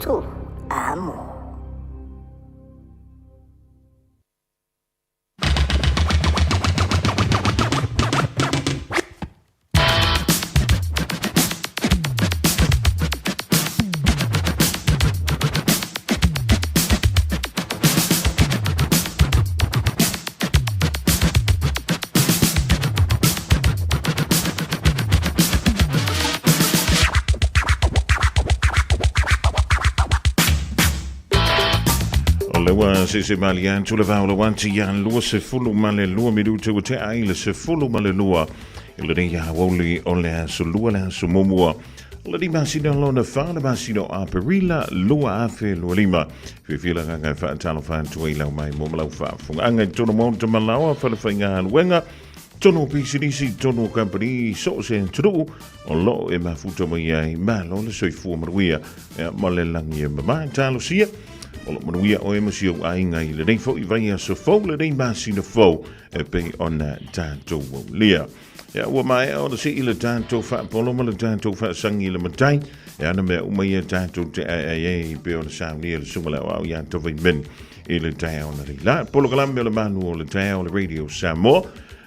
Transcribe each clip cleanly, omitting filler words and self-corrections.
Tu amo. O le ua sese malie atu le vao le ati ia 22 minute ua tea ai le 12 i lenei aoauli o le aso lua le aso muamua o le 5 lona 4 le masina o Aperila 2025. Fiafia le agaga e faatalofa atu ai lau mai mo ma lau faafofogaaga i totonu o Maota Malaoa, Falefaigaluega, totonu o pisinisi, totonu o kamupani, so o se atunuu o lo o e mafuta mai ai. Malo le soifua manuia ma le lagi e mamā. Talosia, o lo o manuia oe ma si ou aiga i lenei foi vaiaso fou, lenei masina fou e pei ona tatou aulia. Ia, ua maea ona sii le tatou faapolo ma le tatou faasagi i le matai, e ana mea uma ia tatou te aeae ai pei ona saunia le susuga le aoao ia Tovaimeni i le taeao na leila. Polokalame o le Manu o le Taeao o le Radio Samoa.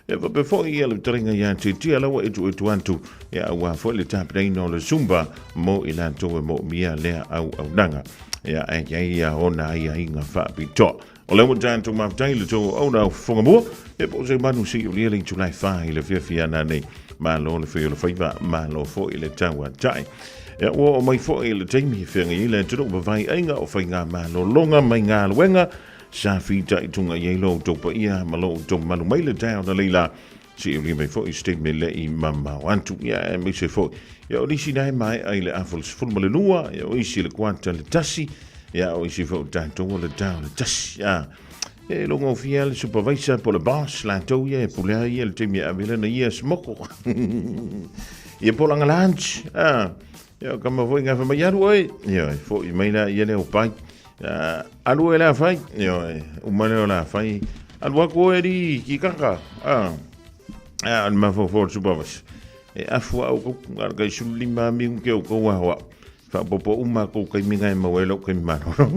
E faapea foi ia le fetalaiga ia Tiatia la ua etuetu atu ia aua foi le tapenaina o le Zumba mo i latou e moomia lea auaunaga. Ia e i ai ona aiaiga faapitoa. O lea ua tatou mafutai i le tou auauna au fofoga mua, e po o se manu se i ulia le itula e 4 i le fiafia nanei. Malo le fai o le faiva, malo foi le tauatai. Ia ua oo mai foi le taimi e feagai ai le atunuu ma vaiaiga o faigamalologa mai galuega sa fitaituga i ai lo outou paia ma lo outou mamalu mai le taeao na leila se i ulia mai foi se taimi e le i mamao atu. Ia aemaise foi ia o nisi na e maea i le afa o le 12, ia o isi i le kuata le 1, ia o isi foi o tatou o le tao le 1. A e logofia le supervisor po le boss latou ia e pulea ia le taimi e ave lana ia smoko. Ia po langa lunch. A ia o kama foi ngafa mai alu oe. Ia foi mai la ia le o pai. Alu oe la fai. Ia uma lea o la fai. Alu aku oe li ki kaka. A a le mafofo o le supervisor. E afu au kou ngā kai sulu lima mi ke o kou ahoa. Faaopoopo uma kou kaimiga e maua ai lou kaimi malolo.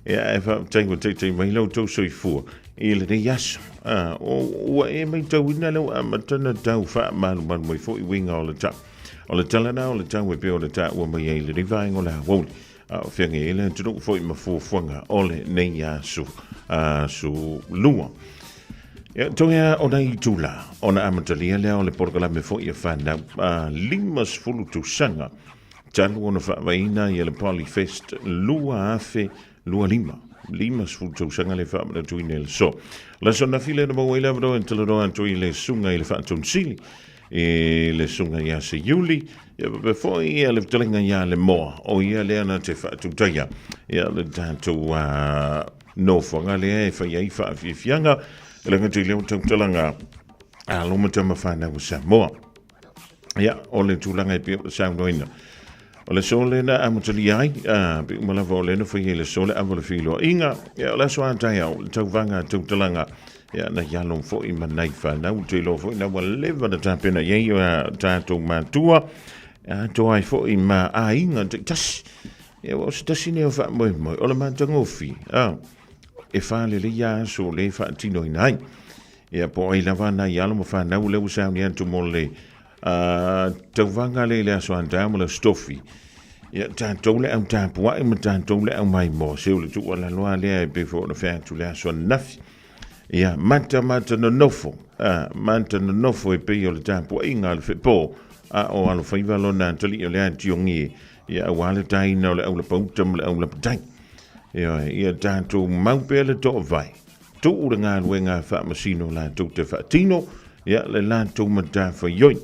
Ia, e faafetai ua taitai mai la outou soifua i lenei aso. Ah, ua e maitauina le ua amata ona tau faamalumalu mai foi uiga o le tau. O le tala na o le tau e pei ona taua mai ai i lenei vaega o le aoauli. A o feagai ai le atunuu foi ma fuafuaga o lenei aso, aso lua. Ia, toe a o nai itula, ona amatalia lea o le polokalame foi a whanau a 50 tausaga talu ona faavaina ia le Polyfest 2025. 50 tausaga le faamanatuina i le so. Le aso nafi lea na maua ai le avanoa e talanoa atu i le susuga i le Faatonu i le susuga ia Seiuli, ia faapea foi ia le fetalaiga ia Lemoa, o ia lea na te faatutaia ia le tatou nofoaga lea e fai ai faafiafiaga e le gata i lea o tautalaga a alo ma tama fanau o Samoa. Ia, o le tulaga e pei ona saunoaina, o le aso lea na amatalia ai, pe uma lava o lea na fai ai le aso le ava o le feiloaiga, ia o le aso a taeao, le tauvaga tautalaga, ia nai alo foi ma nai fanau, ou te iloa foi na ua leva na tapena i ai a tatou matua, atoa ai foi ma aiga taitasi. Ia ua o se tasi nei o faamoemoe, o le matagofie, e faalelei lava aso o lea e faatinoina ai. Ia po o ai lava nai alo ma fanau lea ua sauni atu mo le tauvaga lea i le aso Andaa ma le aso Tofi. Ia tatou le au tapuai ma tatou le au maimoa, se o le tuualalo lava lea e pei foi ona fai atu i le aso ananafi. Ia matamata nonofo, mata nonofo e pei o le tapuaiga a le fepo, a o alofaiva lona atalii o le atiogie, ia aua le taina o le aulapauta ma le aulapatai. Ioe, ia tatou mau pea le toavai, tuu le galuega a faamasino latou te faatino, ia le latou matafaioi.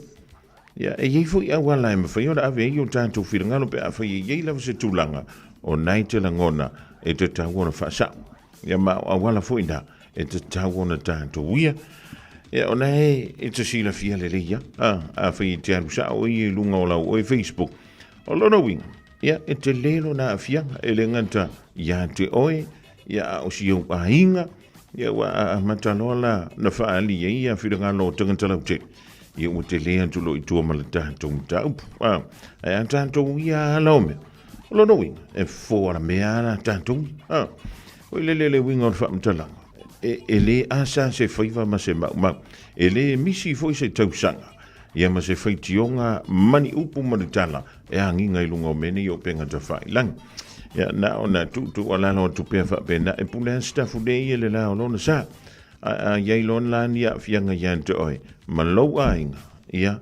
Ia, e i ai foi auala e mafai ona ave ai o tatou finagalo pe afai e i ai lava se tulaga o na e te lagona e tatau ona faasao. Ia, ma o auala foi na e tatau ona tatou uia. Ia, o na e te silafia lelei lava, afai e te alu sao oe i luga o lau oe Facebook, o lona uiga, ia, e tele lona aafiaga, e le gata ia te oe, ia, a o si ou aiga, ia, ua amata loa la na faaali ai ia finagalo o tagata lautele. Ia ua tele atu loa i tua ma le tatou mataupu. A, ae a tatou ia ala o mea, o lona uiga, e fofo alamea lava la tatou. A, oi lele le uiga o le faamatalaga, e, e le asa se faiva ma se maumau, e le misi foi se tausaga, ia ma se faitioga ma ni upu ma ni tala e agiga i luga o mea nei o upega tafailagi. Ia, na ona tuutuualalo atu pea faapena, e pule lava Sitafu nei i le la o lona sa. A, a i ai loa la ni aafiaga ia te oe ma lou aiga, ia,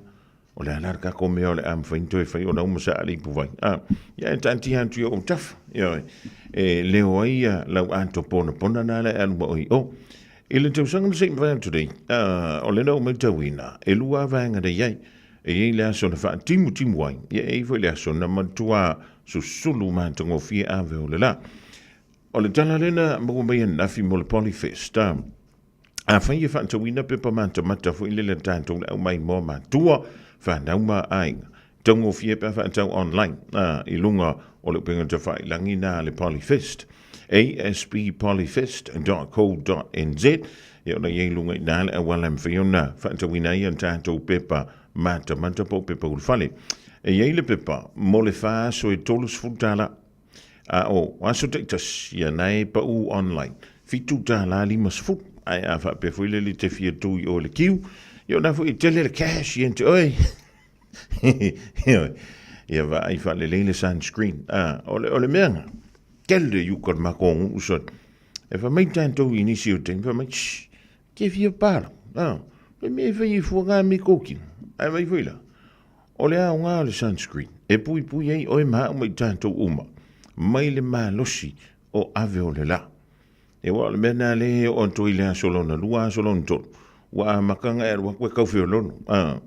o le a la le tatou mea o le a mafai ona toe fai ona uma sa le ipuvai. A, ia e taatia atu i ou tafa, ioe, e leo ai ia lau ato ponapona na le alu ma oe i o. I le tausaga na se i mavae atu nei, a, o lena ua matauina, e lua lava vaega na i ai. E i ai le aso na faatimutimu ai, ia e i ai foi le aso na matua susulu matagofie ave o le la. O le tala lena maua mai ananafi mo le Polyfest. A, afai e faatauina pepa matamata foi lele a tatou le aumai moa matua, fanau ma aiga, taugofie pe a faatau online a, i luga o le upega tafailagi na a le Polyfest. asbpolyfest.co.nz Ia ona i ai luga i na le auala e mafai ona faatauina ai a tatou pepa matamata po o pepa ulufale. E i ai le pepa mo le fa aso e $30. A o aso taitasi, ia na e pau online, $7.50. Ae a faapea foi lele te fia tu i o le kiu, ia ona foi e tele le cash ia te oe. Ia vaai faalelei le sunscreen. A, o le, o le mea nga, tele iuka o le matou nuu son. E fai mai tatou i nisi o taimi, fai mai, shh, ke fia pala. A, le mea e fai e fua ngā me kōkino. Ae mai foi la, O le aoga o le sunscreen, e puipui ai oe ma au ma i tatou uma, mai le malosi o ave o le la. E aua o le mea lena lea e oo atu ai i le aso lona lua, aso lona tolu, ua amata ona e alu atu e tau feoloolo. A,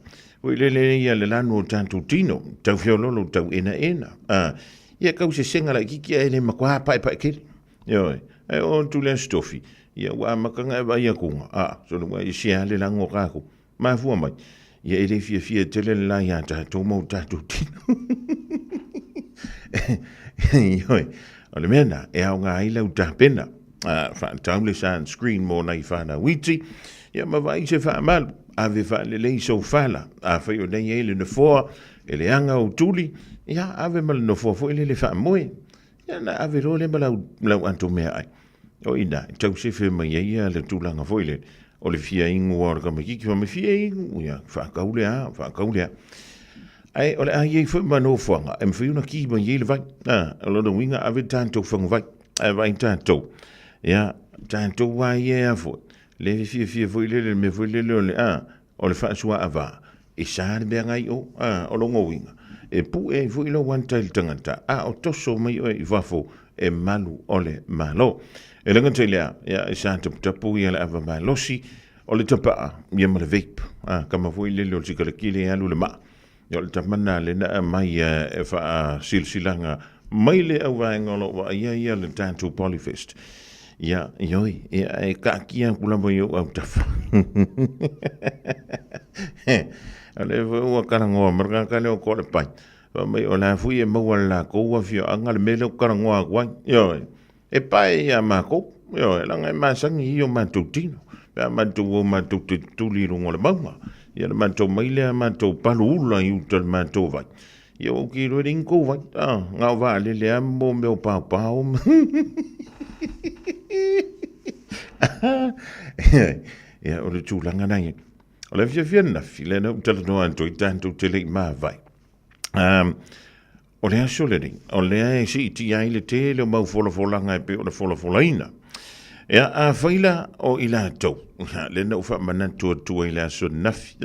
foi lele ia le lanu o tatou tino, tau feoloolo, tau enaena. A, ia tau sesega laitiiti ae le matua paepae tele. Ioe, ae oo atu i le aso tofi, ia ua amata ona e vaai atu, a, sole ua ese lava le lanu o tatou. Mafua mai, ia e le fiafia tele le la iā tatou ma o tatou tino. Ioe, o le mea na, e aoga ai lau tapena. Faatau le sunscreen mo nai whanau iti, ia ma vaai se faamalu, ave faalelei sou fala, afai o nei ai le nofoa, e leaga ou tuli, ia ave ma le nofoa foi lele faamoe. Ia na ave loa lea ma lau, lau ato meaai. O i ina, e tau sefe mai ai ia le tulaga foi lele, o le fia inu lava o le tamaitiiti, fai mai, fia inu, ia, faatau lea, faatau lea. Ae o le a i ai foi ma nofoaga e mafai ona ki mai ai le vai. A, o lona uiga, ave tatou faguvai, ae vaai tatou, ia, tatou lava ia e a foi, le fiafia foi lele, le mea foi lele o le, a, o le faasuaava, e sa le mea nai o, a, o lona uiga, e pue ai foi lou ata i le tagata, a o toso mai oe i fafo e malu o le Malo. E le gata i lea, ia, e sa taputapu ia le ava malosi o le tapaa, ia ma le vape, a, kama foi lele o le sikaleki le alu le maa. Ia o le tama lena lea na aumai e faasilasilaga mai le auvaega o lo o vaaia ia le tatou Polyfest. Ia, ioe, ia e kaakia atu lava i ou autafa. O lea foi ua talanoa ma le tagata lea o Toalepai, fai mai o la foi e maua e le latou afioaga le mea lea ou te talanoa atu ai. Ioe, e pae ia matou, ioe, leaga e masani i o matou tino, pe a matou o matou te tutuli i luga o le mauga, ia le matou mai lea matou palu ula i uta i le matou vai, ia ou te iloa e leai ni tou vai, a, na o vaalele lava ma mea o paopao ma Ia, o le tulaga lena ia. O le afiafi ananafi, lea na ou talanoa atu ai tatou te le i mavae. O le aso lenei, o lea e siitia ai le tele o mau folafolaga e pei ona folafolaina. Ia, afai la o i latou, lea na ou faamanatu atu ai i le aso ananafi,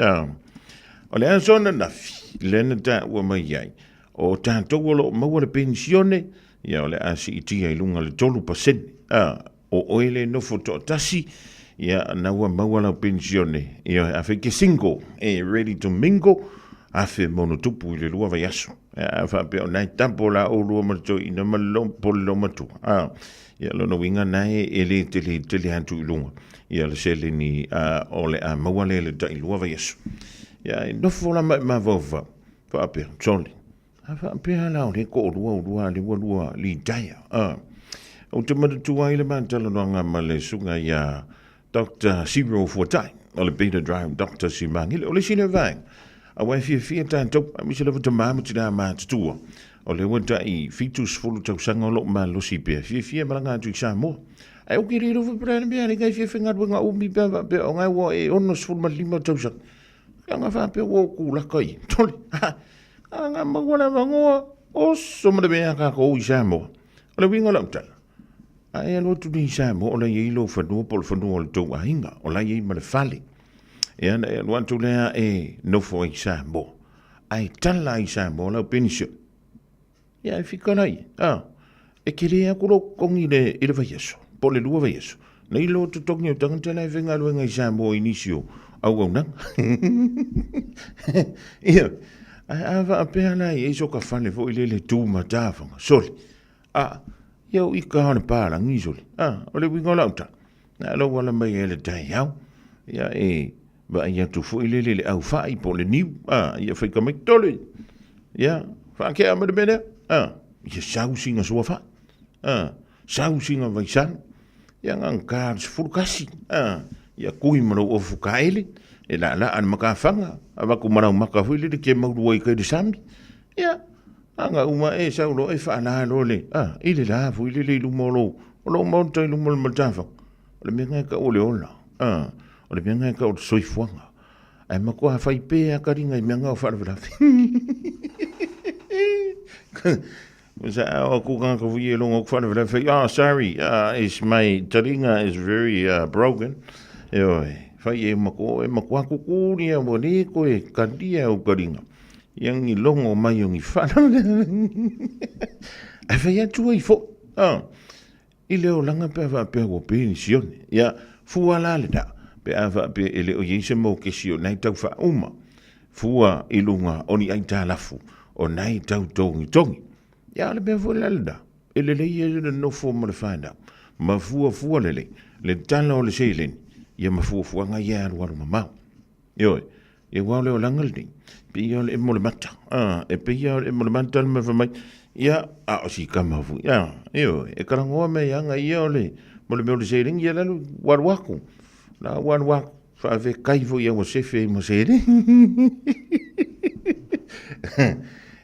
o le aso ananafi, lea na taua mai ai, o tatou o lo o maua le penisione, ia o le a siitia i luga le 3%. O oe le nofo toatasi, ia na ua maua lau penisione, ia afai ke single, e ready to mingle, $1,000+ i le lua vaiaso. A faapea o nai tapo la oulua ma le toeaina ma le po le loomatua. A, ia lona uiga na e, e le tele tele atu i luga. Ia le seleni a, o le a maua lea i le tailua vaiaso. Ia e nofo la ma e mafaufau, faapea, sole, A faapea la o lea toalua ulua lea ua lua litaea. A. Ou te manatua ai le ma talanoaga ma le susuga ia Doctor Cyril Fuatai. o le Peter Drive Doctor Simangele. O le isi lea vaega, aua e fiafia tatou, aemaise lava tamā ma tinā matutua, o lea ua tai 70 tausaga o lo o malosi pea, fiafia e malaga atu i Samoa. Ae ou te le iloa foi po o le a le mea a le kai fia faigaluega umi pe a faapea o lena ua e 65 tausaga. Leaga faapea ua ou kulaka i tole. A na maua le avanoa, oso ma le mea a tatou i Samoa. O le uiga o lau tala, a e alu atu nei i Samoa o la e i ai lou fanua po o le fanua o le tou aiga, o la e i ai ma le fale. Ia ona e alu atu lea e nofo ai i Samoa. Ae tala ai i Samoa lau penisione. Ia e fika lai, a, e tele atu lou totogi i le, i le vaiaso, po o le lua vaiaso, nei lo totogi o tagata la e faigaluega i Samoa i nisi o auaunaga. Ia, ae a faapea la i ai soka fale foi lele tu matafaga, sole, a, ia o ika o le palagi sole, a, o le uiga o lau tala, na lou ala mai ai le taeao, ia e vaai atu foi lele i le aufai po o le niu, a, ia faika mai tole, ia, faakea mai le mea lea, a, ia sau sina suafa, a, sau sina vaisano, ia na ka le 11, a, ia kui ma lou ofu kaele, e laalaa le makafaga, avatu ma lau maka foi lele ke maulu ai kai le sami, ia, aga uma e sau loa e faala loa le, a, i le la foi lele i luma o lou, o lou maota i luma o le matafaga, o le mea lena e tau o le ola, a, o le mea lena e tau o le soifuaga. Ae matua fai pea taliga i mea na o faalavelave. Sa ao aku tagata foi e longa aku faalavelave fai, oh sorry, is my taliga is very broken. Ioe, fai e matua, e matua kukuli a ua le koe kalia au taliga. Ia ni longo mai o ni faalavelave. Ae fai atu ai foi, ah. I le olaga pe a faapea ua penisione, ia, fua la lena, pe a faapea e le o i ai se mokesi o nai tau faauma, fua i luga o ni aitalafu o nai tau togitogi. Ia, o le mea foi la lena, e lelei ai le nonofo ma le fanau, ma fuafua lelei le tala o le seleni, ia ma fuafuaga ia e alualu mamao. Ioe, ia aua o le olaga lenei, pei lava o le emo o le mata, a, e pei lava o le emo o le mata le mea fai mai, ia, a o si kama foi, a, ioe, e talanoa mai aga ia o le, mo le mea o le seleni, ia lalo, ua alu aku, la ua alu aku, faafetai foi ia ua sefe ai ma seleni.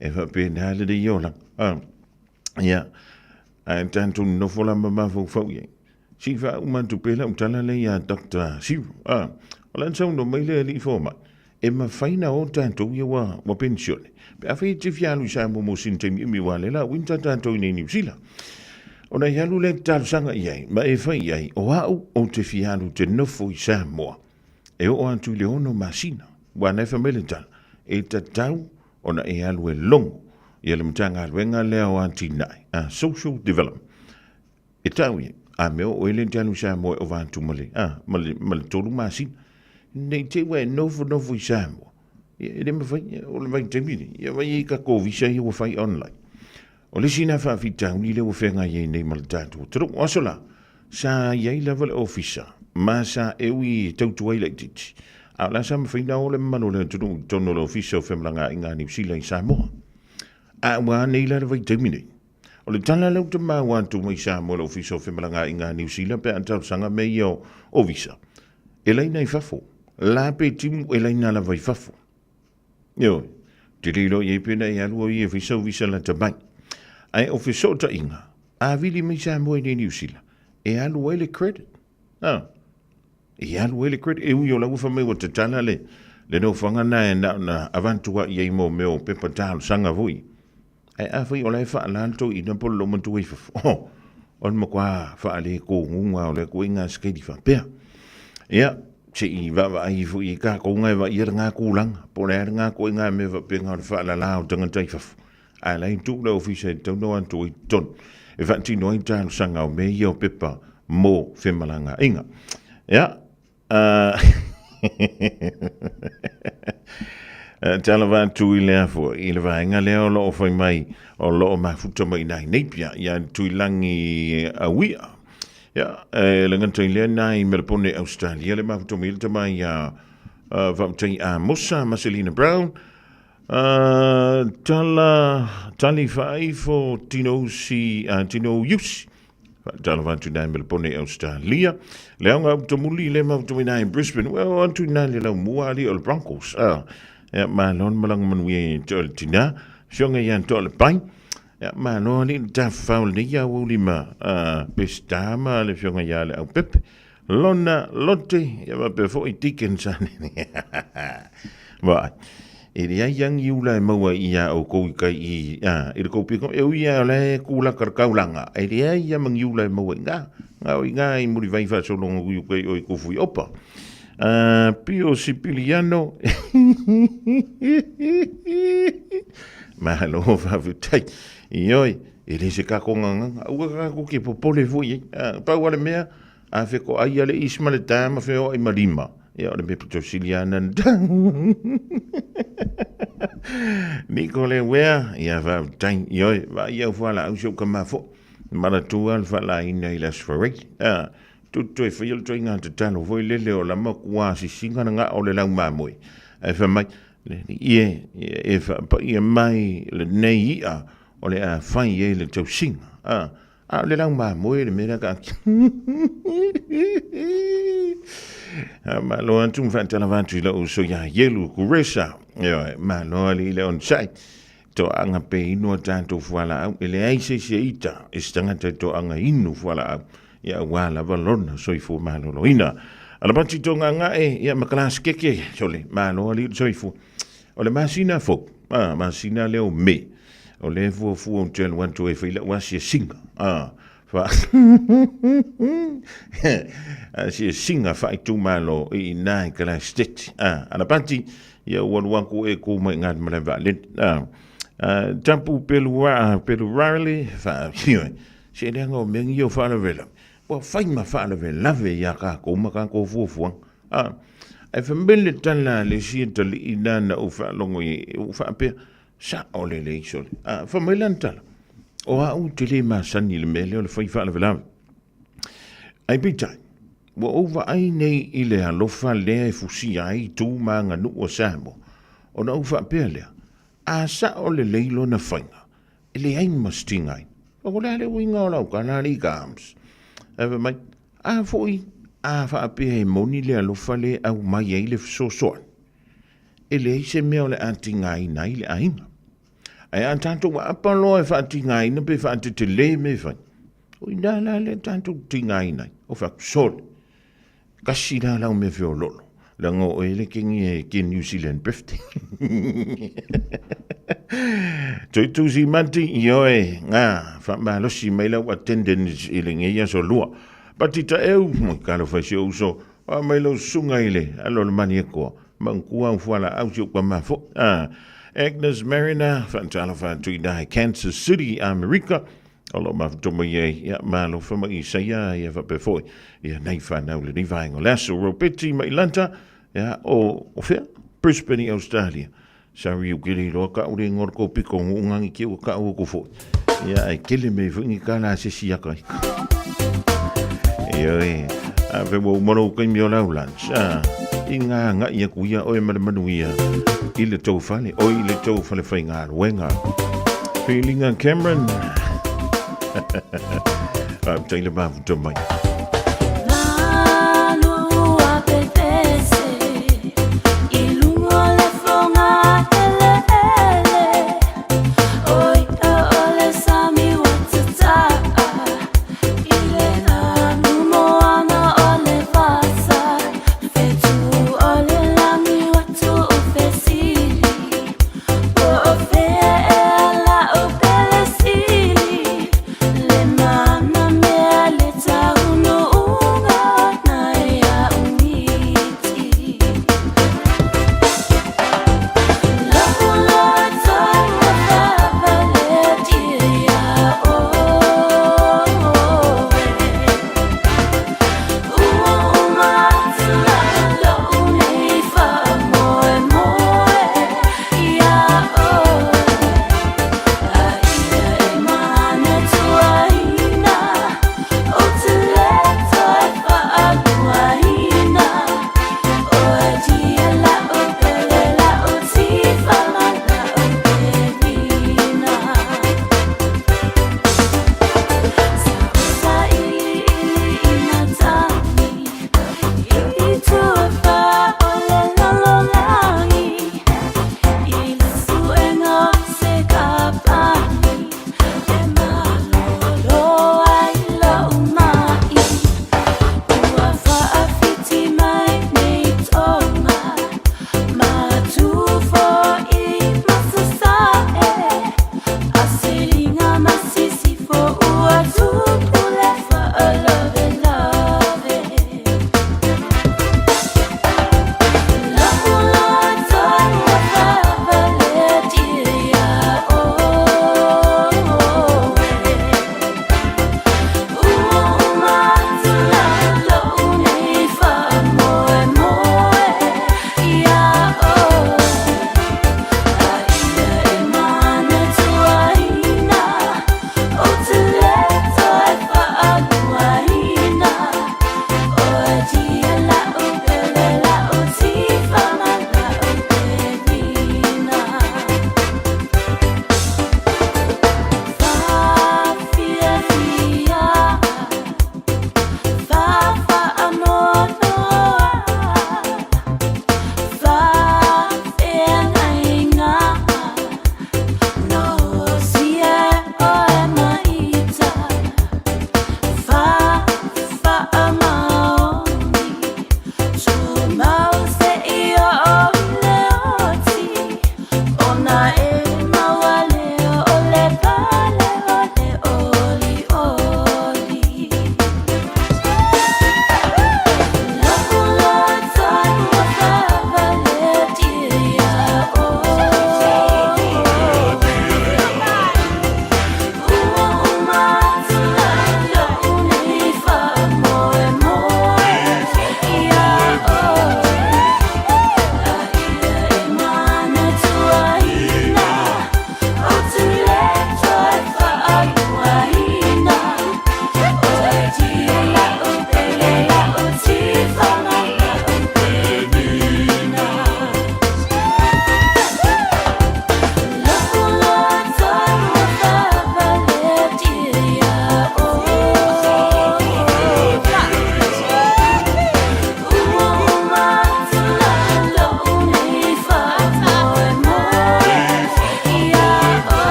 E faapena lenei olaga, a, ia, ae tatou nonofo la ma mafaufau i ai. Se i faauma atu pea lau tala lea ia Doctor Siru. A, o le a saunoa mai le alii fomai, e mafai na o tatou ia ua, ua penisione. Pe afai e te fia alu i Samoa mo sina taimi umi aua lea la ua tatou i nei Niu Sila. Ona e alu lea e talosaga i ai, ma e fai i ai, o au ou te fia alu te nofo i Samoa. E oo atu i le 6 masina. Aua na e fai mai le tala, e tatau ona e alu e logo ia le Matagaluega lea o Atinae, a Social Development. E tau ia, a mea o oe le te alu i Samoa e ova atu ma le, a, ma le, ma le tolu masina. Nei te ua e nofonofo i Samoa. Ia, e le mafai, ia, o le vaitaimi lenei, ia vai ai tatou visa ia ua fai online. O le isi lena faafitauli lea ua feagai ai nei ma le tatou atunuu. O aso la, sa i ai lava le ofisa, ma sa e ui e tautua ai laitiiti. A o le a sa mafai ona o le mamalu o le atunuu i totonu o le ofisa o Femalagaaiga a Niu Sila i Samoa. A ua a nei la le vaitaimi nei? O le tala lea ou te maua atu mai Samoa i le Ofisa o Femalagaaiga a Niu Sila pe a talosaga mea ia o visa, e laina i fafo. La pe timu e laina lava i fafo. Ioe, te le iloa i ai pe na e alu o ia e fai sau visa lata mai. Ae o fesootaiga, a vili mai Samoa i nei Niu Sila, e alu ai le credit. A, e alu ai le credit. E ui o la ua fai mai ua tatala le, le nofoaga na e na ona avatu ai i ai mo mea o pepa talosaga foi. Ae afai o la e faala le toeaina po o le loomatua i fafo, oh, o le matua faaletoguga o lea ituaiga sikeili faapea. Ia, se i vaavaai ifo i tatou na e vaaia lena tulaga, po o le a lena ituaiga mea faapena o le faalala o tagata i fafo. Ae la e tuu le ofisa e tatau ona o atu ai i totonu e faatino ai talosaga o mea ia o pepa mo femalagaaiga. Ia, Tala atu i le afua i le vaega lea o lo o fai mai o lo o mafuta mai nai Napier ia Tuilangi Auia. Ia, e le gata i lea nai Melbourne, Australia le mafuta mai le tama ia Faamatai Amosa Marcelina Brown. Tala tali faaifo Tinousi Tinouiusi. Faatalofa atu i Melbourne i Australia. Le aoga utamuli le mafuta i Brisbane. Ua o atu i le laumua ali o le Broncos. Ia, malo le malaga manuia i te o le tina. Fioga ia to le pai. Ia, malo ali le tafafao lenei aoauli ma Peseta ma le afioga ia Leaupepe. Lona Lote, ia faapea foi Deacon Sanene. Vaai, e leai lava ni ula e maua ia outou i tai i, i le tou pito, e ui lava o la e tulaka le taulaga, e leai lava ma ni ula e maua i ina. Na o i ina i Mulivai faasologa atu i uta i o i Tufuiopa. Pio Sipiliano, malo faafetai. Ioe, e le se tatou gagana, aua tatou te popole foi i ai. Pau lava le mea, a fetoai lava le isi ma le ta ma feoai ma lima, ia o le mea pito sili lava lena na Niko le uea, ia faafetai, ioe, vaai au fualaau si ou tama foi, manatua le faalaina i le Aso Faraile. Tutu toe faia le ituaiga tatalo foi lele o la matua sisiga na o le lau mamoe. Ae fai mai, le Alii e, ia e faapaia mai lenei i'a o le a fai ai le tausiga. A, a o le lau mamoe le mea lea ka A, malo atu ma faatalava atu i lou uso ia Ielu Kuresa. Ioe, malo alii le onosai. Toaga pe inu a tatou fualaau, e leai se isi e ita i se tagata e toaga inu fualaau, ia aua lava lona soifua maloloina. Alapati togagae, ia ma kalasikeke, sole, malo alii le soifua. O le masina fou, a, masina lea o Me, o lea e fuafua ou te alu atu e fai lau asiasiga, a, fa asiasiga faaitumalo i ina i Kalaseteti. A, Alapati, ia ua alu atu e ku mai ngā malae vaalele. A, a, tapu pelu a, pelu rarely, fa, se leaga o mea ni o faalavelave. Ua fai ma faalavelave iā kākou ma kākou fuafuaga. A, ae fai mai le tala a le isi atalii lena na ou faalogo i ai, ua faapea, Sao lelei sole. A, fai mai lana tala, o au ou te le masani i le mea lea o le fai faalavelave. Ae peitai, ua ou vaai nei i le alofa lea e fusia ai tu ma aganuu a Samoa, ona ou faapea lea, a sao lelei lona faiga, e leai ma se tigaina. O le a le uiga o lau tala alii Gams? Ae fai mai, a foi a faapea e moni le alofa lea e aumai ai le fesoasoani, e leai se mea o le a tigaina ai le aiga. Ae a tatou aapa loa e faatigaina pe faatetele mea e fai, o ina la lea tatou tigaina ai, o fai atu, sole, kasi la lau mea feololo, leaga o oe le kegi e ke New Zealand Birthday. Toe tusi mati, ioe, ngā, whaamalosi mai lau attendance i lenei aso lua. Pati ta eu, mo kalo fai si uso, wa mai lau susuga i le alo le mani e koa. Manatua au fualaau si ou tama foi. Agnes Mariner, faatalofa atu i ina i Kansas City, Amerika. O lo o mafuta mai ai, ia, malo fa mai Isaia, ia faapea foi, ia nei whanau lenei vaega o le aso. Ropeti Mailata, ia, o, o fea? Brisbane i Australia. Sorry, u kele iloa ka ure ngor ko piko ngu ngangi ke ua ka ua ko foi. Ia, ai kele me foi ni kala se si aka. Ia, e, a fe ua umalo kai mi o lau lunch. A, i ngā nga ia kuia oe ma le manuia i le tau fale, oi i le tau fale whai ngā ruenga. Feelinga Cameron. A, taila mafuta mai.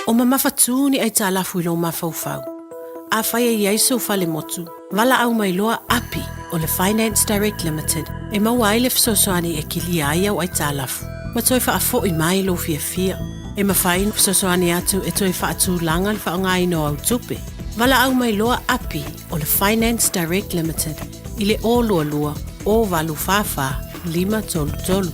O mamafatū ni aitalafu i lou mafaufau. Afai e i ai sou fale motu, valaau mai loa Api o le Finance Direct Limited e maua ai le fesoasoani e kilia ai au aitalafu ma toe faafoi mai lou fiafia. E mafai ona fesoasoani atu e toe faatulaga le faaaogaina o au tupe. Valaau mai loa Api o le Finance Direct Limited i le 022 044 533.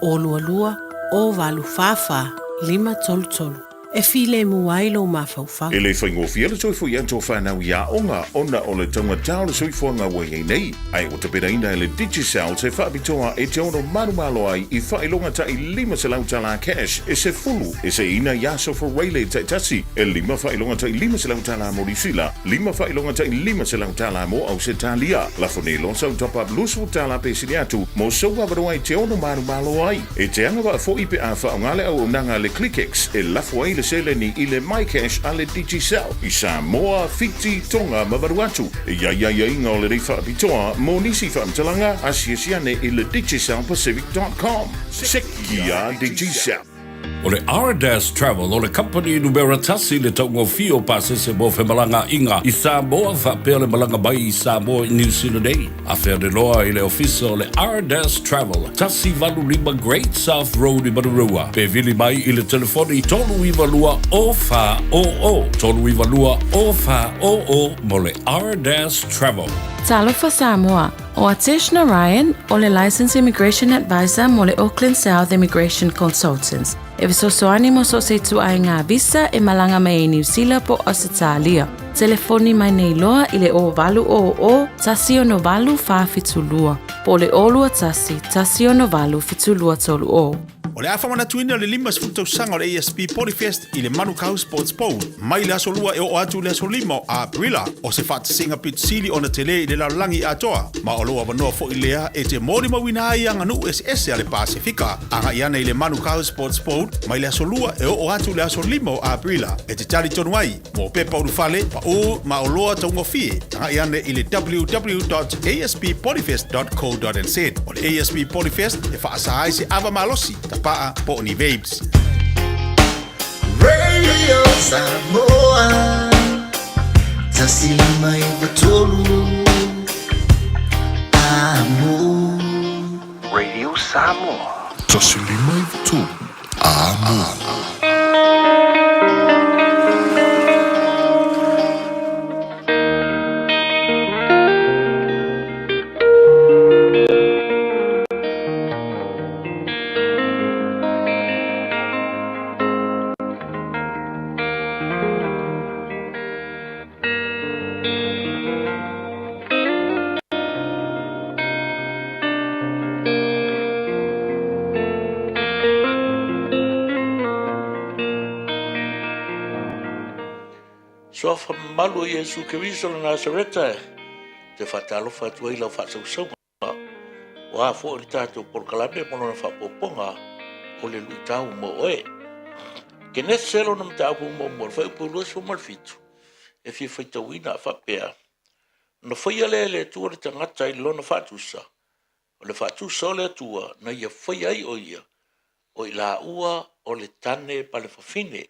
022 044 533 e filemu ai lou mafaufau. E le faigofie le toe foi atu o fanau i aoga ona o le taugata o le soifuaga ua i ai nei, ae ua tapenaina e le Digicel se faapitoa e te ono malomalo ai i faailoga ta'i $500 tala cash e sefulu e seiina i aso Fureile taitasi, e lima faailoga ta'i $500 tala mo Niusila, lima faailoga ta'i $500 tala mo Ausetalia. Lafo nei loa sau top up $20 pe sili atu mo sou avanoa e te ono malomalo ai. E te agavaa foi pe a faaaoga le auaunaga a le ClickX e lafo ai le seleni i le MyCash a le Digicel i Samoa, Fiti, Tonga ma Vanuatu. E i ai aiaiga o lenei faapitoa mo nisi faamatalaga, asiasi ane i le digicelpacific.com. Sekia Digicel. O le Ardas Travel o le kamupani numera tasi i le taugofie o pasese mo femalagaaiga i Samoa faapea le malaga mai i Samoa i Niu Sila nei. Afe ane loa i le ofisa o le Ardas Travel, 185 Great South Road i Manurewa, pe vili mai i le telefoni 392 0400, 392 0400 mo le Ardas Travel. Talofa Samoa, ʻO Atesh Narayan, ʻo le Licensed Immigration Advisor mo le Auckland South Immigration Consultants, e fesoasoani mo so o se ituaiga visa e malaga mai ai Niu Sila po o Ausetalia. Telefoni mai nei loa i le 0800 168 472 po o le 021 168 7230. O le a faamanatuina le 50 tausaga o le ASB Polyfest i le Manukau Sports Bowl mai le aso Lua e oo atu i le aso 5 o Aperila. O se faatasiga pito sili ona tele i le lalolagi atoa, ma o lou avanoa foi lea e te molimauina ai aganuu eseese a le Pasefika. Agai ana i le Manukau Sports Bowl mai le aso Lua e oo atu i le aso 5 o Aperila e te talitonu ai mo pepa ulufale, paū ma oloa taugofie. Agai ane i le www.asppolyfest.co.nz. O le ASP Polyfest e faasa ai se ava malosi, tapaa po o ni vapes. Radio Samoa 153 Amo. Radio Samoa. 153 Amo. Suafa mamalu o Iesu Keriso o le Nasareta, te faatalofa atu ai lau faasausauga. Ua a foi le tatou polokalame mo lona faaopoopoga o le luitau mo oe. Kenese lona mataupu muamua, le fuaiupu 27, e fia faitauina a faapea, Ona faia lea e le Atua le tagata i lona faatusa, o le faatusa o le Atua na ia faia ai o ia, o i laua o le tane ma le fafine.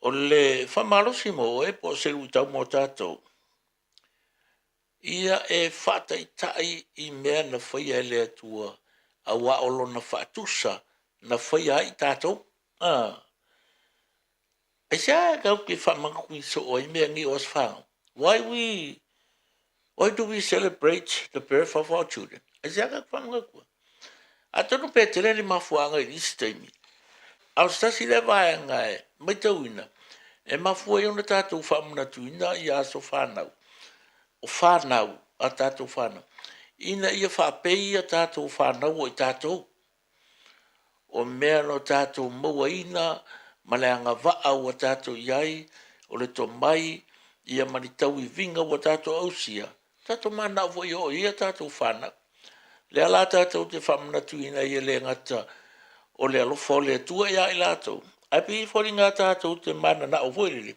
O le faamalosi mo oe po o se luitau mo tatou, ia e faataitai i mea na faia e le Atua, auā o lona faatusa na faia ai i tatou. A. Aisea e tatou te faamanatu soo ai mea nei o aso fanau? Why we Why do we celebrate the birth of our children? Aisea tatou te faamanatu ai? Atonu pe tele ni mafuaaga i isi taimi, a o se tasi lea vaega e matauina e mafua ai ona tatou faamanatuina ia aso fanau, o fanau, a tatou fanau, ina ia faapei a tatou fanau o i tatou. O mea na tatou mauaina ma le agavaa ua tatou i ai, o le tomai ia ma ni tauiviga ua tatou ausia, tatou mananao foi e oo i ai a tatou fanau. Lea la tatou te faamanatuina ai e le gata o le alofa o le Atua ia i latou, ae pei e foliga tatou te mananao foi lele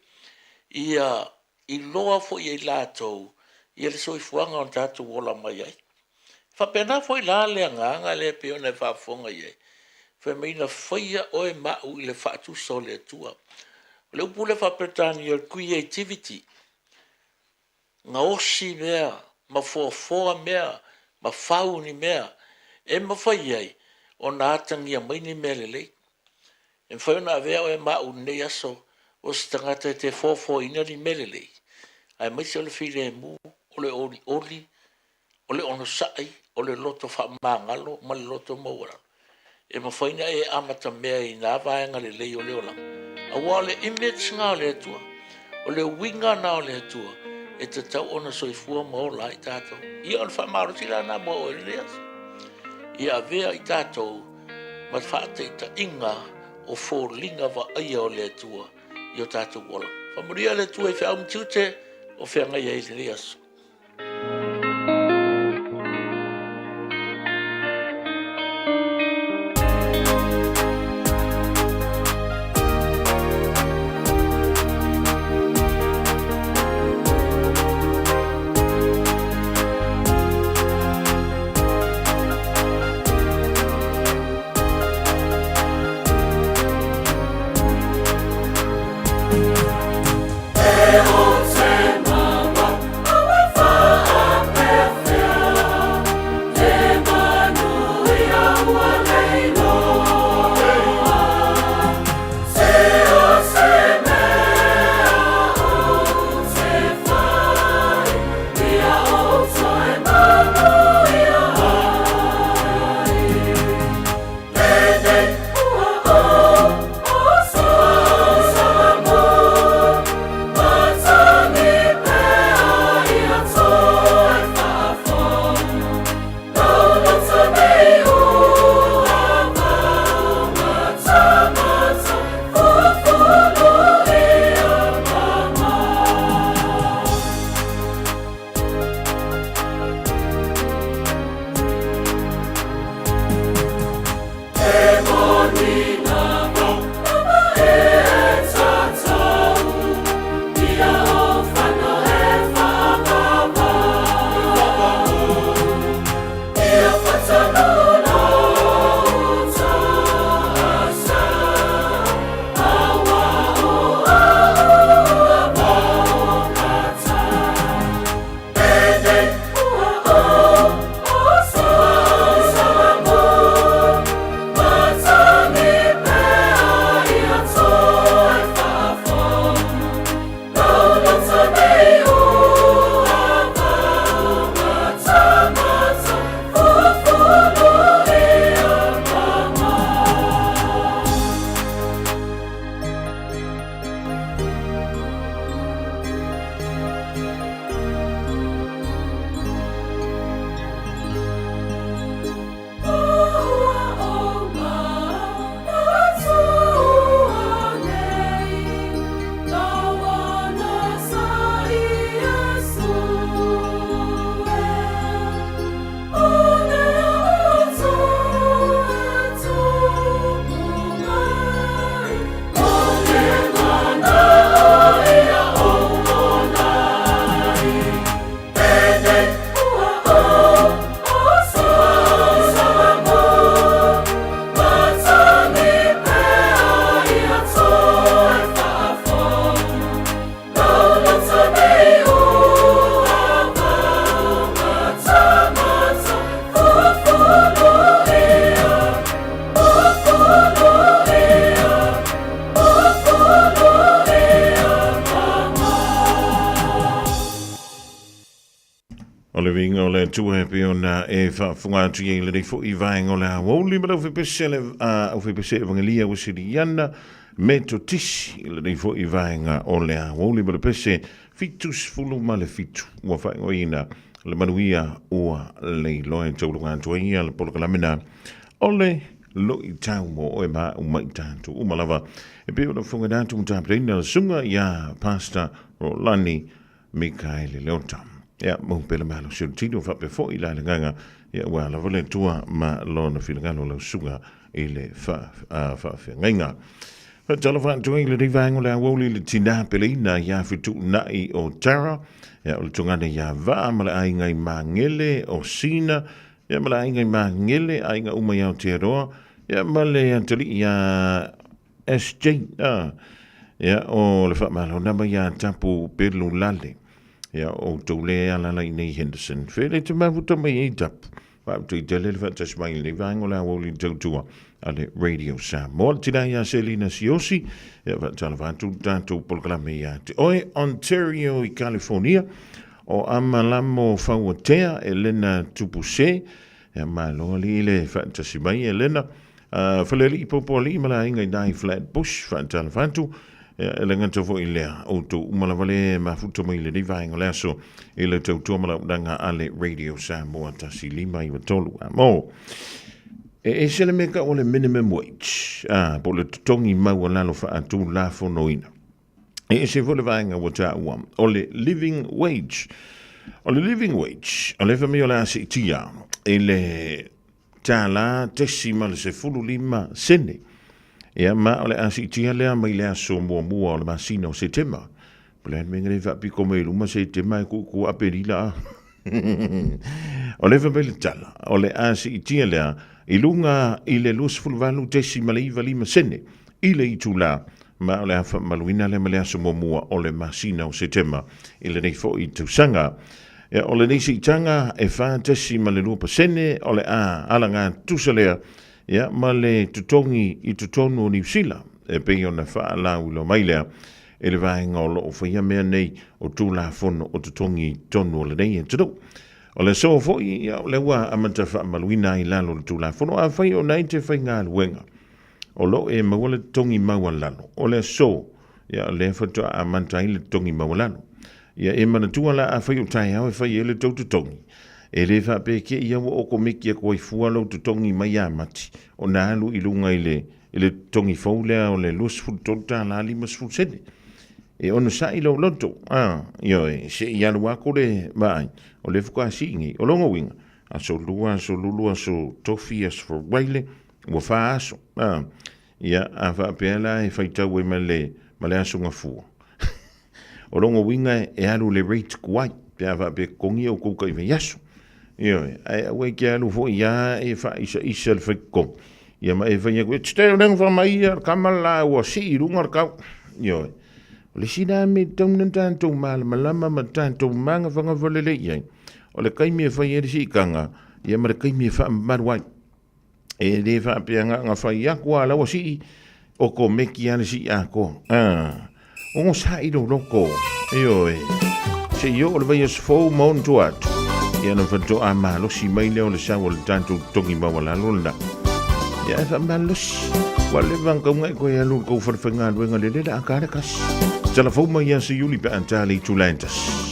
ia iloa foi e i latou ia le soifuaga o tatou ola mai ai. E faapena foi la le agaga lea e pei ona e faafofoga i ai. Fai mai na faia oe ma au i le faatusa o le Atua. O le upu lea faa-Peretania o le creativity, gaosi mea ma foafoa mea ma fau ni mea e mafai ai ona atagia mai ni mea lelei. E mafai ona avea oe ma au i lenei aso o se tagata e te foafoaina ni mea lelei, aemaise o le filemu, o le olioli, o le onosai, o le loto faamagalo ma le loto maualalo, e mafai ona e amatamea i na vaega lelei o le olaga, aua o le image na o le Atua, o le uiga na o le Atua e tatau ona soifua ma ola ai tatou. Ia o le faamalosi la lena mo oe i lenei aso. Ia avea i tatou ma faataitaiga o foliga vaaia o le Atua i o tatou olaga. Faamanuia le Atua i feau ma tiute o feagai ai i lenei aso. O le uiga o le Atua e pei ona e faafofoga atu i ai lenei foi vaega o le aoauli ma le aufaipesia le aufaipesia Evangelia Uesiliana Metotisi i lenei foi vaega o le aoauli ma le pese 77 ua faaigoaina le manuia ua leiloa e tauluga atu ai ia le polokalame na o le loitau mo oe ma au ma i tatou uma lava e pei ona fofoga atu ma tapenaina le susuga ia Pastor Rolani Mikaele Leota. Ia, mau pea le malosi o le tino faapea foi la le agaga, ia ua lava le Atua ma lona finagalo lau susuga i le faafeagaiga. Faatalofa atu ai lenei vaega o le aoauli i le tinā peleina ia Fetuunai o Tara, ia o le togana ia Vaa ma le aiga i Magele o Sina, ia ma le aiga i Magele, aiga uma i Aotearoa, Ia ma le atalii ia SJ. A, ia, o le faamalo nama ia Tapu Pelu Lale. Ia, o outou le e alala i nei Henderson. Fe le te mafuta mai ei Tapu. Faafetai tele le faatasi mai i lenei vaega o le aoauli tautua a le Radio Samoa. Le tina ia Selina Siosi, ia faatalofa atu le tatou polokalame ia te oe, Ontario i California. O Amalamo Fauatea, Elena Tupuse, ia malo alii le faatasi mai Elena. Falealii Popoalii ma le aiga i Nai Flatbush, faatalofa atu. E le gata foi i lea, outou uma lava le mafuta mai i lenei vaega o le aso i le tautua ma launaga a le Radio Samoa 1593. Amo. E ese le mea tau o le minimum wage, po o le totogi maualalo faatulafonoina. E ese foi le vaega ua taua, o le living wage. O le living wage, o le fai mai o le a siitia i le tala 0.15 sene. Ia, ma o le a siitia lea mai le aso muamua o le masina o Setema. Po o le a le mea e faapiko mai i luma Setema e kuukuu Aperila a. O le fai mai le tala, o le a siitia lea i luga i le 28.95 sene i le itulā, ma o le a faamamaluina lea ma le aso muamua o le masina o Setema i lenei foi tausaga. Ia, o lenei siitaga e 4.2% o le a alagatusa lea ia, ma le totogi i totonu o Niu Sila, e pei ona faalauiloa mai lea e le vaega o lo o faia mea nei o Tulafono o totogi i totonu o lenei atunuu. O le aso foi, ia, o lea ua amata faamamaluina ai i lalo o le Tulafono, afai o na e te faigaluega o lo o e maua le totogi maualalo, o le aso, ia, o lea faatoa amata ai le totogi maualalo. Ia e manatua la afai o taeao e fai ai le tou totogi, e le faapea te i ua okomeki atu ai fua lou totogi mai ia Mati ona alu i luga i le, i le totogi fou lea o le $23.50 sene. E onosai lou loto, a, ioe, se i alu atu le vaai, o lea faatoa sii nei. O lona uiga, aso lua, aso lulu, aso tofi, aso Feruaile, ua fa aso. A, ia, a faapea la e faitau ai ma le, ma le aso gafua. O lona uiga e alu le rate tuai pe a faapea e totogi outou tai vaiaso. Ioe, ae aua e te alu foi a e faaisaisa le fai totogi. Ia ma e fai atu, e te teo lenga whamai ia, kama la ua sii i runga le kau. Ioe, o le isi la mea e tatau ona tatou malamalama ma tatou magafagafa lelei i ai, o le taimi e fai ai le siitaga, ia ma le taimi e faamamalu ai. E le faapea na ona fai atu a la ua sii, o komeki a le sii atoa. Ah, onosai lou loto, ioe, se i oo le vaiaso fou ma ona tua atu, ia ona faatoa malosi mai lea o le sau o le tatou totogi maualalo lena. Ia e faamalosi, ua leva ona tau e toe alu i le tou falefaigaluega lele le a ta le kasi. Tala fou mai ia Siuli pe a ta le itula e tasi.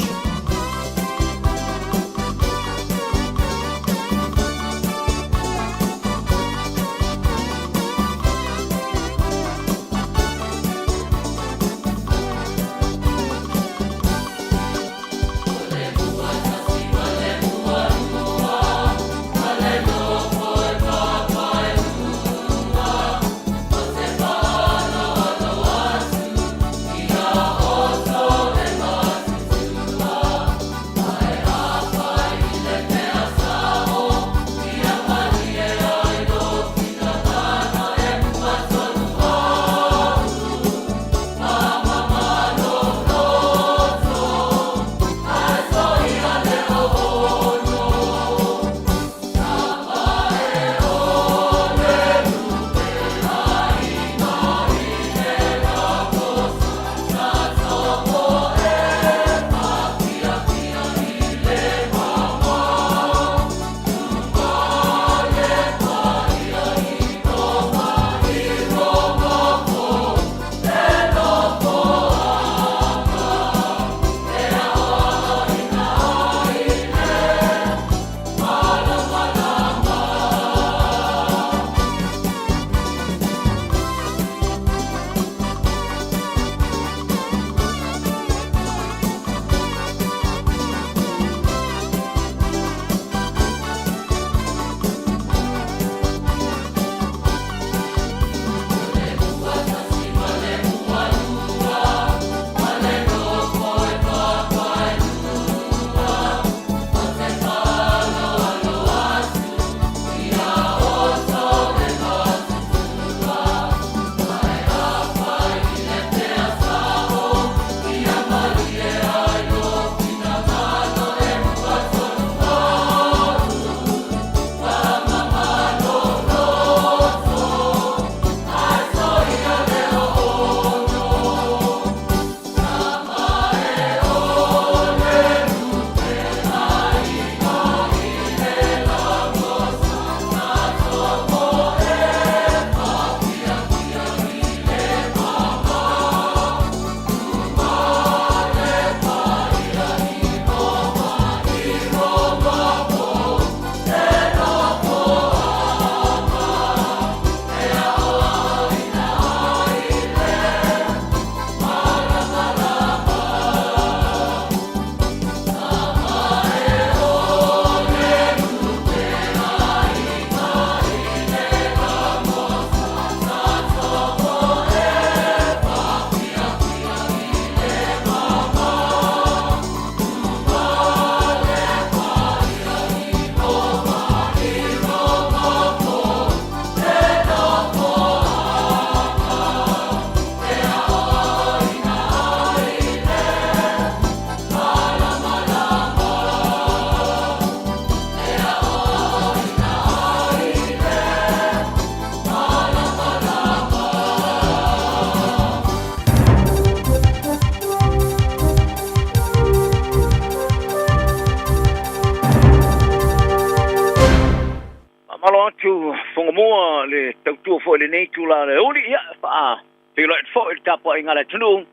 tautua foi i lenei itula o le aoauli. Ia, e faafeiloai atu foi i le tapuaiga a le atunuu,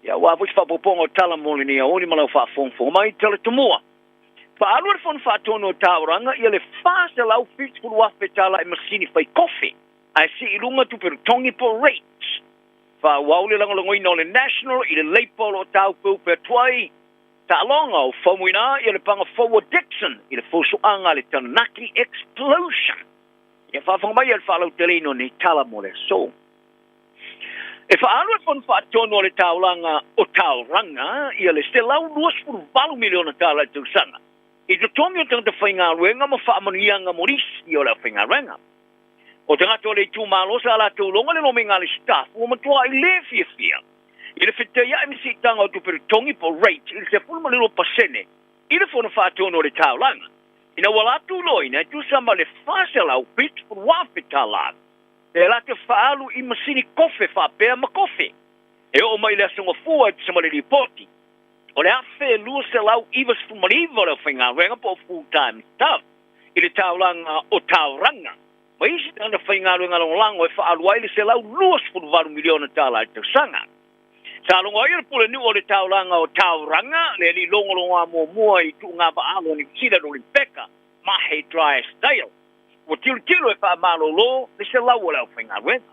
ia aua foi se faaopoopoga o tala mo lenei aoauli ma lau faafogafoga mai. Tala tomua, faaalu e le Fono Faatonu o Taulaga ia le $470,000 i masini fai kofe ae sii i luga tupe totogi po o rates. Faaauau le lagolagoina o le National i le Labour o lo o taupeupe atu ai taaloga o faumuina ia le paga fou a Dixon i le fosoaga a le Taranaki Explosion. Ia faafofoga mai ia le faalauteleina o nei tala mo le aso. E faaalu e le Fono Faatonu o le Taulaga o Tauranga ia le $128 miliona tala i le tausaga i totogi o tagata faigaluega ma faamanuiaga mo nisi o le aufaigaluega. O tagata o le itumalo sa latou loga le lomega a le staff ua matuai le fiafia i le fetaiai ma siitaga o tupe totogi po o rate i le 12% i le Fono Faatonu o le Taulaga ina ua latou iloaina e tusa ma le $470,000 e latou faaalu i masini kofe faapea ma kofe e oo mai i le Aso Gafua e tusa ma le lipoti o le 1,299 o le aufaigaluega po o full time staff i le taulaga o Tauranga ma isi tagata faigaluega lagolago e faaalu ai le $128 miliona i le tausaga. Sa logo ai le pulenuu o le taulaga o Tauranga, le alii logologoa muamua i tuugavaalo o Niu Sila Rebecca Mahe Drysdale, ua tilotilo e faamalolo le 100 o le aufaigaluega.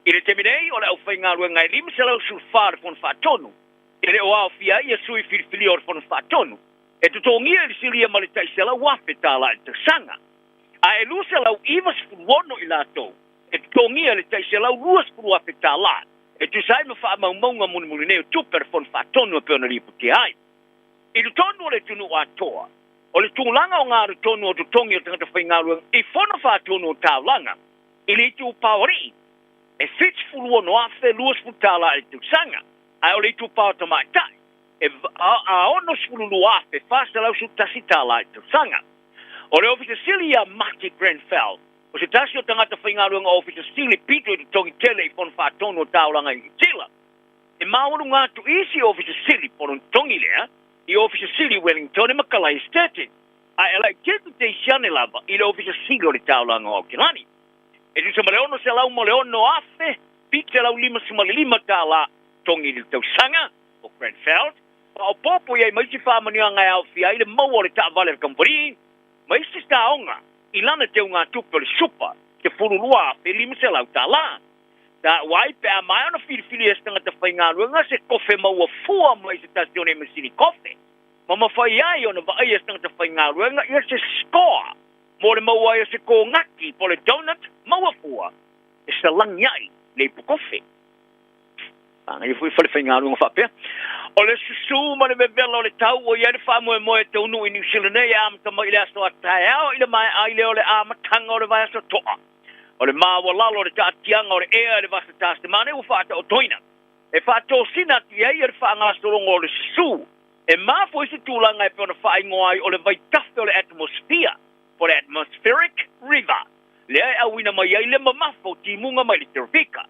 I le taimi nei, o le aufaigaluega e 514 le Fono Faatonu, e le o aofia ai ia sui filifilia o le Fono Faatonu, e totogia i le silia ma le tai $100,000 i le tausaga, ae 296 i latou e totogia i le tai $120,000 e tusa ai ma faamaumauga mulimuli nei o tupe a le Fono Faatonu e pei ona lipotia ai. I totonu o le atunuu atoa, o le tulaga o galu tonu o totogi o tagata faigaluega i Fono Faatonu o Taulaga i le itupa o alii e $76,020 i le tausaga, ae o le itupa o tamaitai e $62,411 i le tausaga. O le Ofisa Sili ia Marty Grenfell, o se tasi o tagata faigaluega Ofisa Sili pito i totogi tele i Fono Faatonu o Taulaga i Niu Sila, e maualuga atu isi Ofisa Sili po o totogi lea i Ofisa Sili Wellington ma Kalai Sturgeon, ae laitiiti teisi ane lava i le Ofisa Sili o le Taulaga o Aukilani. E tusa ma le $606,755 totogi i le tausaga o Grenfell, faaopoopo i ai ma isi faamanuiaga e aofia ai le maua o le taavale a le kamupani ma isi taoga i lana teugatupe o le supa $12,500. Taua ai pe a maea ona filifilia e se tagata faigaluega se kofe maua fua mai se tasi o nei masini kofe, ma mafai ai ona vaaia e se tagata faigaluega ia se score mo le maua ai o se kogaki po o le donut maua fua e salagi ai le ipu kofe. Manaia foi fale faigaluega faapea. O le susu ma le vevela o le tau ua i ai le faamoemoe e taunuu i Niu Sila nei e amata mai i le aso a taeao i le maea ai lea o le amataga o le vaiaso toa. O le maualalo o le taatiaga o le ea i le vasa Tasemane ua faataotoina e faatosina atu i ai le faagasologa o le susu e mafua i se tulaga e pei ona faaigoa ai o le vaitafe o le atmosphere po o le atmospheric river lea e auina mai ai le mamafa o timuga mai le terofika.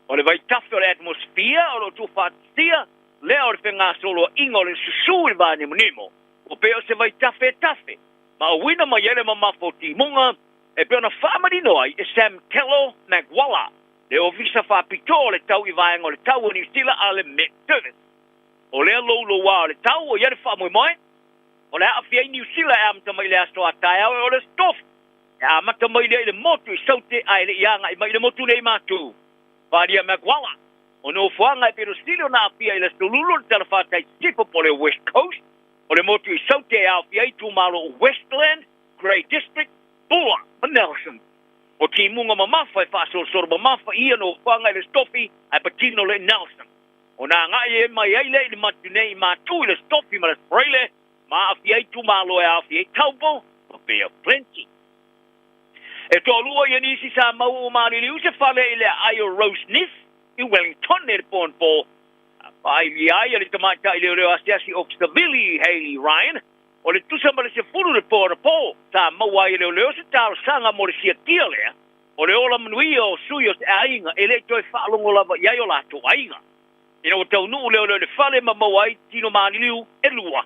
O le vaitafe o le atmosphere o lo o tuufaatasia lea o le fegasoloaiga o le susu i le vanimonimo ua pei o se vaitafe e tafe ma auina mai ai le mamafa o timuga e pei ona faamanino ai e Sam Kello Maguala, le Ofisa Faapitoa o le Tau i Vaega o le Tau o Niu Sila a le Met Service. O lea loulouā o le tau ua i ai le faamoemoe o le aafia ai Niu Sila e amata mai i le aso a taeao e o le Aso Tofi e amata mai lea i le motu i Saute ae le i agai mai i le motu nei matou. Faaalia Maguala, o nofoaga e pito sili ona aafia i le Aso Lulu o le talafatai sisifo po o le West Coast o le motu i Saute e aofia ai itumalo o Westland, Grey District, Buller ma Nelson. O timuga mamafa e faasolosolo mamafa i ia nofoaga i le Aso Tofi ae patino le i Nelson. Ona agai mai ai lea i le motu nei i Matu i le Aso Tofi ma le Aso Faraile ma aafia ai itumalo e aofia ai Taupo ma Bay of Plenty. E toalua ia nisi sa maua ua maliliu se fale i le aai o Rose Ness i Wellington i le po anapo. Faailia ai e le tamaitai leoleo asiasi Officer Billy Hayley Ryan o le tusa ma le 10 le po anapo sa maua ai e leoleo se talosaga mo le siakia lea o le ola manuia o sui o se aiga e le i toe faalogo lava i ai o latou aiga. Ina ua taunuu leoleo i le fale ma maua ai tino maliliu e lua,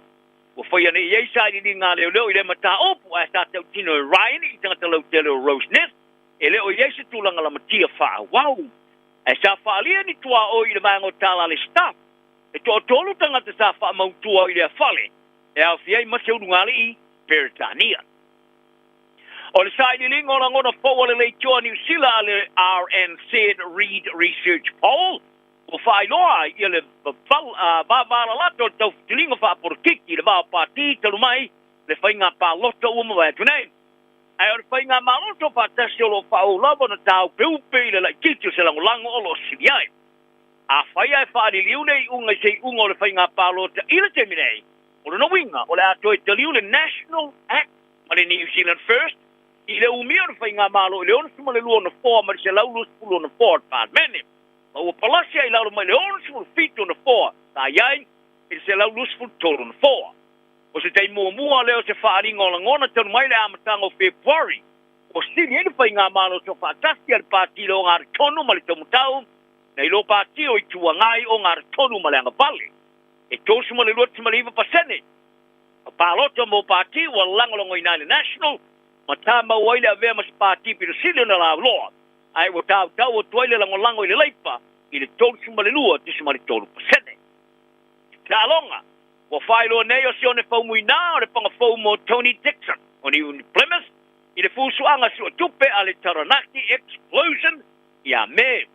ua faia nei i ai sailiiliga a leoleo i lea mataupu ae sa tautino e Ryan i tagata lautele o Rose Ness. E le o i ai se tulaga lamatia faaauau. Ae sa faaalia ni tuaoi i le vaega o tala a le staff. E toatolu tagata sa faamautua i lea fale e aofia ai ma se ulugalii Peretania. O le sailiiliga o lagona fou a le Leitioa Niu Sila a le RNZ Reid Research Poll ua faailoa ai ia le vavalalata o le taufetiliga faapolokiki i le va o pati talu mai le faiga palota ua mavae atu nei. Ae o le faigamalo soofaatasi o lo o faaauau lava ona tāupeupe i le laitiiti o se lagolago o lo o sili ai. Afai ae faaliliu le iuga i se iuga o le faiga palota i le taimi nei, o lona uiga o le a toe taliu le National Act ma le New Zealand First i le umia o le faigamalo i le 62 nofoa mai le 120 nofoa o le Palemene, ma ua palasi ai i lalo mai le 67 nofoa sa i ai i le 123 nofoa. O se taimi muamua lea o se faaaliga o lagona talu mai le amataga o Fepuari, ua sili ai le Faigamalo Soofaatasi a le Pati le Ogatotonu ma le Taumatau nai lo Pati o Itu Agai Ogatotonu ma le Agavale. E 32.9% o palota mo Pati ua lagolagoina ai le National ma tamau ai le avea ma se Pati pito sili ona lauloa, ae ua tautau atu ai le lagolago i le Leipa i le 32.3%. Taaloga, Ua faailoa nei o Sione Faumuina o le pagafou mo Tony Dixon o New Plymouth i le fusuaga suetupe a le Taranaki Explosion ia Me.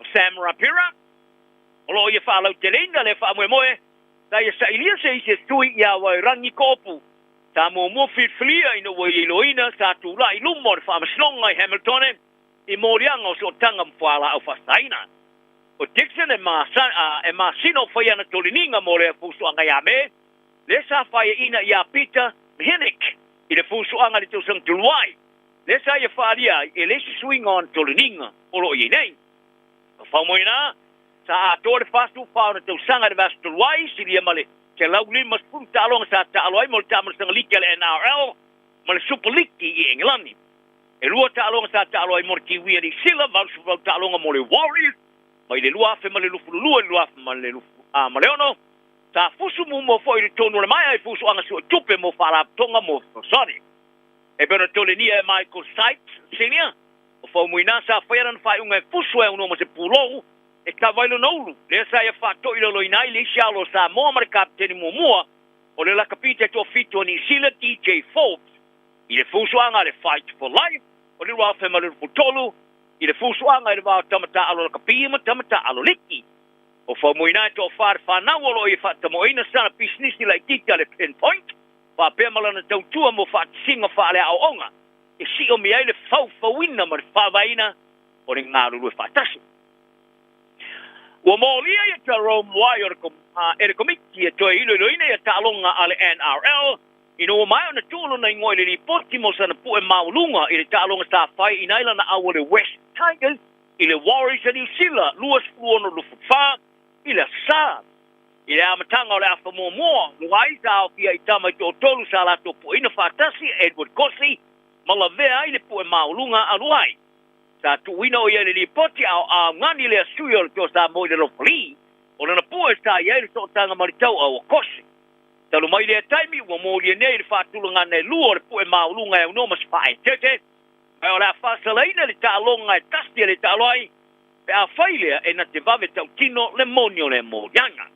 O Sam Rapira, o lo o ia faalauteleina lea faamoemoe, sa ia sailia se isi e sui ia Wairangi Koopu, sa muamua filifilia ina ua ia iloina sa tulai i luma o le faamasinoga i Hamiltone i moliaga o sootaga ma fualaau faasaina. O Dixon e masina o fai ana toleniga mo lea fusuaga ia Me, lea sa faiaina ia Peter Mihinic i le fusuaga i le tausaga talu ai, lea sa ia faaalia ai e le isi suiga o ana toleniga o lo o i ai nei. O Faumuina, sa atoa le 44 ona tausaga i le vaiaso talu ai, silia ma le 150 taaloga sa taalo ai mo le taamalasaga liki a le NRL ma le Super Liki i Engelani. E lua taaloga sa taalo ai mo le Kiwi a Niu Sila, 88 taaloga mo le Warriors mai le 2022 i le 2026. Sa fusu muamua foi i le tonu o le maea i fusuaga suetupe mo faalapotopotoga mo fesoasoani. E pei ona tolenia e Michael Sykes Senior, o Faumuina sa faia lana faaiuga e fusu ai aunoa ma se pulou e kava ai lona ulu, lea sa ia faatoilaloina ai le isi alo o Samoa ma le kapeteni muamua o le lakapi taitoafitu a Niu Sila, DJ Forbes. I le fusuaga a le Fight for Life o le 2023, i le fusuaga i le va o tama taaalo lakapi ma tama taaalo liki. O Faumuina e toafa le fanau o lo o ia faatamoeina sana pisinisi laitiiti a le Pinpoint, faapea ma lana tautua mo faatasiga faaleaoaoga e siomia ai le faufauina ma le faavaeina o le galulue faatasi. Ua molia ia Jerome Wai o le e le Komiti e toe iloiloina ia taaloga a le NRL ina ua maea ona tuu lona igoa i le lipoti mo sana pu'e maualuga i le taaloga sa fai ina ai lana au a le West Tigers i le Warriors a Niu Sila 26-24 i le Aso Sa. I le amataga o le afa muamua, lua ai sa aofia i tama i toatolu sa latou pueina faatasi Edward Kosi ma lavea ai le pu'e maualuga a Luai. Sa tuuina o ia i le lipoti a o augani lea sui o le Toa Samoa i le Lofali, o lana pu'e sa i ai le sootaga ma le tauau o Kosi. Talu mai lea taimi, ua molia nei le faatulagaga e lua o le pu'e maualuga e aunoa ma se faaeteete, ae o le a faasalaina le taaloga e tasi e le taalo ai, pe afai lea e na te vave tautino le moni o lea moliaga.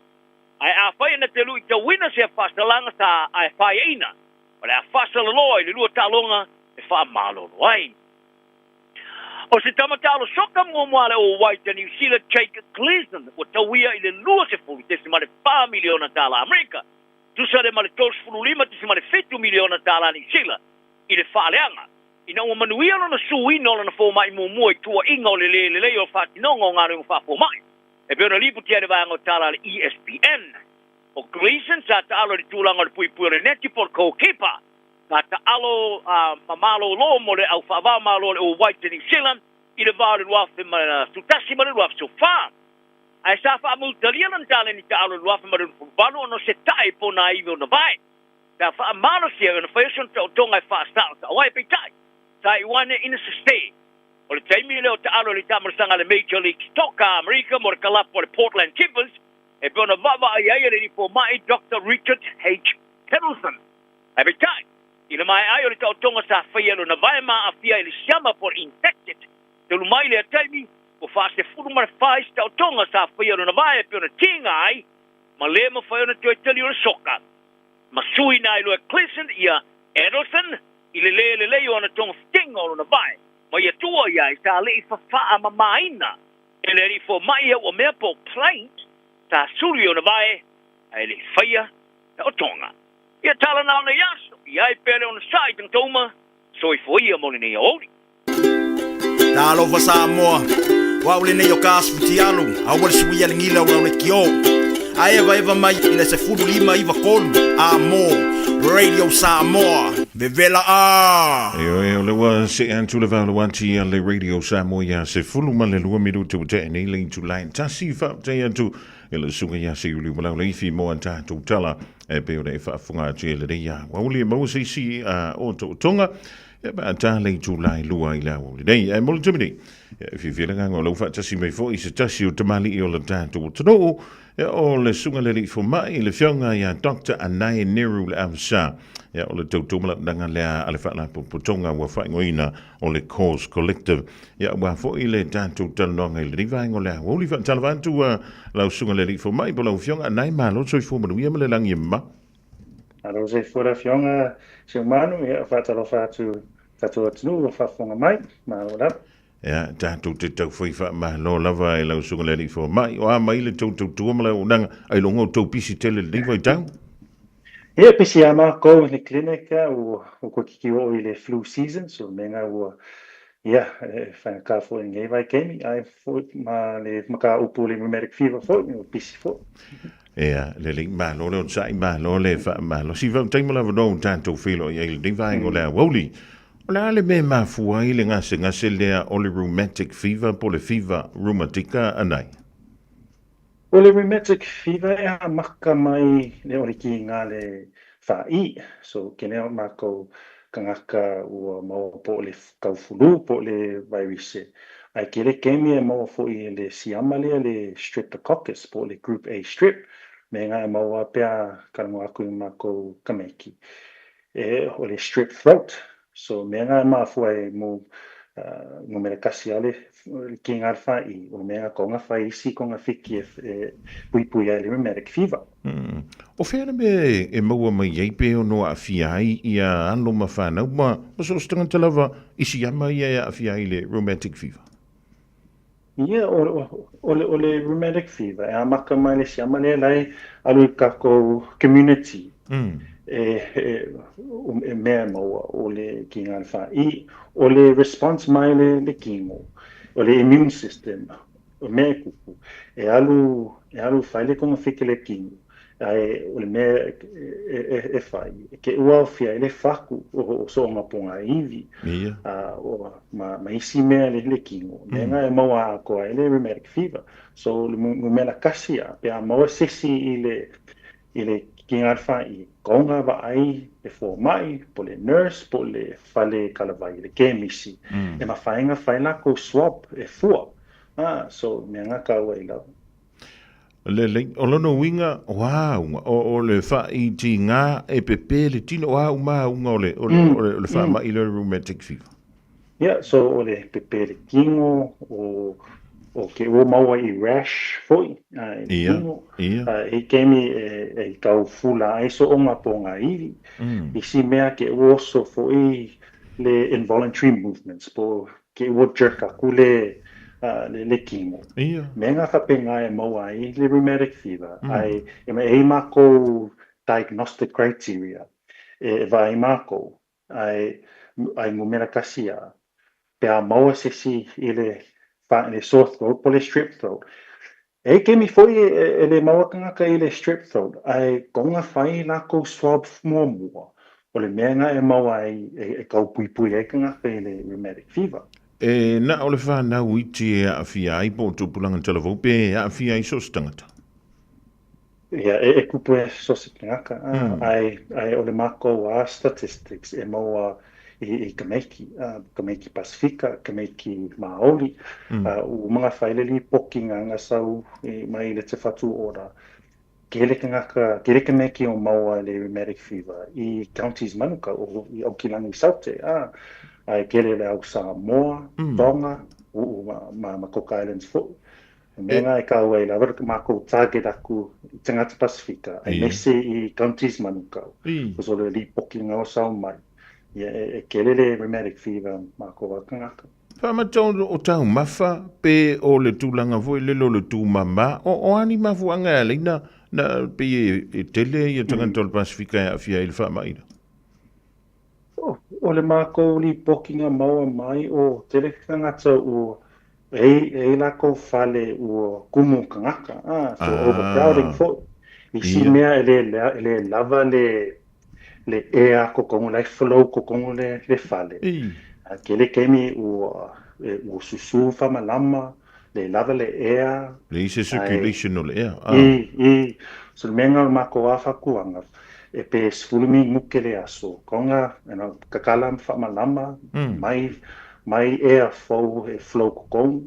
Ae afai e na te luitauina sea faasalaga sa ae faeaina, o le a faasalaloa i le lua taaloga e faamalolo ai. O se tama taalo soka muamua a le All Whites a Niu Sila, Jake Gleeson, ua tauia i le $20.4 miliona tala Amerika, tusa lea ma le $35.7 miliona tala Niu Sila, i le faaleaga, ina ua manuia lona suina o lona fomai muamua i tuuaiga o le lē lelei o le faatinoga o galuega faafomai, e pei ona lipotia e le vaega o tala a le ESPN. O Gleeson sa taalo i le tulaga o le puipui o le neti po o le goalkeeper, Sa taalo ma malolo mo le au faava-o-Malo o le All Whites i Niu Sila i le va o le 2011 ma le 2014. Ae sa faamulitalia lana taleni taalo i le 2018 ona o se tae pona ivi ona vae. Sa faamalosia ai ona fai o sona taotoga e faasaosao ai, peitai, sa iu ane ina sese. O le taimi lea o taalo i le taamalasaga a le Major League Soccer a Amerika mo le kalapu a le Portland Timbers, e pei ona vaavaai ai e le alii fomai Doctor Richard H. Kettleson. Ae peitai, I le maea ai o le taotoga sa faia lona vae ma aafia i le siama po o le infected, talu mai lea taimi, ua 14 isi taotoga sa faia lona vae e pei ona tiga ai ma le mafai ona toe tali o le soka. Ma suiina ai loa e Clinton ia Edelson i le lē lelei o ana togafitiga o lona vae ma ia tua ia i sa leʻi fafaamamaina e le alii fomai ia ua mea po o plate sa sulu i ona vae ae le i faia taotoga. Ia tala na ona i aso, i ai pea le onosai i tagata uma, soifua ia mo lenei aoauli. Talofa Samoa, o au lenei o Kas Futialu, aua le suia le gila o lau lekiō. A evaeva mai i le 15 93 A mo Radio Samoa, vevela a! Ioe, o le ua see atu le valo ati a le Radio Samoa ia 12 minuta ua tea nei le itula e 1. Faafetai atu i le susuga ia Seiuli Malau Leifi mo a tatou tala e pei ona e faafofoga atu i lenei aoauli e maua se isi o tootoga e pe a ta le itula e 2 i le aoauli nei. Ae mo le taimi nei, e fiafia le agaga o lau faatasi mai foi i se tasi o tamalii o le tatou atunuu, o le susuga i le alii fomai, le afioga ia Doctor Anae Neru le Avsa, o le tautua malaunaga lea a le Faalapotopotoga ua faaigoaina o le Cause Collective. Ia, aua foi le tatou talanoaga i lenei vaega o le aoauli. Faatalofa atu lau susuga i le alii fomai po o lau afioga Anae, malo le soifua manuia ma le lagi e mama. Malo le soifua le afioga Seumanu, ia faatalofa atu tatou atunuu o faafofoga mai, malo lava. Ia, tatou te taufai faamalo lava e lau susuga i le alii fomai. O a mai le tou tautua ma le auaunaga, ailoga o tou pisi tele i lenei vaitau? Ia, pisi lava makou i le clinic, ua toeitiiti oo i le flu season, so mea ua, ia, e faigata foi i lenei vaitaimi, ae foi ma le mataupu o le rheumatic fever foi, ua pisi foi. Ia, lelei, malo le onosai, malo le faamalosi. Faafetai mo le avanoa ua tatou feiloai ai i lenei vaega o le aoauli. O le a le mea e mafua ai le gasegase lea o le rheumatic fever po o le fiva rheumatica anai? O le rheumatic fever e amata mai le o le kiga le fa'i, so kene o makou tagata ua maua po o le tau fulu po o le vairise, ae tele kemi e maua foi e le siama lea le streptococcus po o le group A strep, mea nga e maua pe a talanoa atu i makou tamaiti. E o le strep throat. So mea nga e mafua ai mo numera 1 a le kiga le fa'i, o le mea nga konga fai isi konga fiki e puipui ai le rheumatic fever. O fea le mea e maua mai ai pe ono aafia ai ia alo ma fanau ma so o se tagata lava i siama ia e aafia ai le rheumatic fever? Ia, o le rheumatic fever, e amata mai le siama lea la e alu i tatou community, e mea e maua o le kiga le fa'i, o le response mai le kino, o le immune system, o mea e tupu, e alu, e alu fai le togafiti le kino, ae o le mea e fai, e ke ua aofia ai le fatu o soonga pogaiwi, ma isi mea le kino, mea nga e maua atoa ai le rheumatic fever. So, le numera 1 a, pe a maua sesi i le kiga le fa'i, kaunga vaai le fomai, po le nurse, po le fale kalavai, le kemisi, e mafai ona fai lakou swab e fua. So, mea nga taua i lalo. Lelei, o lona uiga, o a auga, o le faaitiga e pepe le tino, o a uma auga o le, o le, o le, o le faamai lea o le rheumatic fever? Yeah, so o le pepe le tino, o ke ua maua i rash foi, i le tino. E kemi e tau fula ai soonga po ngā iwi. Isi mea ke ua oso foi le involuntary movements, po ke ua jerk aku le kino. Mea ngā whapenga e maua ai le rheumatic fever, ai e me ei mākou diagnostic criteria e vaai mākou, ai ngumera kasi a, pe a maua sesi i le sore throat po le strep throat. E kemi foi e le maua tagata i le strep throat, ae konga fai lākou swab muamua, o le mea nga e maua ai e tau puipui ai tagata i le rheumatic fever. E na o le whanau iti e aafia ai po o tupulaga talavou pe e aafia ai so o se tagata? Ia, e kupu e so se tagata, ae o le mākou a statistics e maua i tamaiti, tamaiti Pasifika, tamaiti Māori, u mga fai le lipoki nga nga sau mai le te whatu ora. Kele tagata, kele ka mea ki o maua le rheumatic fever i counties Manukau, o i Aokilangi Saute, a, a e kele le au Samoa, Tonga, uu ma, ma, ma Cook Islands foʻi. O mea nga e kaua i lava ka makou target aku i tagata Pasifika, aemaise i counties Manukau, cause o le lipoki nga o sao mai, ia e, e kele le rheumatic fever makou a tagata. Faamata o taumafa pe o le tulaga foi lele o le tumama, o a ni mafuaaga e ala ai na, na pei e, e tele ia tagata o le Pasifika e aafia ai i le faamai la? O le makou lipokiga maua mai o tele tagata ua e i lakou fale ua kumu tagata, a, so overcrowding foi. Isi mea e le, e le lava le le ea kokogu la e flow kokogu le le fale. A kele taimi ua ua susū faamalama, le lava le ea. Leai se circulation o le ea. I, i. So le mea lena o le matou lava fautuaga, e pe 10 minuke le aso, kaoga, you know, kakala ma faamalama, mai, mai ea fou e flow kokogu,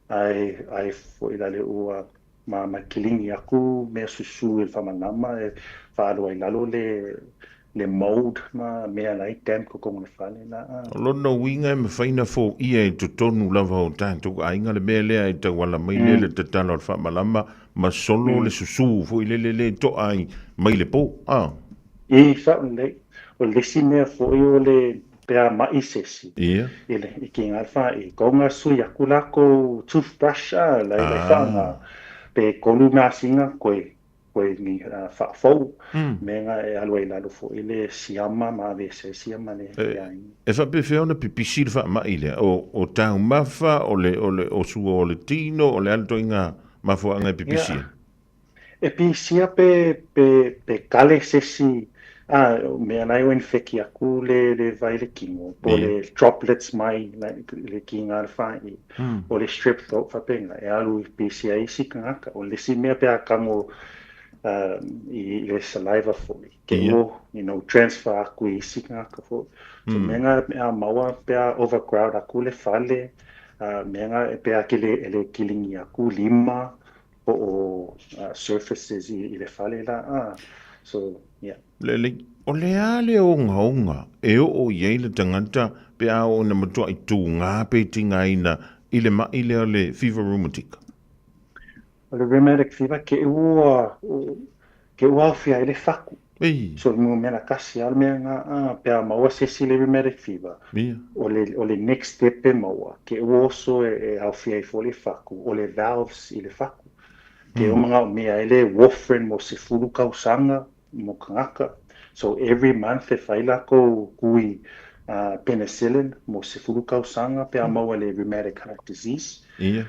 ae, ae foi la le ua Ma ma kilini aku mea susū i le faamalama e faaalu ai lalo le le mould ma mea la e damp kokogo le fale la. O lona uiga e mafai na foia i totonu lava o tatou aiga le mea lea e tauala mai lea le tatala o le faamalama ma solo le susū foi lele le toa ai mai le po a. I sao lelei. O le isi mea foi o le pe a maʻi sesi i le i ki nga fa i ko nga sui aku lakou toothbrush a lai lai fa nga pe kolu masina koe koe ni faafou me nga e alu ai lalo foi le siama ma ave se siama le aiga. E faapefea ona pipisi le faamaʻi lea? O o taumafa, o le o le o sua o le tino, o le a le ituaiga mafuaaga e pipisi ai? E pisia pe pe pe kale sesi a mea la e infeki aku le le vai le kino po le droplets mai le kinga le fa'i o le strep throat faapena e alu i pisia ai isi tagata. O le isi mea pe a tago i le saliva foi ke ua you know transfer aku i isi tagata foi. So mea na a maua pe a overcrowd aku le fale mea na pe a ke le e le kilini aku lima po o surfaces i le fale la a so yeah. Lelei, o le a le ogaoga e oo i ai le tagata pe a oo ina matuai tūgā pe tigaina i le maʻi lea o le fever rheumatic? O le rheumatic fever ke ua ke ua aofia ai le faku. Ei. So mo mea kasi a le mea nga a pe a maua se isi le rheumatic fever. Ia. O le o le next step e maua ke ua oso e, e aofia ai foi le faku o le valves i le faku. Ke mm. manaomia ai le warfarin mo 10 tausaga mo tagata. So every month e fai lakou kui penicillin mo 10 tausaga pe a maua le rheumatic heart disease. Ia.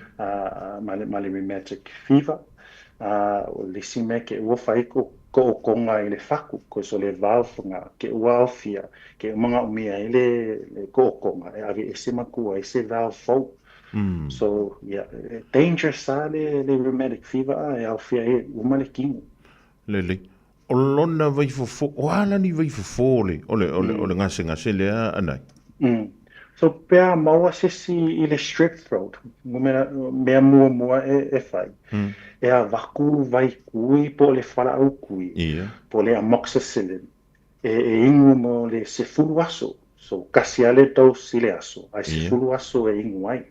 Ma le ma le rheumatic fever. O le isi mea ke ua fai ko kookoga i le faku, cause o le valve nga ke ua aofia, ke ua manaomia ai le le kookoga e aveese ma tuu ai se valve fou. So yeah, dangerous a le le rheumatic fever a e aofia ai uma le kino. Lelei. O lona vaifofo, o a la ni vaifofo o le, o le, o le, o le gasegase lea Anae? So pe a maua se isi i le strep throat, mea, mea muamua e, e fai, e avaku vai kui po o le fualaau kui, po o le amoxicillin, e, e inu mo le 10 aso. So kasi lava le dose i le aso, ae 10 aso e inu ai.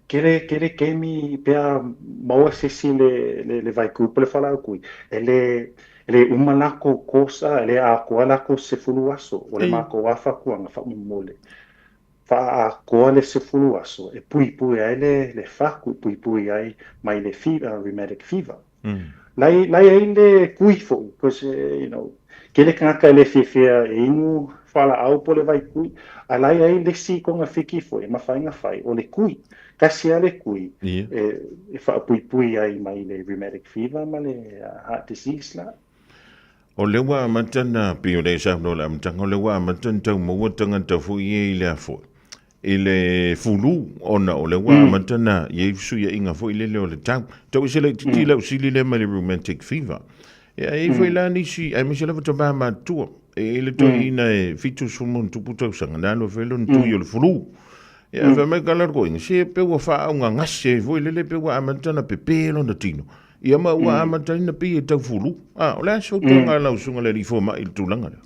Kele, kele kemi pe a maua se isi le, le, le vaikui po o le fualaau kui, e le, e le uma lakou course a, e le atoa lakou 10 aso, o le makou lava fautuaga faamolemole. Faaatoa le 10 aso e puipui ai le, le faku, puipui ai mai le fever, rheumatic fever. Lai, lai ai le kui foi, cause, you know, kele tagata e le fiafia e inu fualaau po o le vai kui, ae lai ai le isi togafiti foi e mafai ona fai, o le kui. Tasi lava le kui e, e faapuipui ai mai le rheumatic fever ma le heart disease la. O lea ua amata na, pei o lea e saunoa i le amataga, o lea ua amata na tau maua tagata foi ia i le a foi, i le fulu, ona o lea ua amata na i ai fesuiaiga foi lele o le tau. Tau ese laitiiti lau sili lea mai le rheumatic fever. Ia, e i ai foi la nisi, aemaise lava tama matutua, e i ai le toeaina e 70+ tausaga, na alu ai foi lona tui o le fulu. Ia, fai mai ka la le koiga, se pe ua faaugagase ai foi lele, pe ua amata na pepe lona tino. Ia ma ua amataina pei e tau fulu. A, o le a se fautuaga a lau susuga i le alii fomai i le tulaga lea?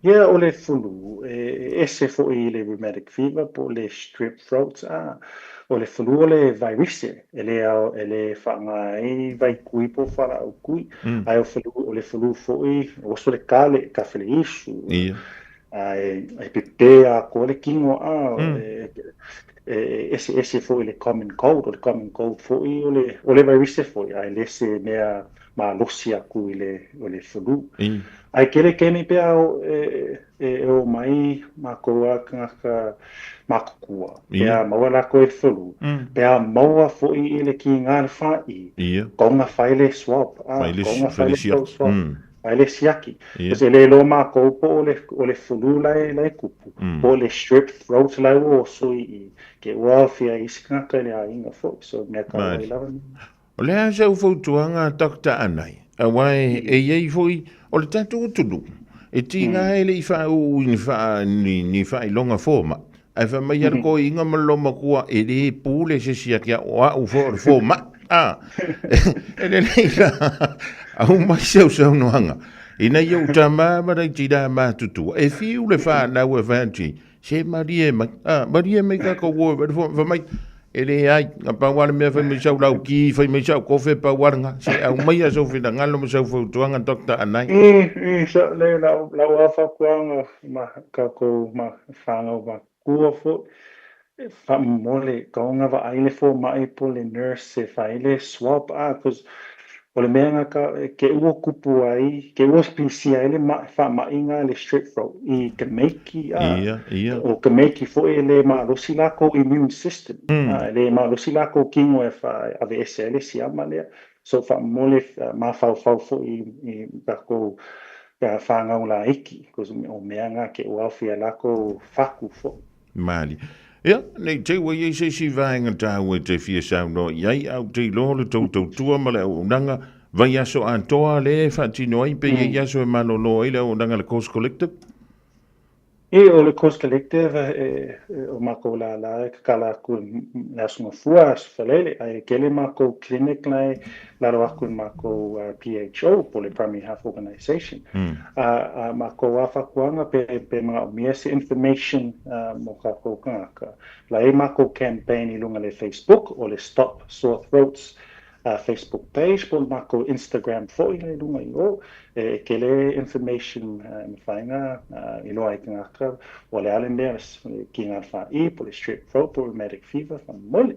Ia, o le fulu, e ese foi i le rheumatic fever po o le strep throat, a, o le fulu o le vairise, e le ao, e le faaaoga ai vaikui po o fualaau kui, ae o flu, o le fulu foi, oso le kale, kafe le isu, ae e pepe atoa le kino, a, e, e eseese foi i le common cold, o le common cold foi o le, o le vairise foi, ae le se mea malosi aku i le, o le flu. Ae kele kemi pe a e, e, e o mai mākou a kangaka mākukua, pe a maua lākou i le flu, pe a maua foi i le ki ngā le wha'i, konga whai le swab, a, konga whai le throat swab, whai le siaki. Because e le iloa mākou po o le, o le flu la e, la e kupu, po o le strep throat la e ua oso i i, ke ua aofia ai isi kangaka i le āinga foi, so mea ka wai lava. O le a sau fautuaga a Doctor Anai, aua e i ai foi o le tatou atunuu, e tiga e le i faauu i ni faa, ni, ni faailoga fomai, ae fai mai a le toeaina ma le loomatua, e le pule se isi ia te au, o au foi o le fomai. A, e lelei la, aumai sau saunoaga, ina ia ou tama ma nai tinā matutua, e fiu le fanau e fai atu, Se malie mai, a, malie mai tatou o e fai le fomai, fai mai, e leai, na pau lava le mea fai mai sau lauki, fai mai sau kofe, pau lava lena, se aumaia sou finagalo ma sau fautuaga Doctor Anai. I, i, sa, le, lau, lau lava fautuaga ma tatou ma fanau matua foi, faamolemole, taoga vaai le fomai po o le nurse e fai le swab, a, cause O le mea nga ka, ke ua kupu ai, ke ua pisia ai le ma, faamaʻiga le strep throat i tamaiti a, Ia, ia. o tamaiti foi e le malosi lakou immune system, a, e le malosi lakou kino e fa, aveese ai le siama lea. So faamomoli mafaufau foi i tatou fanau laiti, cause o mea nga ke ua aofia ai lakou fatu foi. Malie. Ia, ne i te i ua i ai se isi vaega tāua e te fia saunoa i ai, a ou te iloa o le tou tautua ma le auaunaga vaiaso atoa lea e faatino ai pe i ai aso e malolo ai le auaunaga a le Course Collective? E, o le Course Collective, e, o mākou lālā e kakala aku i le Aso Gafua, Aso Faraile, ae e kele mākou clinic la e lalo aku i mākou PHO, po o le Primary Health Organization. A, a mākou a whakuanga pe, pe manaomia se information mo kākou kangaka. La e mākou campaign i lunga le Facebook o le Stop Sore Throats Facebook page po o le mākou Instagram foi la i lunga i o e kele information e mawhai nga iloa ai kangaka o le a le mea ki ngā wha'i po le strep throat po rheumatic fever whamole.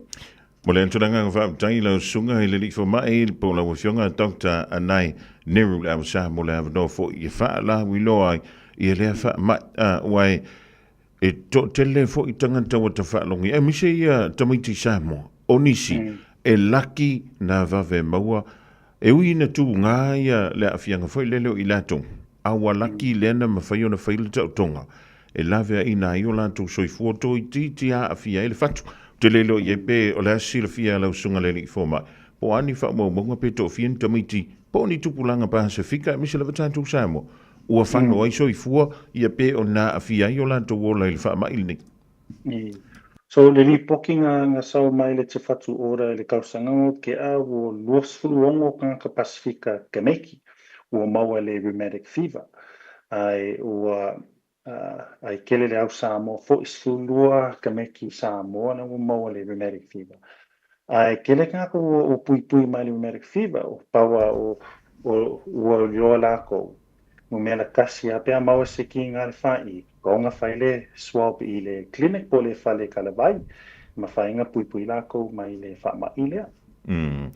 Mo le tulaga faafetai i lau susuga i le Alii Fomai po o lau Afioga Doctor Anai Nehru Leavasa mo le avanoa foi e faalauiloa ai ia lea faamai aua e toatele foi tagata ua tafaalogi aemaise ia tamaiti Samoa o nisi e laki nā vave maua E ui ina tūngā ia le aafiaga foi lele o i latou, a ua laki lea na mafai ona fai le taotoga e laveaiina ai o latou soifua toitiiti aafia ai le fatu. Ou te le iloa i ai pe o le a silafia e lau susuga le alii fomai, po o a ni faamaumauga pe toafia ni tamaiti po o ni tupulaga Pasefika aemaise lava tatou Samoa ua fano ai soifua ia pe ona aafia ai o latou ola i le faamai lenei. So le lipoti nga nga sau mai le Te Whatu Ora i le tausaga o ke a ua 26 tangata Pasifika kemeiki ua maua le rheumatic fever ae ua ae kele le au Samoa foi 12 kemeiki Samoa na ua maua le rheumatic fever. Ae kele tangata ua ua puipui mai le rheumatic fever o pau a o ua iloa lakou Numera tasi a pea maua se ki nga le whai, kaonga whai le swab i le clinic po le fale kalavai, ma whainga puipui lakou mai le whaama'i lea. Mm.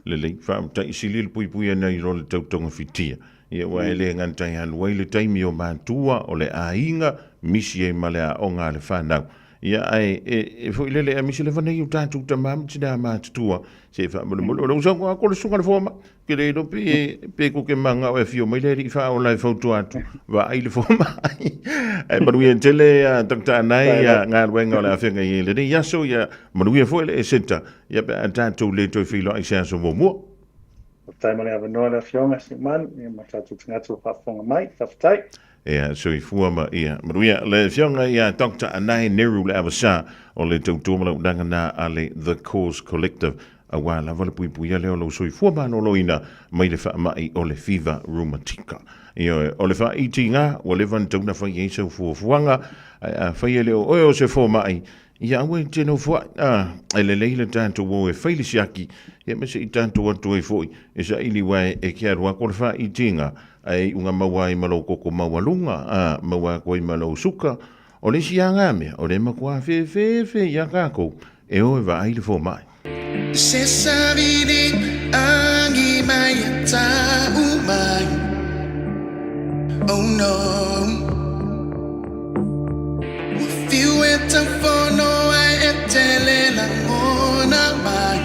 Lelei, faamata'i sili le puipui ana i lo le tautogafitia. Ia ua e le gata i alu ai le taimi o matua, o le aiga, misi ai ma le aoga a le fanau. Ia ae e, e foi lele aemaise lava nei o tatou tama ma tinā matutua, se e faamolemole, o lou saunoa atu o le susuga i le fomai, Ke le iloa pe, pe ko ke manga o e whio mai le alii whaola e fautua atu, vaai le fomai. Ae manuia tele a Dr. Anai a ngā luenga o le awhenga i e lenei aso, ia manuia foi le e senta, ia pe a tātou le toe whiloa i se aso muamua. Faafetai mo le avanoa le Afioga Seumanu, ia ma tatou tagata ua faafofoga mai. Faafetai. Ia soifua ma ia manuia le Afioga ia Doctor Anae Neru Leavasa o le tautua ma le auaunaga na a le The Cause Collective. Auā lava le puipuia lea o lou soifua maloloina mai le faamai o le fiva rumatika. Ioe, o le faaitiga, ua leva ona tatau ona fai ai sau fuafuaga, ae afai e le o oe o se fomai, ia aua e te nofoai. A, e lelei le tatou o e fai le siaki, ia ma se i tatou atu ai foi e saili aua e te alu atu le faaitiga, ae iuga maua ai ma lou toto maualuga, a, maua atu ai ma lou suka. O le isi lava na mea, o lea e matua fefe ia tatou e o e vaai le fomai. Se savili agi mai e tau mai Oh no Ua fiu e taufono ai e tele lagona mai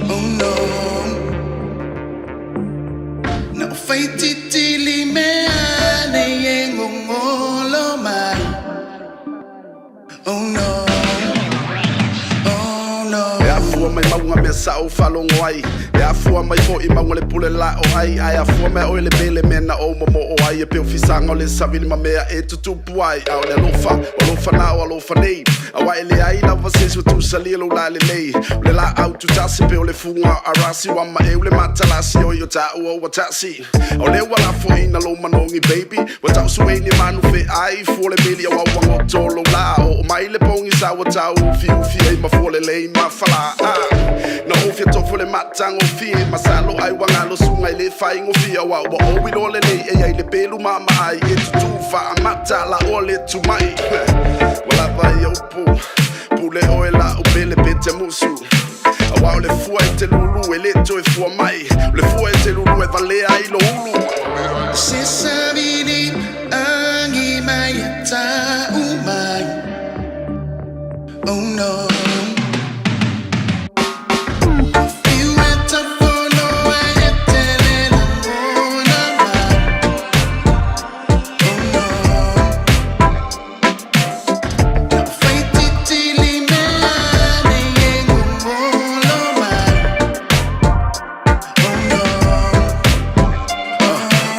Oh no Na o faititili mea nei e gogolo mai Oh no, oh no. E afua mai mauga mea sa ou faalogo ai E afua mai foi mauga le pule la o ai Ae afua mai oe le mele mea na ou momoo ai E pei o fisaga o le savili ma mea e tutupu ai A o le alofa, o alofa na o alofa nei Aua e leai lava se isi ua tusalia lou lalelei O le laau tutasi pei o le fuga o Arasi Ua maeu le matalasi oi o taua ua tasi O lea ua lafoina lou manogi baby Ua tausuei ni manu feai Fua le meli aua ua goto lou lā Oo mai le pogisa ua tau ufiufi ai ma fua lelei ma falā Na ou fia tofo le matagofie Masalo ai ua galo suga i le faigofie Aua ua ou iloa lelei e i ai le pelu maamaai E tutū faamata la oa le tumai Ua lava ia upu Pule oe la'u pele pe te musu Aua o le fua e te lulu e le toe fua mai O le fua e te lulu e valea ai lou ulu Se savili agi mai e tau mai Oh no Fiu e taufono ai e tele lagona mai Oh no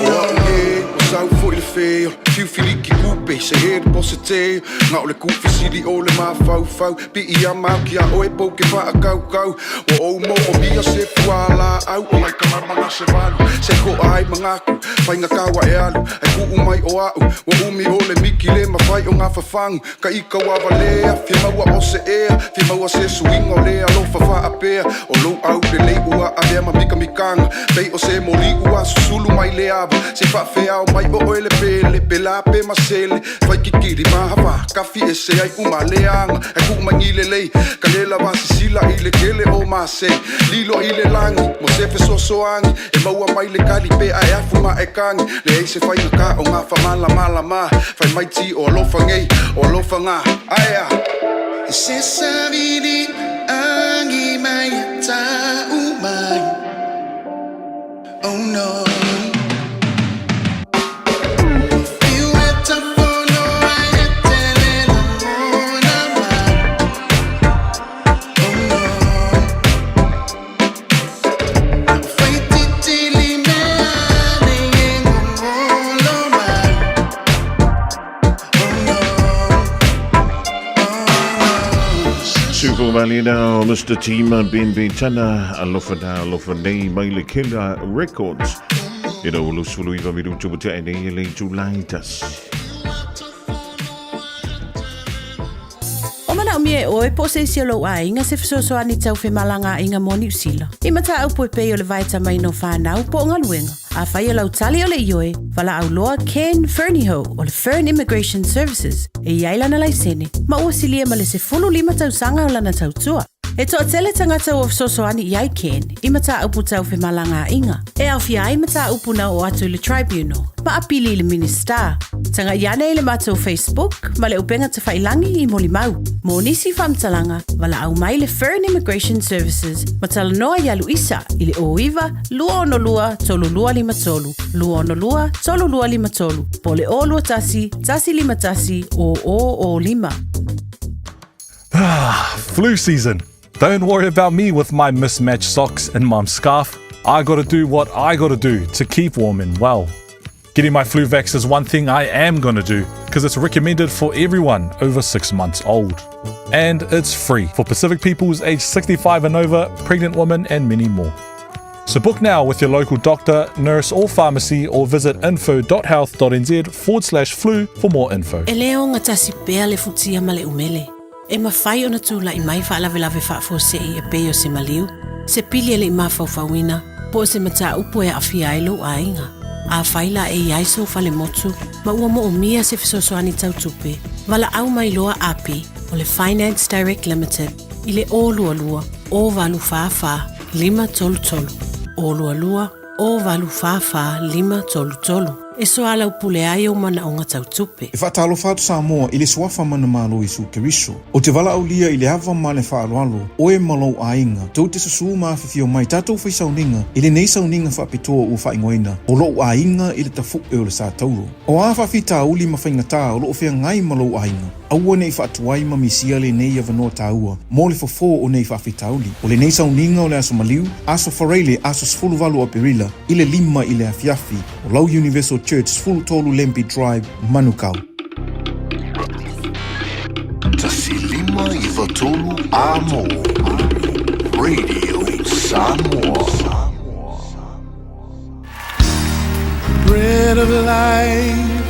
O au e, ua sau foi le fe o le fiufiliki kupe se he le posete Nga o le kufisili o le mafaufau Pii a mau ki a oe pou ke faakaukau Ua ou moomia se fualaau O ngai kalama na se valu Se koa ai mangaku Faiga kaua e alu Ai kuu mai o a'u Ua umi o le miki le mafai o gafafagu Ka ika ua valea Fia maua o se ea Fia maua se suiga o le alofa faapea O lou aulelei ua avea ma mikamikaga Pei o se moli ua susulu mai le ava Se faafeao mai o oe le pele Pela pe masele Fai kikili mahafa Kafi ese ai uma leaga Ai kuu mai gilelei Ka le lava sisila i le kele o masei Lilo i le lagi Mo se fesoasoani E maua mai le kali pe ae afu ma e kagi Leai se faiga ka o ngā whamalamalama Fai mai ti o alofa ngei o alofa ngā Aea! Se savili agi mai e tau mai Oh no Fiu e taufono ai e tele lagona mai Oh no Faititili mea nei e gogolo mai Oh no Super Valley now, Mr. Tima Ben Tana, Alofa na, Alofa nei, mai le Killer Records. I rau lusulu iwa mirutu te e nei e le July tasi. O manaomia e oe po o se isi o lou aiga se fesoasoani tau femalagaaiga mo Niu Sila. I mataupu e pei o le vaetamaina o fanau po o galuega. Afai o lau tali o le ioe, valaau loa Ken Fernihough o le Fern Immigration Services e i ai lana laisene ma ua silia ma le 15 tausaga o lana tautua. E toatele tagata ua fesoasoani i ai Ken i mataupu tau femalagaaiga, e aofia ai mataupu na oo atu i le Tribunal ma apili i le Minisita. Tagai ane i le matou Facebook ma le upega tafailangi i molimau. Mo nisi faamatalaga, valaau mai le Fern Immigration Services ma talanoa iā Luisa i le 09 262 3253, 262 3253, po o le 021 151 0005. Ah, flu season. Don't worry about me with my mismatched socks and mum's scarf. I gotta do what I gotta do to keep warm and well. Getting my flu vax is one thing I am gonna do because it's recommended for everyone over six months old. And it's free for Pacific peoples aged 65 and over, pregnant women, and many more. So book now with your local doctor, nurse, or pharmacy, or visit info.health.nz forward slash flu for more info. E le ogatasi pea le futia ma le umele. E mafai ona tulai mai faalavelave faafuasei e pei o se maliu, se pili e le i mafaufauina, po o se mataupu e aafia ai lou aiga. Afai la e i ai sou falemotu ma ua moomia se fesoasoani tau tupe, valaau mai loa api o le Finance Direct Limited i le 022 084 533, 022 084 533 e soalaupule ai ou manaoga tau tupe. E faatalofa atu Samoa i le Suafa Manumalo Iesu Keriso. Ou te valaaulia i le ava ma le faaaloalo, oe ma lou aiga, tou te susū ma afifio mai tatou fai sauniga i lenei sauniga faapitoa ua faaigoaina o lou aiga i le tafu'e o le Satauro. O a faafitauli ma faigatā o loo feagai ma lou aiga, aua ne i faatuai ma misia lenei avanoa taua mo le fofo o nei faafitauli. O lenei sauniga o le Aso Maliu, Aso Faraile, Aso 18 o Aperila, i le 5 i le afiafi, o Lau Universal Church, 13 Lambie Drive, Manukau. 1593 Amo Radio Samoa. Bread of life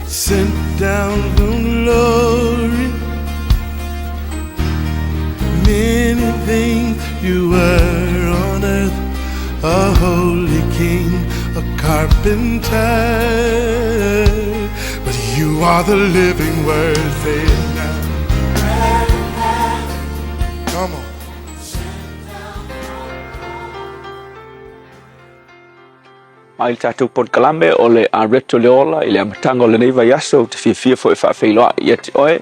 sent down from glory. Many things you were on earth, a holy king, a carpenter. But you are the living word, say it now. Come on. Mai le tatou polokalame o le Areto le Ola i le amataga o lenei vaiaso, ou te fiafia foi e faafeiloai ia te oe,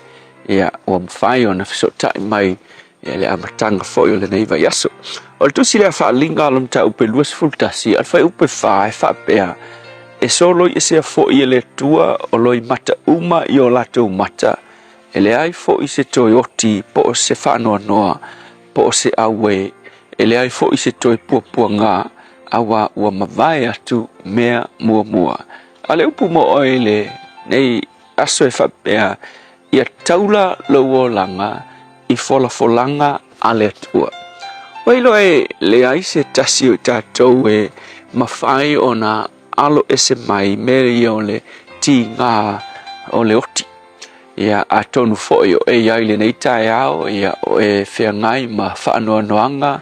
ia ua mafai ona fesootai mai i le amataga foi o lenei vaiaso. O le tusi lea Faaaliga o le mataupu e 21, o le fuaiupu e 4 e faapea, E soloiesea foi e le Atua o loimata uma i o latou mata, e leai foi se toe oti po o se faanoanoa, po o se auē, e leai foi se toe puapuaga, auā ua mavae atu mea muamua. A le upu mo oe i lenei aso e faapea, Ia taula lou olaga i folafolaga a le Atua. Ua iloa e leai se tasi o i tatou e mafai ona alo ese mai mea ia o le tigā o le oti. Ia, atonu foi o e i ai i lenei taeao, ia, o e feagai ma faanoanoaga,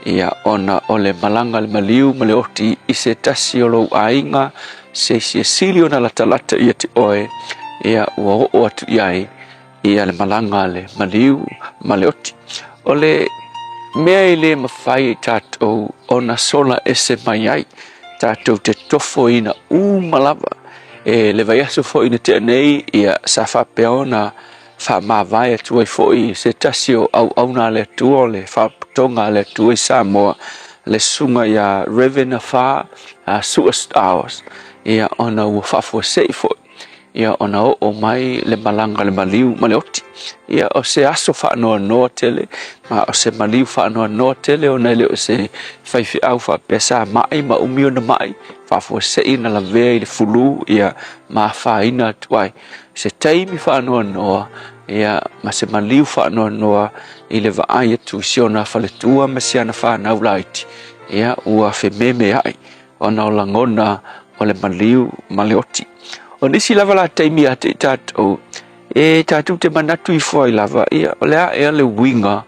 ia, ona o le malaga a le maliu ma le oti i se tasi o lou aiga, se isi e sili ona latalata ia te oe, ia, ua oo atu i ai, ia le malaga a le maliu ma le oti. O le mea e le mafai e tatou ona sola ese mai ai, tatou te tofoina uma lava. E le vaiaso foi na tea nei, ia, sa faapea ona faamavae atu ai foi se tasi o auauna a le Atua, o le Faalapotopotoga a le Atua i Samoa, le susuga ia Reverend Afa Sua Stowers, ia, ona ua faafuasei foi ia ona oo mai le malaga a le maliu ma le oti. Ia, o se aso faanoanoa tele, ma o se maliu faanoanoa tele ona e le o se faifeau faapea sa mai ma umi ona mai, faafuasei na lavea i le fulu, ia, ma afaina atu ai. Se taimi faanoanoa, ia, ma se maliu faanoanoa i le vaai atu i si ona faletua ma si ana fanau laiti, ia, ua fememeai ona o lagona o le maliu ma le oti. O nisi lava la taimi ia te i tatou, e tatou te manatu ifo ai lava, ia, o le a ea le uiga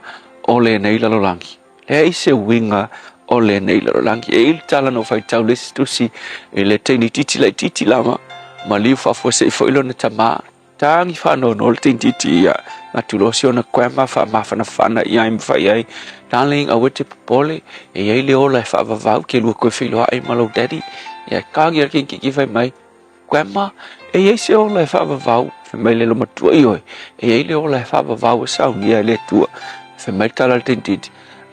o lenei lalolagi? Leai se uiga o lenei lalolagi. E i ai le tala na ou faitau le isi tusi i le teine itiiti laitiiti lava, maliu faafuasei foi lona tama, Tagi faanoanoa le teine ia atu loa si ona grandma faamafanafana i ai ma fai ai, Darling, aua e te popole, e i ai le ola e faavavau ke lua koe feiloai ma lou daddy. Ia, tagi a le teine fai mai, Grandma, e i ai se ola e faavavau? Fai mai le lomatua, Ioe, e i ai le ola e faavavau e saunia e le Atua. Fai mai le tala a le teine,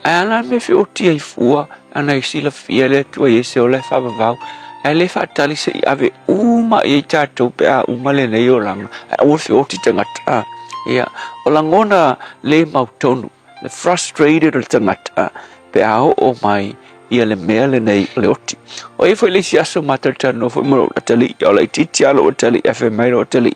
Ae a la le mea e feoti ai fua, ana i silafia e le Atua i ai se ola e faavavau, ae le faatali se i ave uma i ai tatou pe a uma lenei olaga, ae aua le feoti tagata. Ia, o lagona le mautonu, le frustrated o le tagata pe a oo mai ia le mea lenei o le oti. O ia foi le isi aso matou talanoa foi ma lou atalii, o laitiiti lava lou atalii, ae fai mai lou atalii,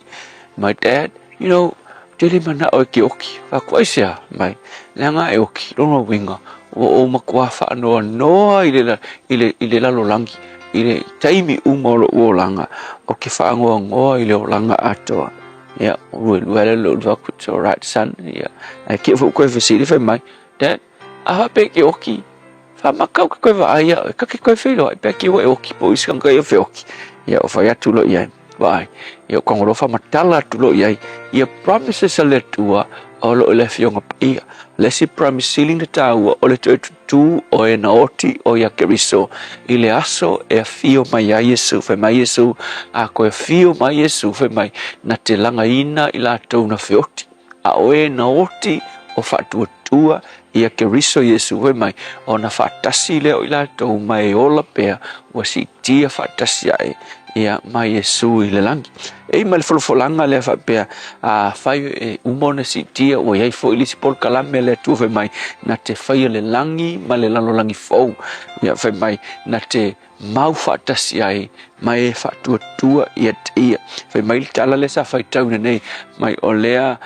my dad, you know, Ou te le manao e ke oki. Fai atu, Aisea? Mai, Leaga e oki, lona uiga, ua ou matua faanoanoa i le, i le, i le lalolagi, i le taimi uma o lou olaga, ou te faanoanoa i le olaga atoa. Ia, luelue lea lou fai atu, It's alright, son. Ia, ae ke foi koe fesili fai mai, Dad, a faapea e ke oki, Whamakau ke koe vaai ia oe, ka ke koe wheiloai, pea ki ua e oki po isi kanga ia wheoki. Ia o whai atu lo iai, vaai, ia o kongolo whamatala atu lo iai, ia promises a le Atua o lo o le afioga paia. Le isi promise sili na tāua o le toe tutū o e na oti o ia Keriso i le aso e afio mai ai Iesu, whai mai Iesu, a koe afio mai Iesu, whai mai, na te langaina i latou na wheoti. A o e na oti o faatuatua ia Keriso Iesu fai mai, ona faatasi lea o i latou ma e ola pea ua siitia faatasi ae ia ma Iesu i le lagi. E i ma le folafolaga lea faapea, a fai e uma ona siitia ua i ai foi le isi polokalame a le Atua fai mai, na te faia le lagi ma le lalolagi fou. Ia fai mai, na te mau faatasi ai ma e faatuatua ia te ia. Fai mai le tala lea sa faitauina nei, mai o lea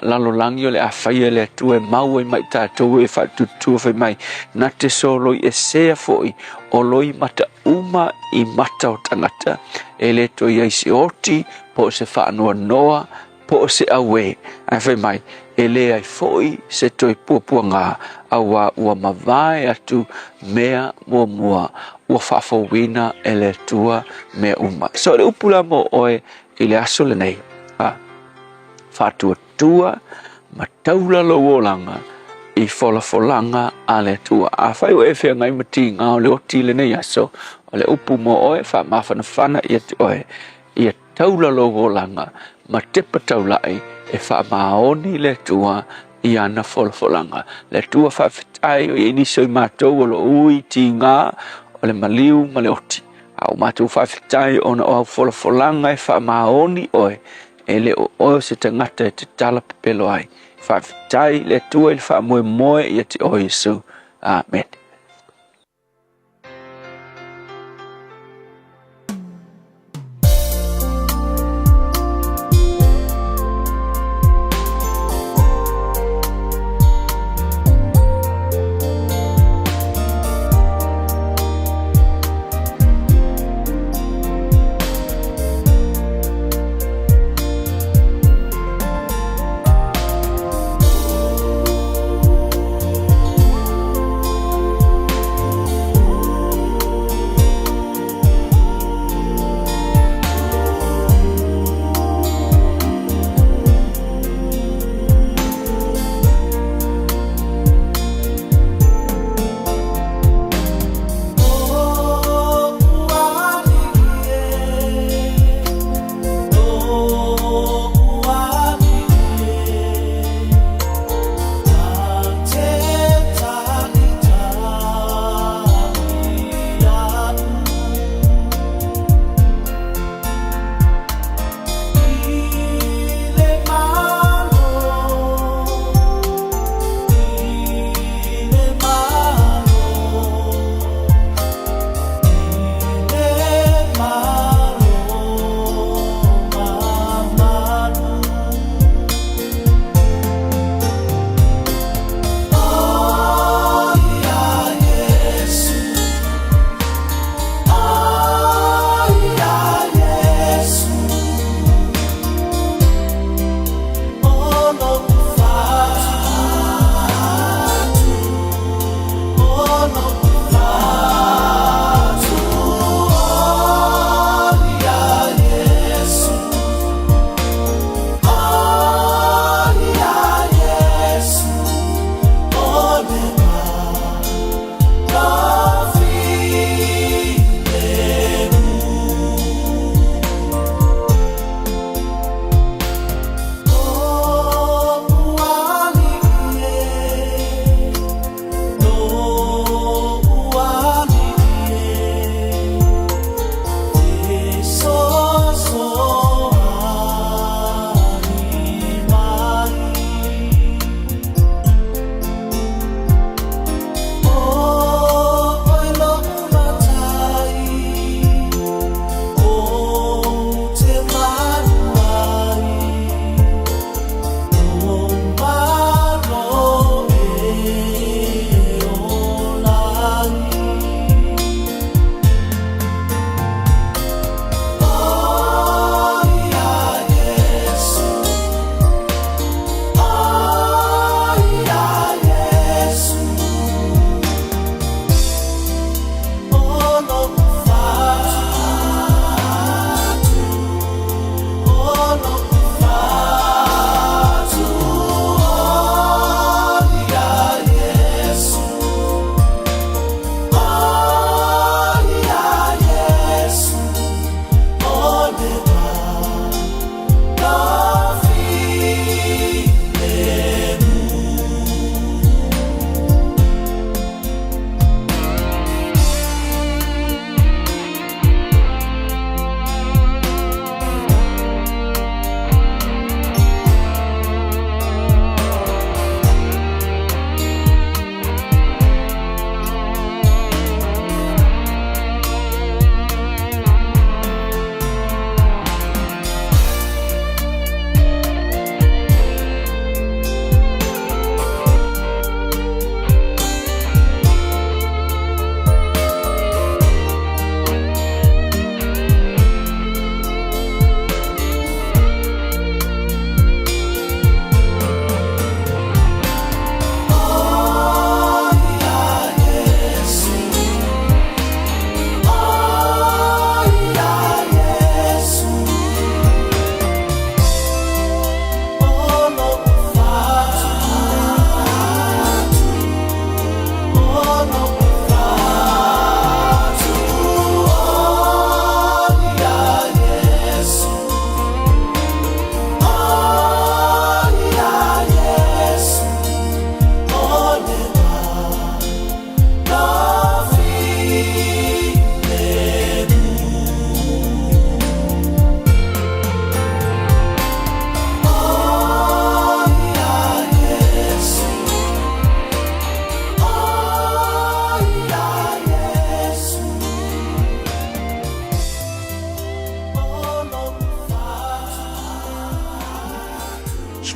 lalolagi o le a faia e le Atua e mau ai ma i tatou e faatuatua fai mai, na te soloi esea foi o loimata uma i mata o tagata, e le toe i ai se oti po o se faanoanoa po o se auē, ae fai mai, e leai foi se toe puapuagā, auā ua mavae atu mea muamua ua faafouina e le Atua mea uma. So o le upu la mo oe i le aso lenei, a, faatuatua ma taula lou olaga i folafolaga a le Atua. Afai ua e feagai ma tiga o le oti i lenei aso, o le upu mo oe, faamafanafana ia te oe, ia Taula lou olaga ma tepa taulai e faamaoni le Atua i ana folafolaga. Le Atua faafetai o i ai nisi o i matou o lo o ui tiga o le maliu ma le oti. A o matou faafetai ona o au folafolaga e faamaoni oe, e le o oe o se tagata e tatala pepelo ai. Faafetai le Atua i le faamoemoe ia te oe Iesu. Amene.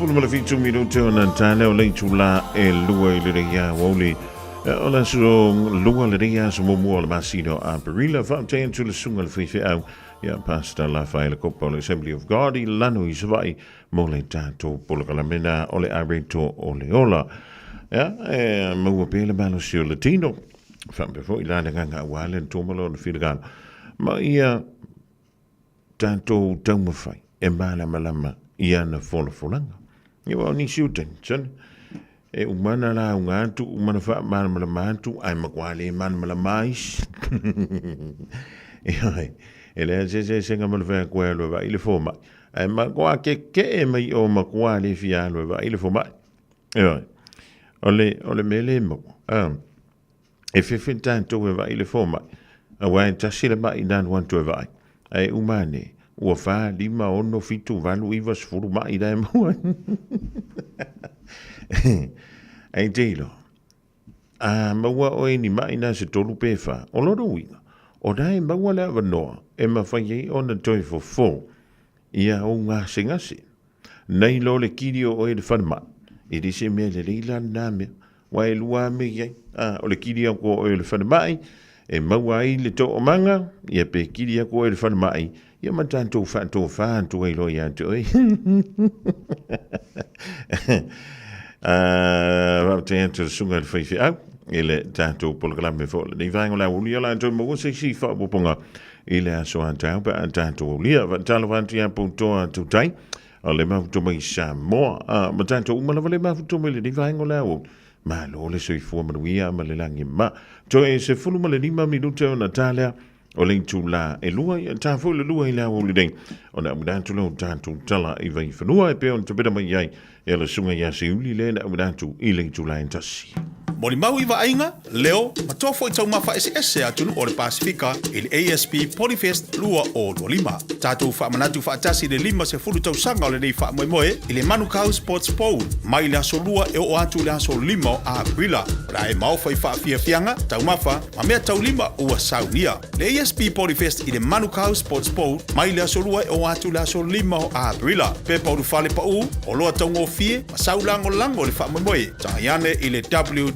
17 minute ona tale o le itulā e lua i lenei aoauli. O le aso lua lenei aso muamua o le masina o Aperila. Faafetai atu le susuga i le faifeau ia Pastor Lafaele Kopa o le Assembly of God i Lano i Savaii mo le tatou polokalame na o le Areto o le Ola. Ia, e maua pea le malosi o le tino. Faapea foi la le agaga aua le Atua ma lona finagalo. Ma ia tatou taumafai e malamalama i ana folafolaga. Ia aua o nisi o taimi, sole, e uma ona lauga atu, uma ona faamalamalama atu, ae matua le malamalama isi. Ioe, e leai se eseesega ma le fai atu e alu e vaai le fomai, ae matua keke'e mai o matua le fia alu e vaai le fomai. Ioe, o le, o le mea lea e maua, e fefe tatou e vaai le fomai, aua e tasi le mai na alu atu e vaai, ae uma ane, ua fa, lima, ono, fitu, valu, iva, sefulu mai la e maua. Ae te iloa, a maua oe i ni mai na se tolu pe fa, o lona uiga, o la e maua le avanoa e mafai ai ona toe fofo ia ou gasegase. Nei loa le kili o oe i le falemai, e le se mea lelei la lena mea, aua e lua lava mea i ai, a, o le kili atu o oe i le falemai, e maua ai le toomaga, ia pe kili atu oe i le falemai, ia ma tatou faatofa atu ai loa ia te oe. Faafetai atu i le susuga i le faifeau i le tatou polokalame foi o lenei vaega o le aoauli o le a toe maua se isi faaopoopoga i le aso a taeao pe a tatou aulia. Faatalofa atu ia Poutoa Tautai, o le mafuto mai Samoa. A, ma tatou uma lava le mafuto mai lenei vaega o le aoauli. Malo le soifua manuia ma le lagi ma. Toe 15 minute ona ta lea o le itulā e lua, ia ta foi le lua i le aoauli nei. Ona auina atu lea o tatou tala i Vaifanua e pei ona tapena mai ai e le susuga ia Seiuli lea na auina atu i le itulā e tasi. Molimau i vaaiga, leo, ma toa foi taumafa eseese a atunuu o le Pasefika i le ASP Polyfest 2025. Tatou faamanatu faatasi le 50 tausaga o lenei faamoemoe i le Manukau Sports Bowl mai le aso Lua e oo atu i le aso 5 o Aperila. O le a e maofa i faafiafiaga, taumafa, ma mea taulima ua saunia. Le ASP Polyfest i le Manukau Sports Bowl mai le aso Lua e oo atu i le aso 5 o Aperila. Pepa ulufale paū, oloa taugofie ma sau lagolago i le faamoemoe. Tagai ane i le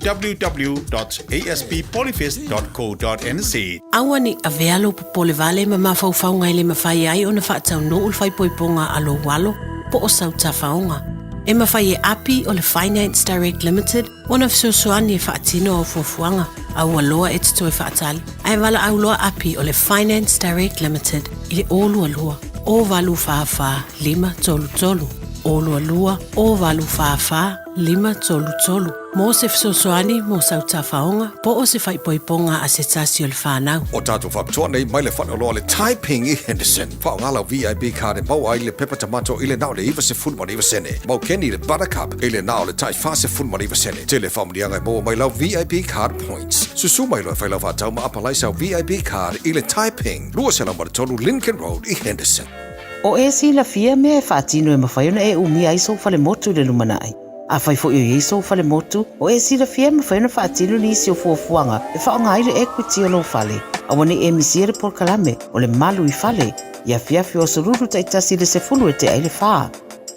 www.asppolyfest.co.nz. Aua ne i avea lou popole vale ma mafaufauga e le mafai ai ona faataunuu le faaipoipoga a lou alo po o sau tafaoga. E mafai e api o le Finance Direct Limited Ona fesoasoani e faatino au fuafuaga, a ua loa e te toe faatali, ae valaau loa api o le Finance Direct Limited i le 022 084 533, 022 084 533 mō se fesoasoani mō sau tafaoga po o se faaipoipoga a se tasi o le whanau. O tātou whakatoa nei mai le whanaloa le Taiping i Henderson. Whaonga lau VIP card e mau ai le pepa tamato i le na o le 99 sene. Mau keni le Buttercup i le na o le tai 49 sene. Tele whamunianga e maua mai lau VIP card points. Susu mai loa e whai lau whaatau ma apalai sau VIP card i le Taiping, 203 Lincoln Road i Henderson. O e silafia mea e faatino e mafai ona e umia ai sou falemotu i le lumanai. Afai foi o i ai sou falemotu, o e silafia e mafai ona faatino nisi o fuafuaga e faaaoga ai le equity o lou fale. Aua ne i e misia le polokalame o le Malu i Fale i afiafi o aso lulu taitasi i le 10 e tea ai le fa.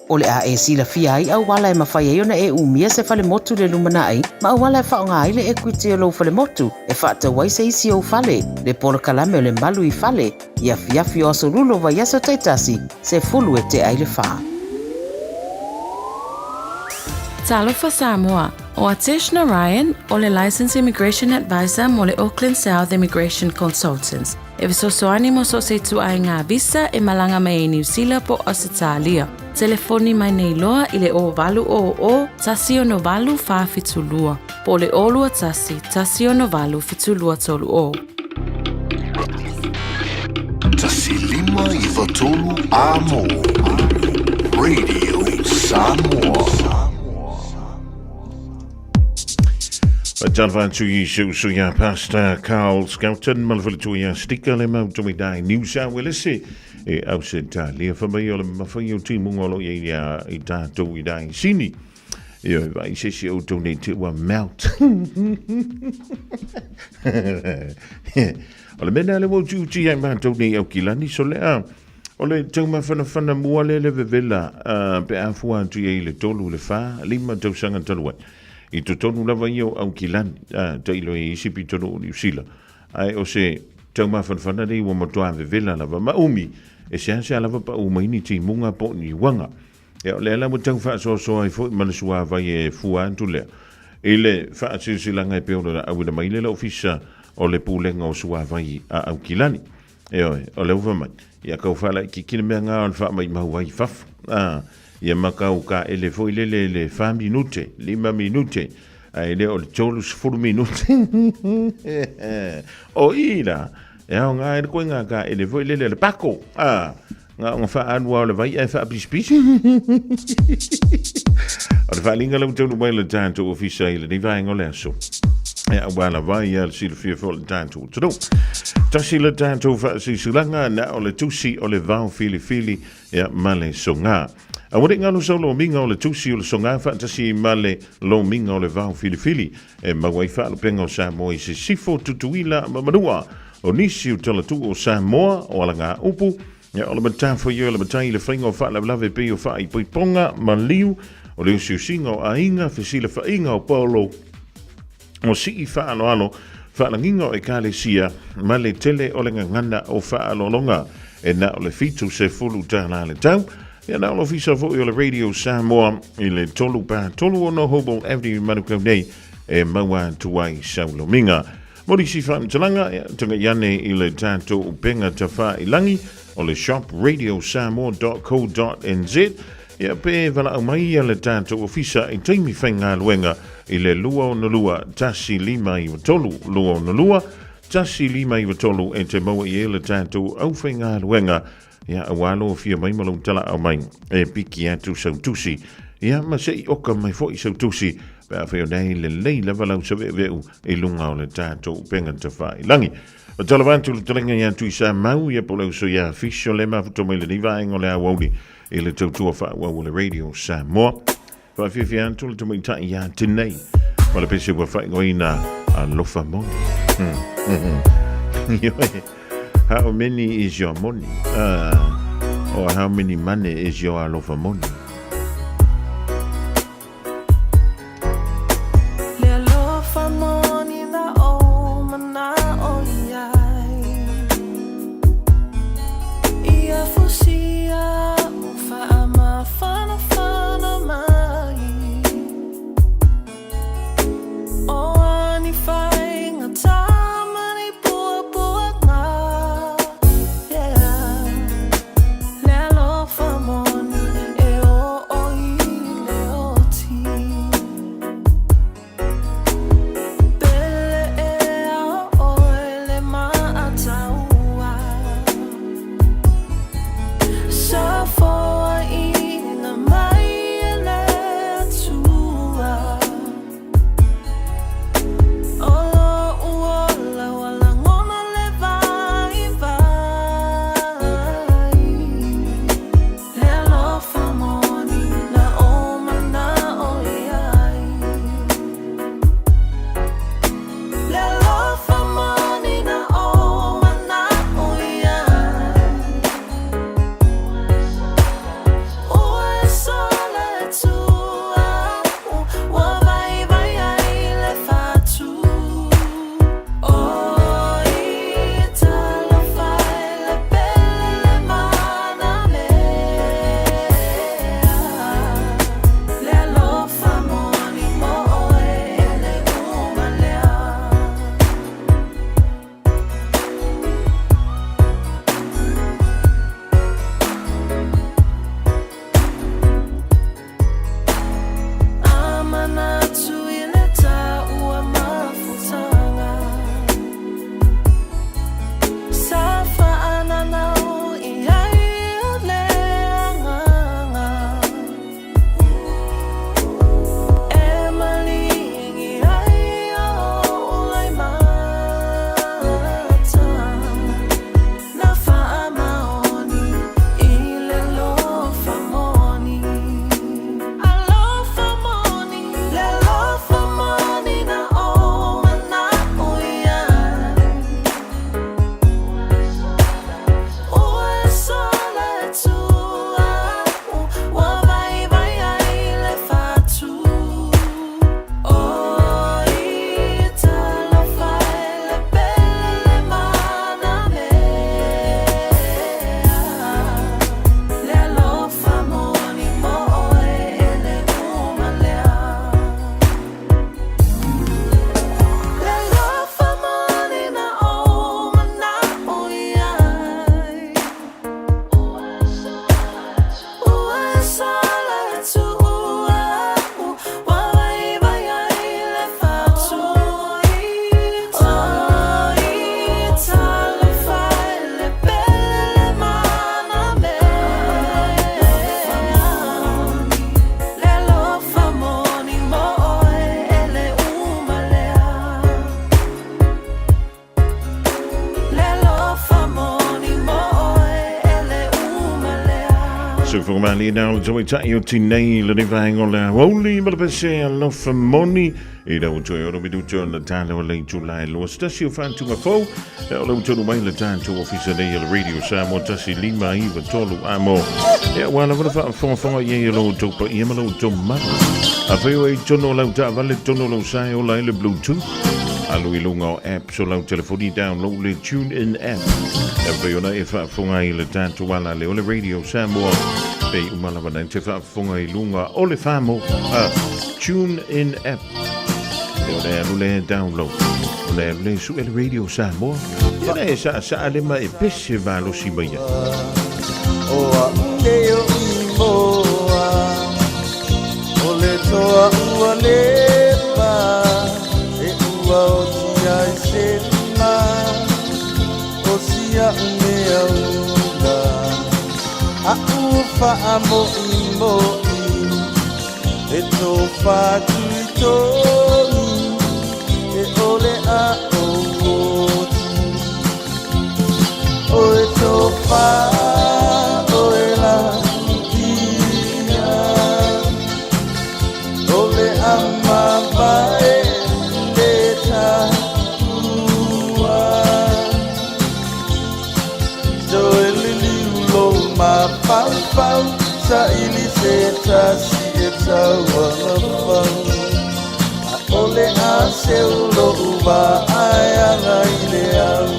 O le a e silafia ai auala e mafai ai ona e umia se falemotu i le lumanai ma auala e faaaoga ai le equity o lou falemotu e faatau ai se isi ou fale, le polokalame o le Malu i Fale i afiafi o aso lulu o vaiaso taitasi, 10 e tea ai le fa. Talofa Samoa, ʻO Atesh Narayan, ʻo le Licensed Immigration Advisor mo le Auckland South Immigration Consultants, e fesoasoani mo so o se ituaiga visa e malaga mai ai Niu Sila po o Ausetalia. Telefoni mai nei loa i le 0800 168 472 po o le 021 168 7230. 1593 Amo Radio Samoa. Talofa atu i si uso ia Pastor Carl Skelton, ma le faletua ia Stika le mau tomi dai New South Wales e au se talia fa mai o le mawhai o timunga o lo ia ia i tātou i dai sini. Ia vai se si o tau nei te ua melt. O le mea le wau tu ti ai mātou nei au kilani so lea. O le taumafanafana mua lea le vevela pe a fua atu i ai i le tolu, le fa, lima tausaga talu ai. I totonu lava ia o Aukilani, tailo i isi pitonuu o Niu Sila. Ae o se taumafanafana lenei ua matua vevela lava ma umi e seasea lava paʻu mai ni timuga po o ni uaga. Ia, o lea la ua tau faasoasoa ai foi ma le suavai e fua atu lea i le faasilasilaga e pei ona auina mai le Ofisa o le Pulega o Suavai a Aukilani. Ioe, o lea ua fai mai, ia kau faalaitiiti le mea nga o le faamaimau ai i fafo. A, ia ma kau kaele foi lele le fa minute, lima minute, ae le o le 30 minute. O i la, e aoga ai le koiga kaele foi lele le pako. A, Na ona faaalu lava o le vai ae faapisipisi. O le faaaliga lea ua taunuu mai le tatou ofisa i lenei vaega o le aso. Ia, aua lava ia le silafia foi o le tatou atunuu. Tasi le tatou faasilasilaga na o le tusi o le vao filifili ia, ma le soga. Aua ne i galo sau lomiga o le tusi o le soga faatasi ma le lomiga o le vao filifili e maua ai faalupega o Samoa i Sisifo, Tutuila ma Manua. O nisi o talatuu o Samoa, o alagaupu, ia, o le matafaioi o le matai i le faiga o faalavelave pei o faaipoipoga, maliu, o le usiusiga o aiga, fesilafaiga o paolo, o sii faaaloalo, faalagiga o ekalesia, ma le tele o le gagana o faaaloaloga. E na o le $70 le tau. Ia na o le ofisa foi o le Radio Samoa i le 3 3 6 Hobart Avenue i Manukau nei e maua atu ai sau lomiga. Mo nisi faamatalaga, ia, tagai ane i le tatou upega tafailangi o le shopradiosamoa.co.nz ia pe valaau mai ia le tatou ofisa i taimi faigaluega i le 262 1593 262 1593 e te maua i ai le tatou aufaigaluega ia aua lo fia mai ma lou talaau mai e piki atu sau tusi ia ma se i oka mai foi sau tusi pe afai o nei lelei lava lau saveuveu i luga o le tatou upega tafailangi. O tala atu le talenga ia Tuisamau ia po le uso ia Fisho le mafuto mai lenei vaega o le aoauli i le tautua faaauau o le Radio Samoa. Faafiafia atu le tamaitai ia Tinei ma le pese ua faaigoaina Alofa Moni. Ioe. How many is your money? Or how many money is your alofa moni? Le alofa moni na ou mana'o i ai Ia fusia ua faamafanafana mai O ani faigata ma ni puapuaga Yeah Le alofa moni e Soifua malie na o le tamaitai o tinei i lenei vaega o le aoauli ma le pese alofa moni i lau toe ono minuto ona tala o le itula e lua se tasi o faatuga fou e o lau tonu mai le tatou ofisa nei o le Radio Samoa 1593 amo e ua lava le faafogafoga i ai o lo outou paia ma lo outou mamalu. Afai o e i totonu o lau taavale totonu o lou sa e ola ai le Bluetooth alu i luga o apps o lau telefoni download le tune in app e mafai ona e faafofoga ai i le tatou alale o le Radio Samoa pei uma lava na te faafofoga i luga o le famo tune in app e o le alu le download o le alu le sue le Radio Samoa ia na e saa le ma e pese malosi mai ai. O a'u nei o imoa O le toa ua lepa E ua oti ai se ma O sia'u mea ula A'u fa'amo'imo'i E tofa tuitogi E ʻole a ou oti O e tofa o e la ia O le a mavae le taua Toe liliu lou mafaufau Saili se tasi e tauagafau ʻAʻole a seu loʻu vaai aga i le au.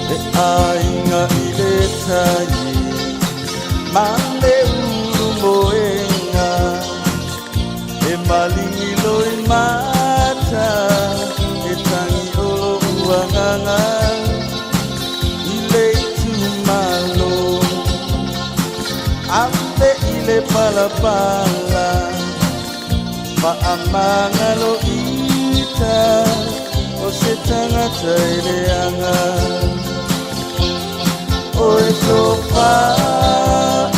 E aiga i le tai ma le ulu moenga E malingi loi mata E tangi o loʻu agaga I le itumalo Ave i le palapala Faamagalo ita O se tagata e leaga O e tofa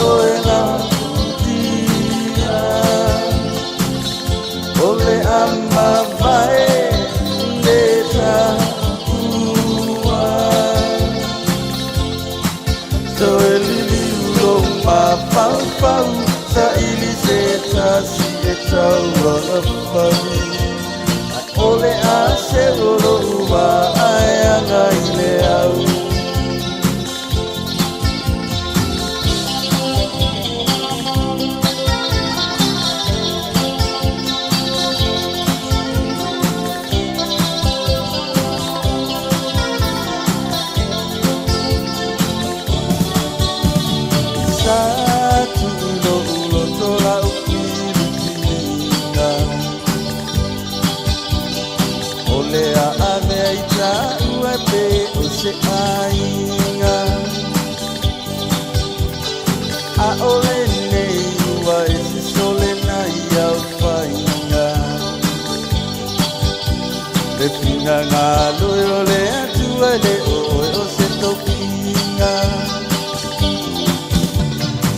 o e lautia O le a mavae le taua Toe liliu lou mafaufau Saili se tasi e tauagafau ʻAʻole a seu o loʻu vaai aga i le au. Sa tuu loʻu loto lau filifiliga O le a mea i taua e pe o se aiga ʻAʻole nei ua ese sole na ia faiga Le finagalo e o le Atua e le ʻoe o se tofiga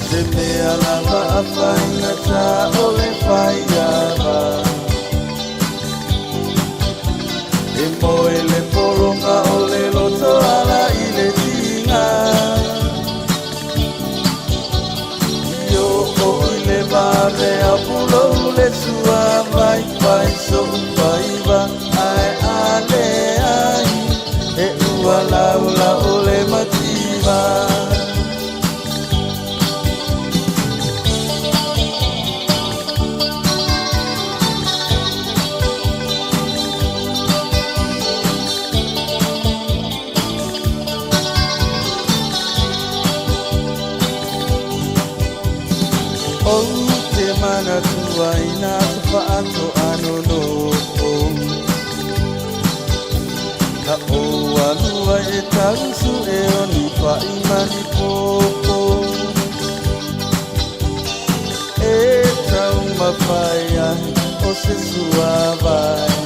Se mea lava a faigata o le faiava E moe le pologa o le loto ala i le tiga I oo i le vave a pulou le sua vaivai soʻu faiva ae a leai e ua laula o le mativa. Ou te manatua i nā te whaatoa nonofo Ka ou alu ai e tausu e o ni paʻi ma ni pōpō E taumafai ai o se suāwai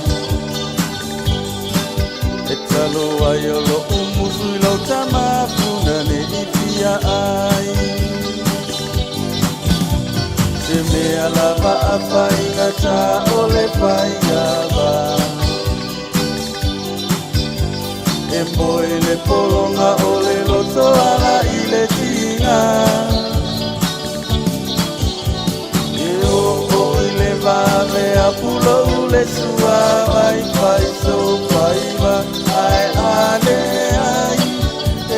E talo ai o loʻu musu i lau tama puna ne i pia ai. Lea lava a faigata o le faiava E moe le pologa o le loto ala i le tiga E oo i le vave a pulou le sua vai fai sou faiva Ae a leai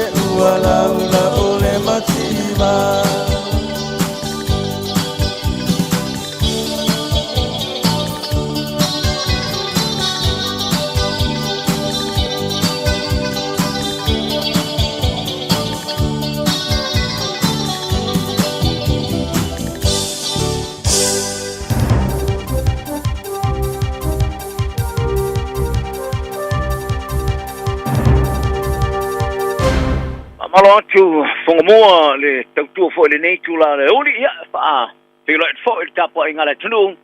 e ua laula o le mativa. Faamalo atu Fogamua le tautua foi i lenei itula o le aoauli, ia faafeiloai atu foi i le tapuaiga a le atunuu,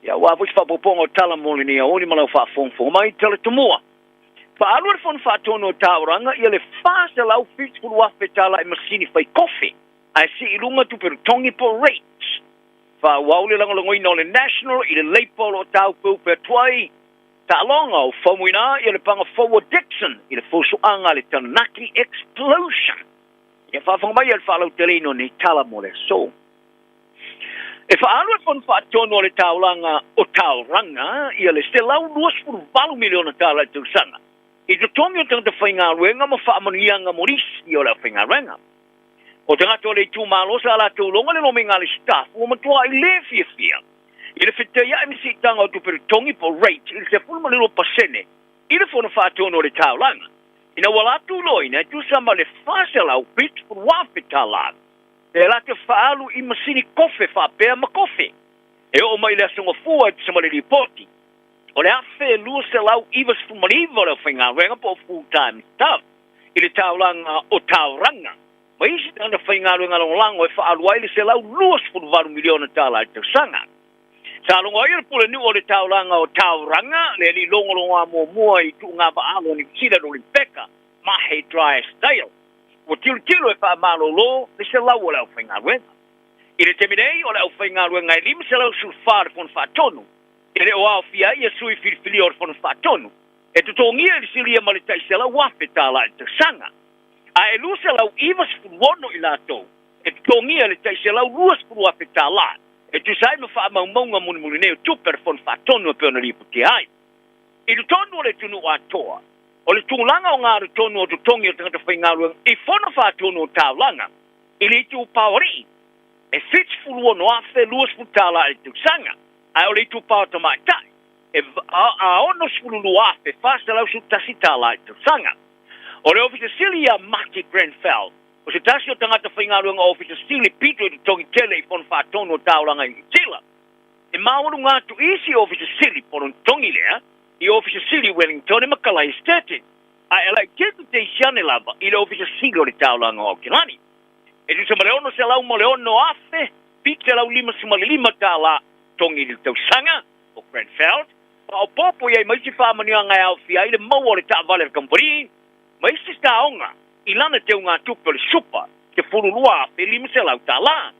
ia aua foi se faaopoopoga o tala mo lenei aoauli ma lau faafogafoga mai. Tala tomua, faaalu e le Fono Faatonu o Taulaga ia le $470,000 i masini fai kofe ae sii i luga tupe totogi po o rates. Faaauau le lagolagoina o le National i le Labour o lo o taupeupe atu ai Taaloga o faumuina ia le paga fou o Dixon i le fusuaga a le Taranaki Explosion. Ia faafofoga mai ia le faalauteleina o nei tala mo le aso. E faaalu e le Fono Faatonu o le Taulaga o Tauranga ia le $128 miliona tala i le tausaga i totogi o tagata faigaluega ma faamanuiaga mo nisi o le aufaigaluega. O tagata o le itumalo sa latou loga le lomega a le staff ua matuai le fiafia i le fetaiai ma siitaga o tupe totogi po o rate i le 12% i le Fono Faatonu o le Taulaga, ina ua latou iloaina e tusa ma le $470,000 pe latou faaalu i masini kofe faapea ma kofe e oo mai i le Aso Gafua e tusa ma le lipoti o le 1,299 o le aufaigaluega po o full time staff i le taulaga o Tauranga ma isi tagata faigaluega lagolago e faaalu ai le $128 miliona i le tausaga. Sa logo ai le Pulenuu o le Taulaga o Tauranga, le alii logologoa muamua i tuugavaalo o Niu Sila Lolin Becker, Mahe Drysdale, ua tilotilo e faamalolo le 100 o le aufaigaluega. I le taimi nei, o le aufaigaluega e 514 le Fono Faatonu, e le o aofia ai ia sui filifilia o le Fono Faatonu, e totogia i le silia ma le tai $100,000 i le tausaga. A e 296 i latou e totogia i le tai $120,000 e tusa ai ma faamaumauga mulimuli nei o tupe a le Fono Faatonu e pei ona lipotia ai. I totonu o le atunuu atoa, o le tulaga o galu tonu o totogi o tagata faigaluega i Fono Faatonu o Taulaga i le itupa o alii e $76,020 i le tausaga, ae o le itupa o tamaitai e $62,411 i le tausaga. O le Ofisa Sili ia Marty Grenfell, o se tasi o tagata faigaluega Ofisa Sili pito i totogi tele i Fono Faatonu o Taulaga i Niu Sila. E maualuga atu isi Ofisa Sili po o lona totogi lea i Ofisa Sili i Wellingtone ma Kalae Sturgeon, ae e laitiiti teisi ane lava i le Ofisa Sili o le Taulaga o Aokelani. E tusa ma le $606,755 totogi i le tausaga o Grenfell, Faaopoopo i ai ma isi faamanuiaga e aofia ai le maua o le taavale a le kamupani ma isi taoga i lana teugatupe o le supa $12,500.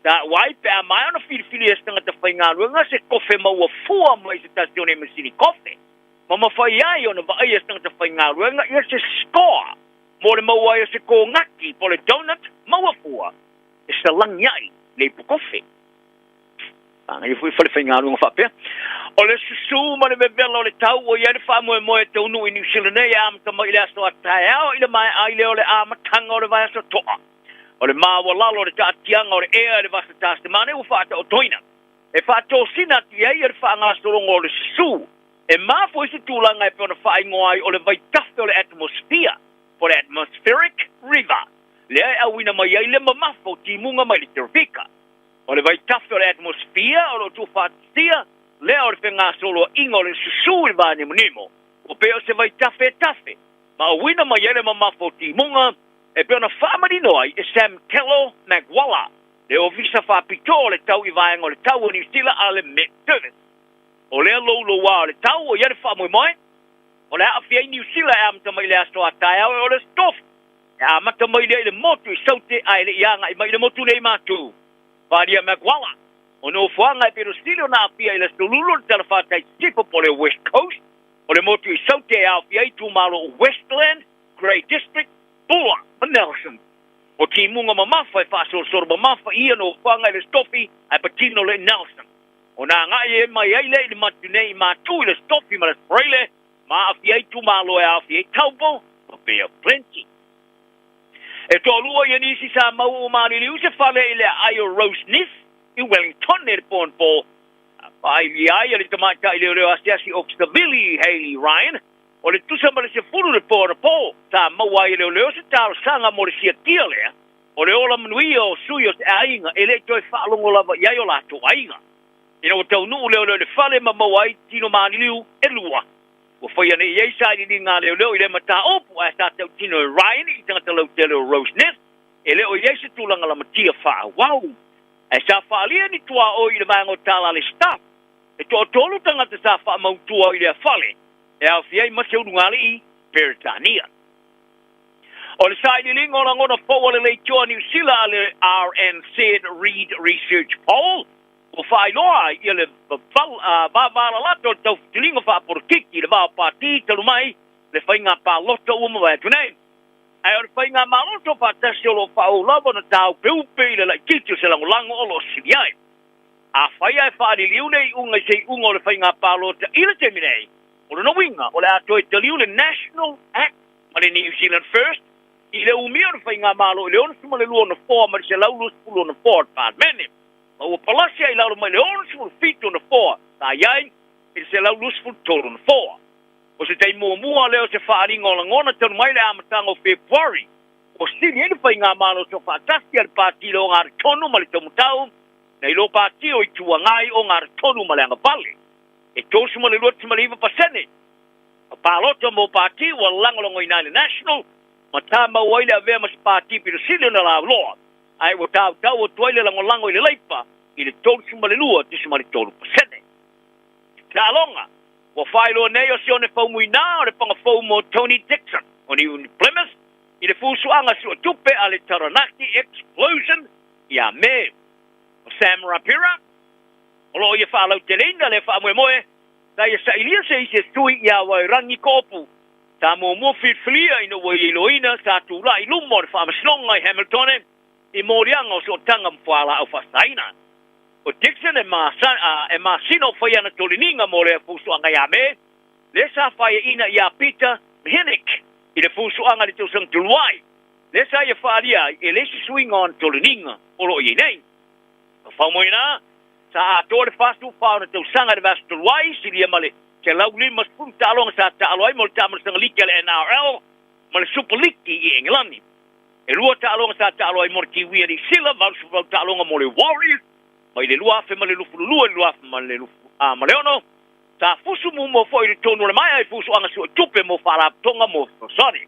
Taua ai pe a maea ona filifilia e se tagata faigaluega se kofe maua fua mai se tasi o nei masini kofe ma mafai ai ona vaaia e se tagata faigaluega ia se score mo le maua ai o se kogaki po o le donut maua fua e salagi ai le ipu kofe. Manaia foi fale faigaluega faapea. O le susu ma le vevela o le tau ua i ai le faamoemoe e taunuu i Niu Sila nei e amata mai i le aso a taeao i le maea ai lea o le amataga o le vaiaso toa. O le maualalo o le taatiaga o le ea i le vasa Tasemane ua faataotoina e faatosina atu i ai le faagasologa o le susu e mafua i se tulaga e pei ona faaigoa ai o le vaitafe o le atmosphere po o le atmospheric river lea e auina mai ai le mamafa o timuga mai le terofika. O le vaitafe o le atmosphere o lo o tuufaatasia lea o le fegasoloaiga o le susu i le vanimonimo, ua pei o se vaitafe e tafe ma auina mai ai le mamafa o timuga e pei ona faamanino ai e Sam Kello Magwala, le Ofisa Faapitoa o le Tau i Vaega o le Tau o Niu Sila a le Met Service. O lea loulouā o le tau o i ai le faamoemoe o le aafia ai Niu Sila e amata mai i le aso a taeao e o le Aso Tofi. E amata mai lea i le motu i Saute ae le i agai mai i le motu nei matou. Falia Magwala. O nofoaga e pito sili ona aafia i le Aso Lulu o le talafatai sisifo po o le West Coast o le motu i Saute e aofia ai itumalo o Westland, Grey District, Buller ma Nelson. O timuga mamafa e faasolosolo mamafa i ia nofoaga i le Stofi ae patino le Nelson. Ona agai mai ai lea i le matu nei i Matu i le Stofi ma le Spraile ma aafia ai itumalo e aofia ai Taupo ma Bay of Plenty. E toalua ia nisi sa mau o Maliliu se fale i le aai o Rose Ness i Wellington i le po anapo. Faailia ai e le tamaitai leoleo asiasi o Savili Hayley Ryan o le tusa ma le 10 le po anapo sa maua ai e leoleo se talosaga mo le siakia lea o le ola manuia o sui o se aiga e le i toe faalogo lava i ai o latou aiga. Ina ua taunuu leoleo i le fale ma maua ai tino maliliu e lua, Ua faia nei i ai sailiiliga a leoleo i lea mataupu ae sa tautino e Ryan i tagata lautele o Rose Ness e le o i ai se tulaga lamatia faaauau. Ae sa faaalia ni tuaoi i le vaega o tala a le staff. E toatolu tagata sa faamautua i lea fale e aofia ai ma se ulugalii Peretania. O le sailiiliga o lagona fou a le leitioa Niu Sila a le RNZ Reid Research Poll Ua faailoa ai ia le vavalalata o le taufetiliga faapolokiki i le va o pati talu mai le faiga palota ua mavae atu nei. Ae o le faigamalo soofaatasi o lo o faaauau lava ona tāupeupe i le laitiiti o se lagolago o lo o sili ai. Afai ae faaliliu le iuga i se iuga o le faiga palota i le taimi nei, o lona uiga o le a toe taliu le National Act ma le New Zealand First i le umia o le faigamalo i le 62 nofoa ma le 120 nofoa o le Palemene. Ma ua palasi ai i lalo mai le 67 nofoa sa i ai i le 123 nofoa. O se taimi muamua lea o se faaaliga o lagona talu mai le amataga o Fepuari, ua sili ai le faigamalo soofaatasi a le Pati le Ogatotonu ma le Taumatau nai lo Pati o Itu Agai Ogatotonu ma le Agavale. E 32.9% o palota mo Pati ua lagolagoina ai le National ma tamau ai le avea ma se Pati pito sili ona lauloa. ae ua tautau atu ai le lagolago i le Leipa i le 32.3%. Taaloga, Ua faailoa nei o Sione Faumuina o le pagafou mo Tony Dixon o New Plymouth i le fusuaga suetupe a le Taranaki Explosion ia Me. O Sam Rapira, o lo o ia faalauteleina lea faamoemoe, sa ia sailia se isi e sui ia Wairangi Koopu Sa muamua filifilia ina ua iloiloina sa tulai i luma o le Faamasinoga i Hamiltone i moliaga o sootaga ma fualaau faasaina. O Dixon e masina o fai ana toleniga mo lea fusuaga ia Me, lea sa faiaina ia Peter Mihinic i le fusuaga i le tausaga talu ai, lea sa ia faaalia ai e le isi suiga o ana toleniga o lo o i ai nei. O Faumuina, sa atoa le 44 ona tausaga i le vaiaso talu ai, silia ma le 150 taaloga sa taalo ai mo le taamalosaga liki a le NRL ma le Super Liki i Engelani. E lua taaloga sa taalo ai mo le Kiwi a Niu Sila, 88 taaloga mo le Warriors mai le 2022 i le 2026. Sa fusu muamua foi i le tonu o le maea i fusuaga suetupe mo faalapotopotoga mo fesoasoani.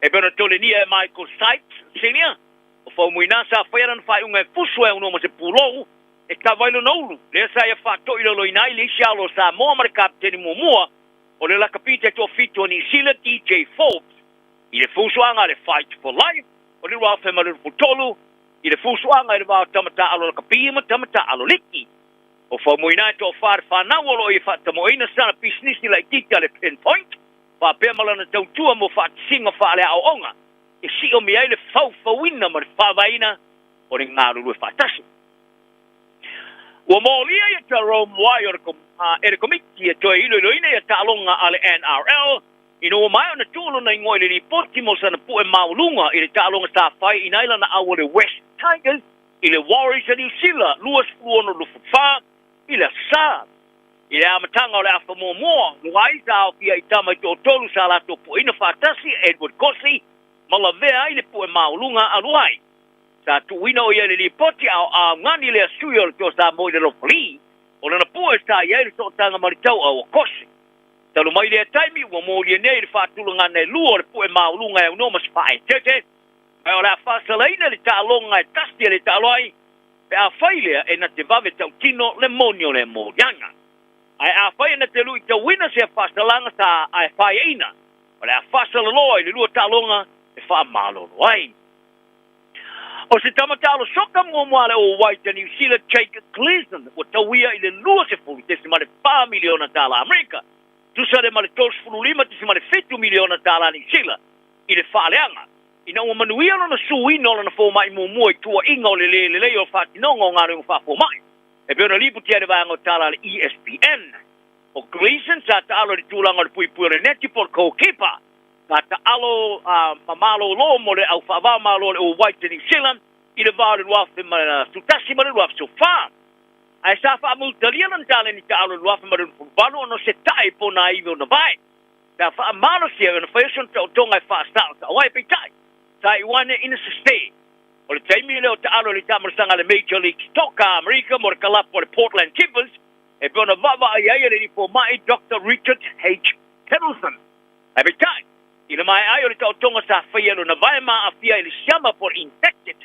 E pei ona tolenia e Michael Sykes Senior, o Faumuina sa faia lana faaiuga e fusu ai aunoa ma se pulou e kava ai lona ulu, lea sa ia faatoilaloina ai le isi alo o Samoa ma le kapeteni muamua o le lakapi taitoafitu a Niu Sila, DJ Forbes, i le fusuaga a le Fight for Life o le 2023 i le fusuaga i le va o tama taaalo lakapi ma tama taaalo liki. O Faumuina e toafa le fanau o lo o ia faatamoeina sana pisinisi laitiiti a le Pinpoint faapea ma lana tautua mo faatasiga faaleaoaoga e siomia ai le faufauina ma le faavaeina o le galulue faatasi. Ua molia ia Jerome Wai o le e le Komiti e toe iloiloina ia taaloga a le NRL ina ua maea ona tuu lona igoa i le lipoti mo sana pue maualuga i le taaloga sa fai ina ai lana au a le West Tigers i le Warriors a Niu Sila 26-24 i le Aso Sa. I le amataga o le afa muamua, lua ai sa aofia i tama i toatolu sa latou pueina faatasi Edward Kosi ma lavea ai le pue maualuga a Luai. Sa tuuina o ia i le lipoti a o augani lea sui o le Toa Samoa i le Lofali, o lana pue sa i ai le sootaga ma le tauau o Kosi. Talu mai lea taimi, ua molia nei le faatulagaga e lua o le pue maualuga e aunoa ma se faaeteete, ma o le a faasalaina le taaloga e tasi e le taalo ai, pe afai lea e na te vave tautino le moni o lea moliaga. Ae afai e na te luitauina sea faasalaga sa ae faeaina, o le a faasalaloa i le lua taaloga e faamalolo ai. O se tama taalo soka muamua a le All Whites a Niu Sila, Jake Gleeson, ua tauia i le $20.4 miliona tala Amerika, tusa lea ma le $35.7 miliona tala Niu Sila, i le faaleaga, ina ua manuia lona suina o lana fomai muamua i tuuaiga o le lē lelei o le faatinoga o galuega faafomai, e pei ona lipotia e le vaega o tala a le ESPN. O Gleeson sa taalo i le tulaga o le puipui o le neti po o le goalkeeper, sa taalo ma malolo mo le au faava-o-Malo o le All Whites a New Zealand i le va o le 2011 ma le 2014. Ae sa faamulitalia lana taleni taalo i le 2018 ona o se tae po o nā iwi o na vae. Sa faamalosia ai ona faia sona taotoga e faasaosao ai, peitai, sa iu ane ina sese. O le taimi lea o taalo i le taamalosaga a le Major League Soccer a Amerika mo le kalapu a le Portland Timbers, e pei ona vaavaai ai e le alii fomai Doctor Richard H. Kettleson. Ae peitai, i le maea ai o le taotoga sa faia e lona vae maafia i le siama po o le infected,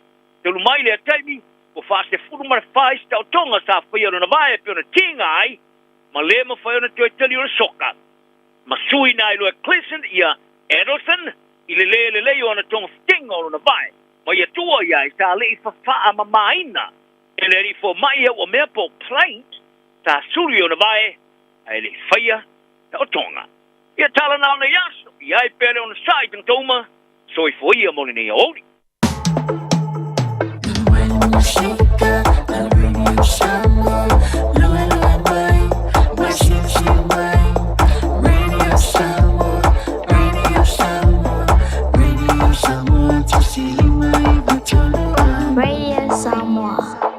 talu mai lea taimi, ua 44 isi taotoga sa faia e lona vae e pei ona tiga ai ma le mafai ona toe tali o le soka. Ma suina ai loa e Gleeson ia Edelson i le lē lelei o ana togafitiga o lona vae, ma ia tua ia i sa le i fafaamamaina e le alii fomai ia ua mea po o plate sa sulu i ona vae ae le i faia taotoga. Ia tala na o nei aso, i ai pea le onosai i tagata uma, soifua ia mo lenei aoauli. Radio Samoa.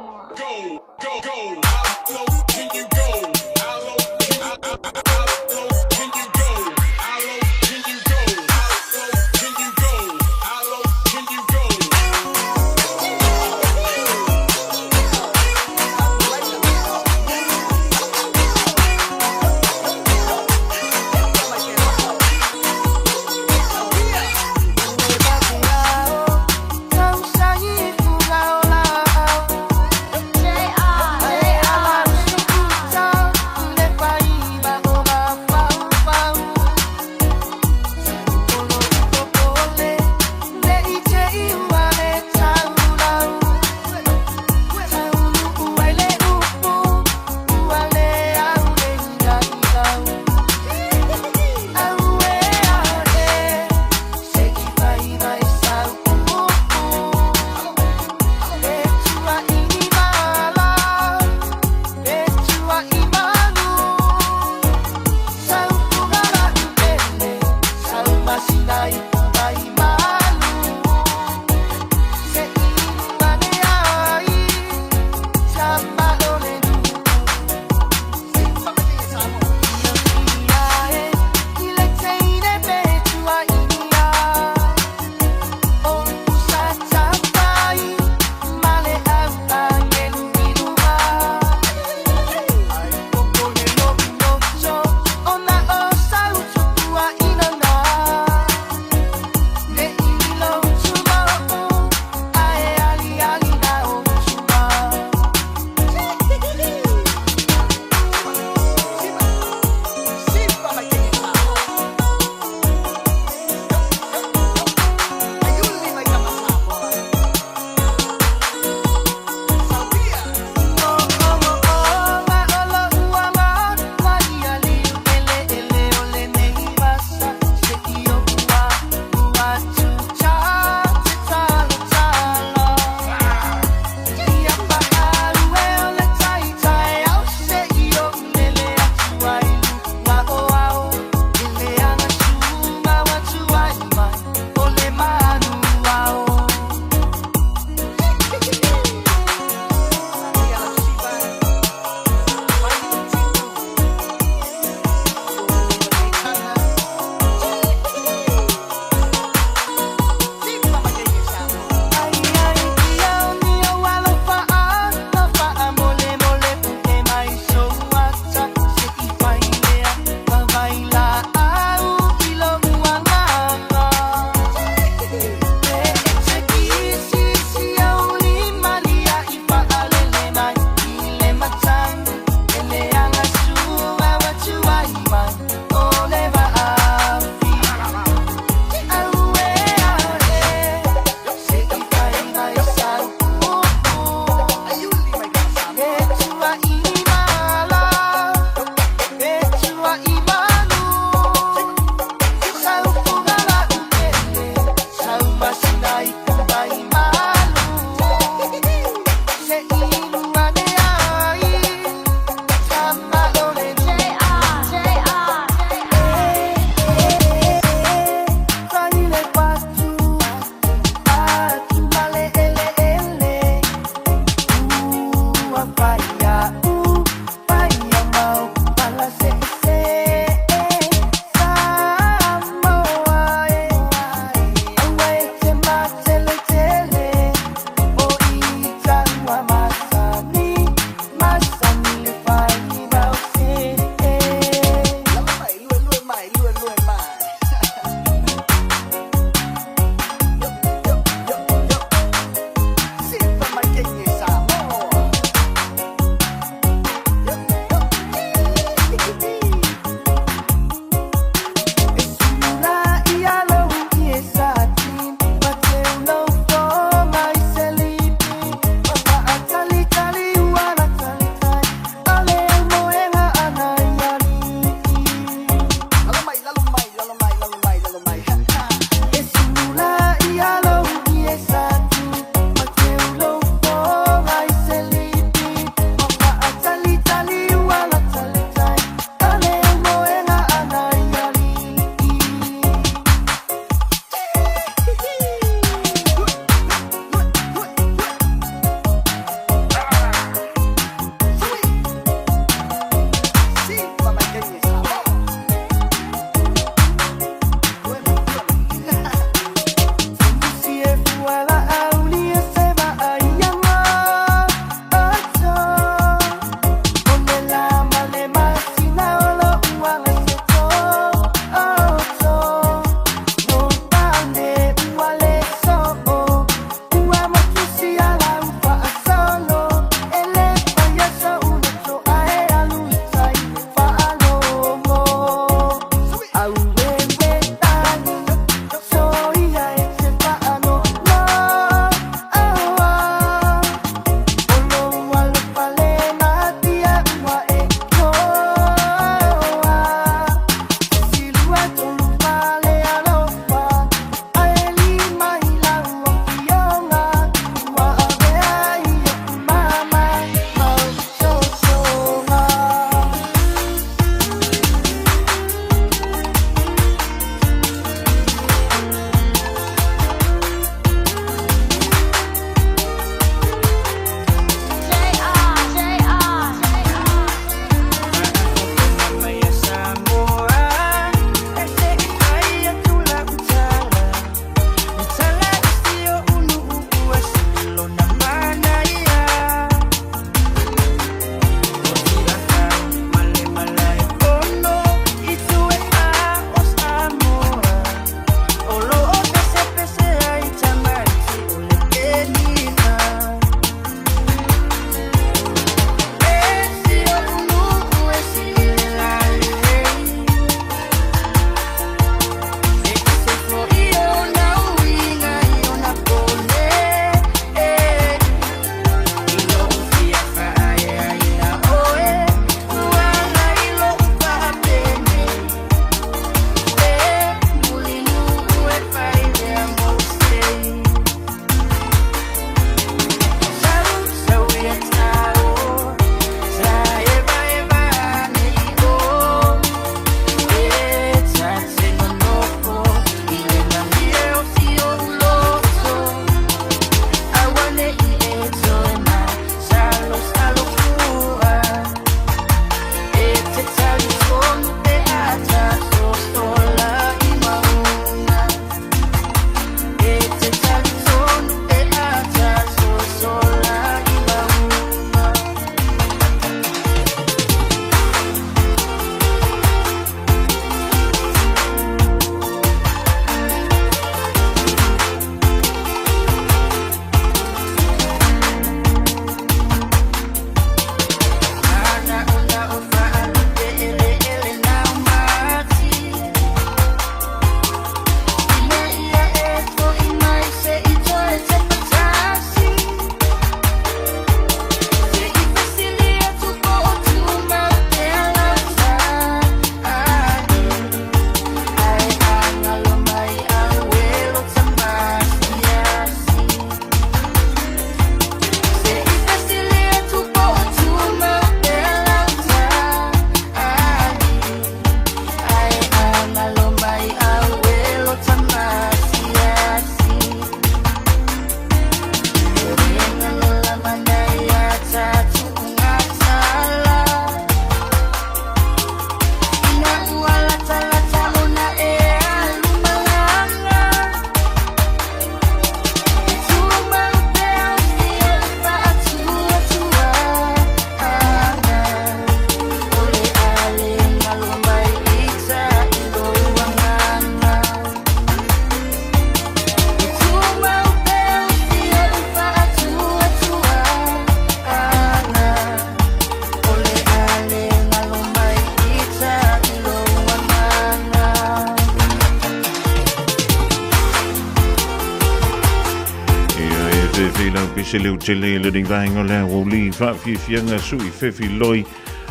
Fefe lau pese leo tele le nei vaenga o le aoauli faafiafiaga sui fefiloi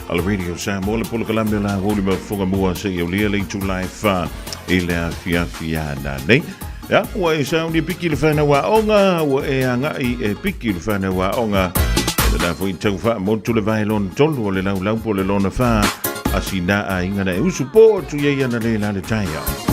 a le Radio Samoa le polokalame o le aoauli mafofoga mua seia aulia le itula e fa i le afiafi ana nei. Ia, ua e sauni e piki le whanau aoga, ua e agai e piki le whanau aoga. E lena foi tau faamotu le vae lona tolu o le laulau po o le lona fa, a sina aiga na e usu po atu i ai ana le la le taeao.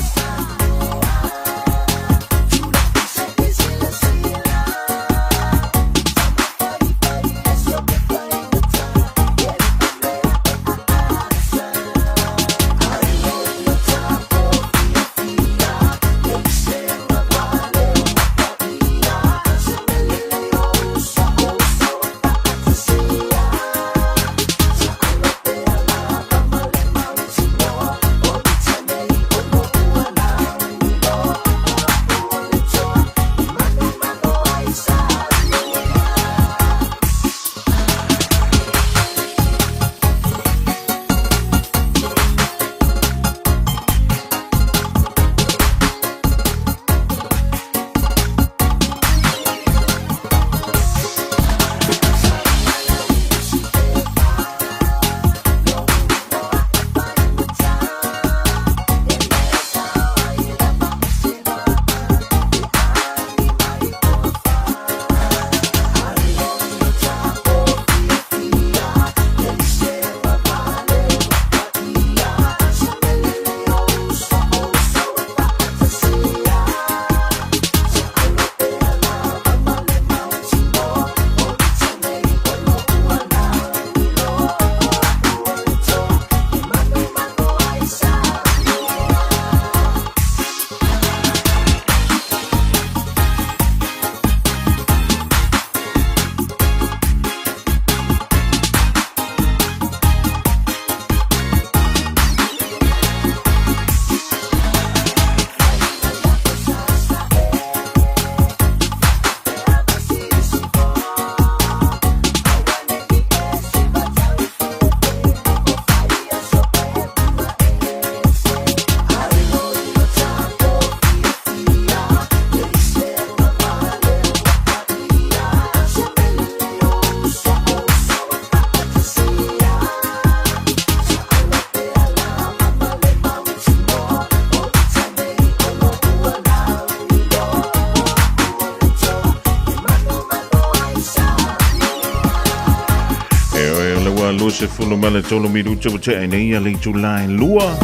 E oe, o le ua 23 minuta ua tea nei a le itula e lua.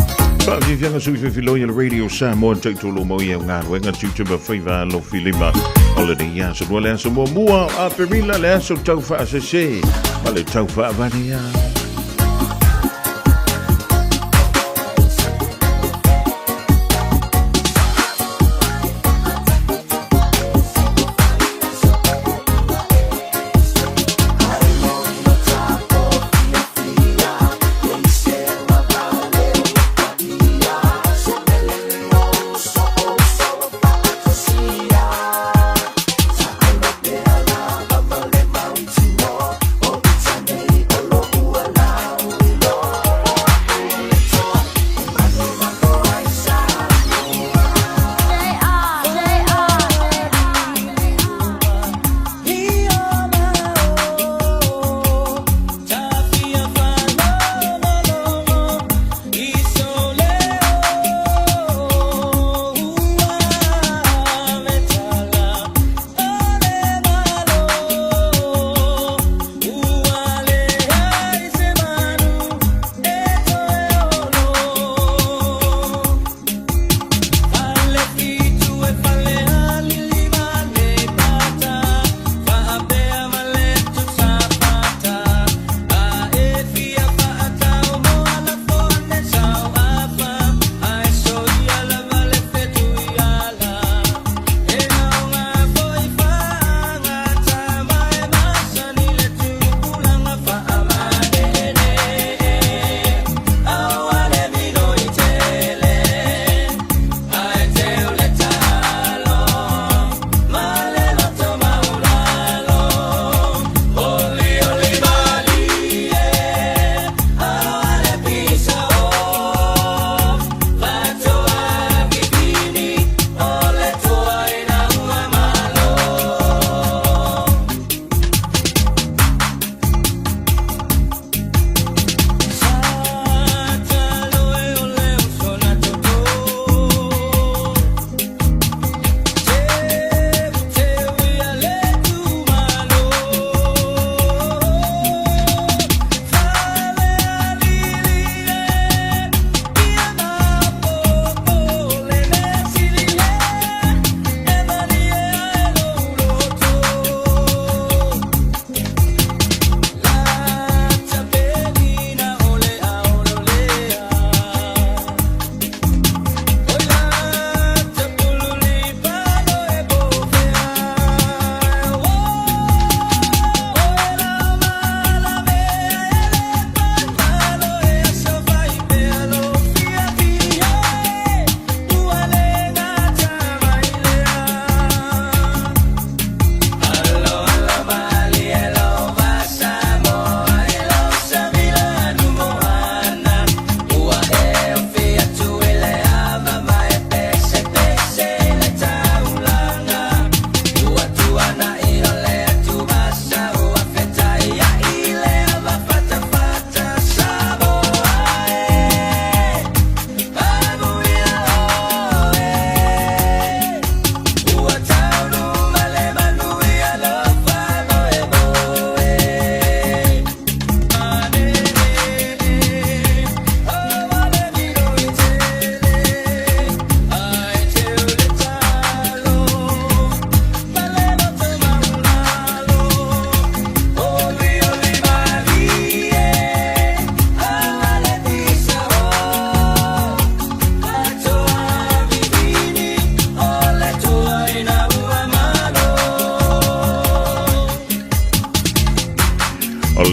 Faafiafiaga sui fefiloi a le Radio Samoa taitolo mo ia galuega tiute ma faiva alofilima. O lenei aso lua le aso muamua o Aperila le aso tau faasese ma le tau faavalea.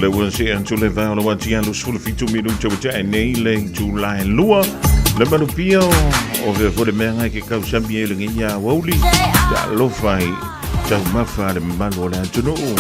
O le ua se atu le vao le wati alu 17 minuta ua tae nei le itula e lua. Le malupia o vea fo le mea ngai ke kausami e le ngi ia wauli. Ta alofa i taumafa le mamalu o le atunuu.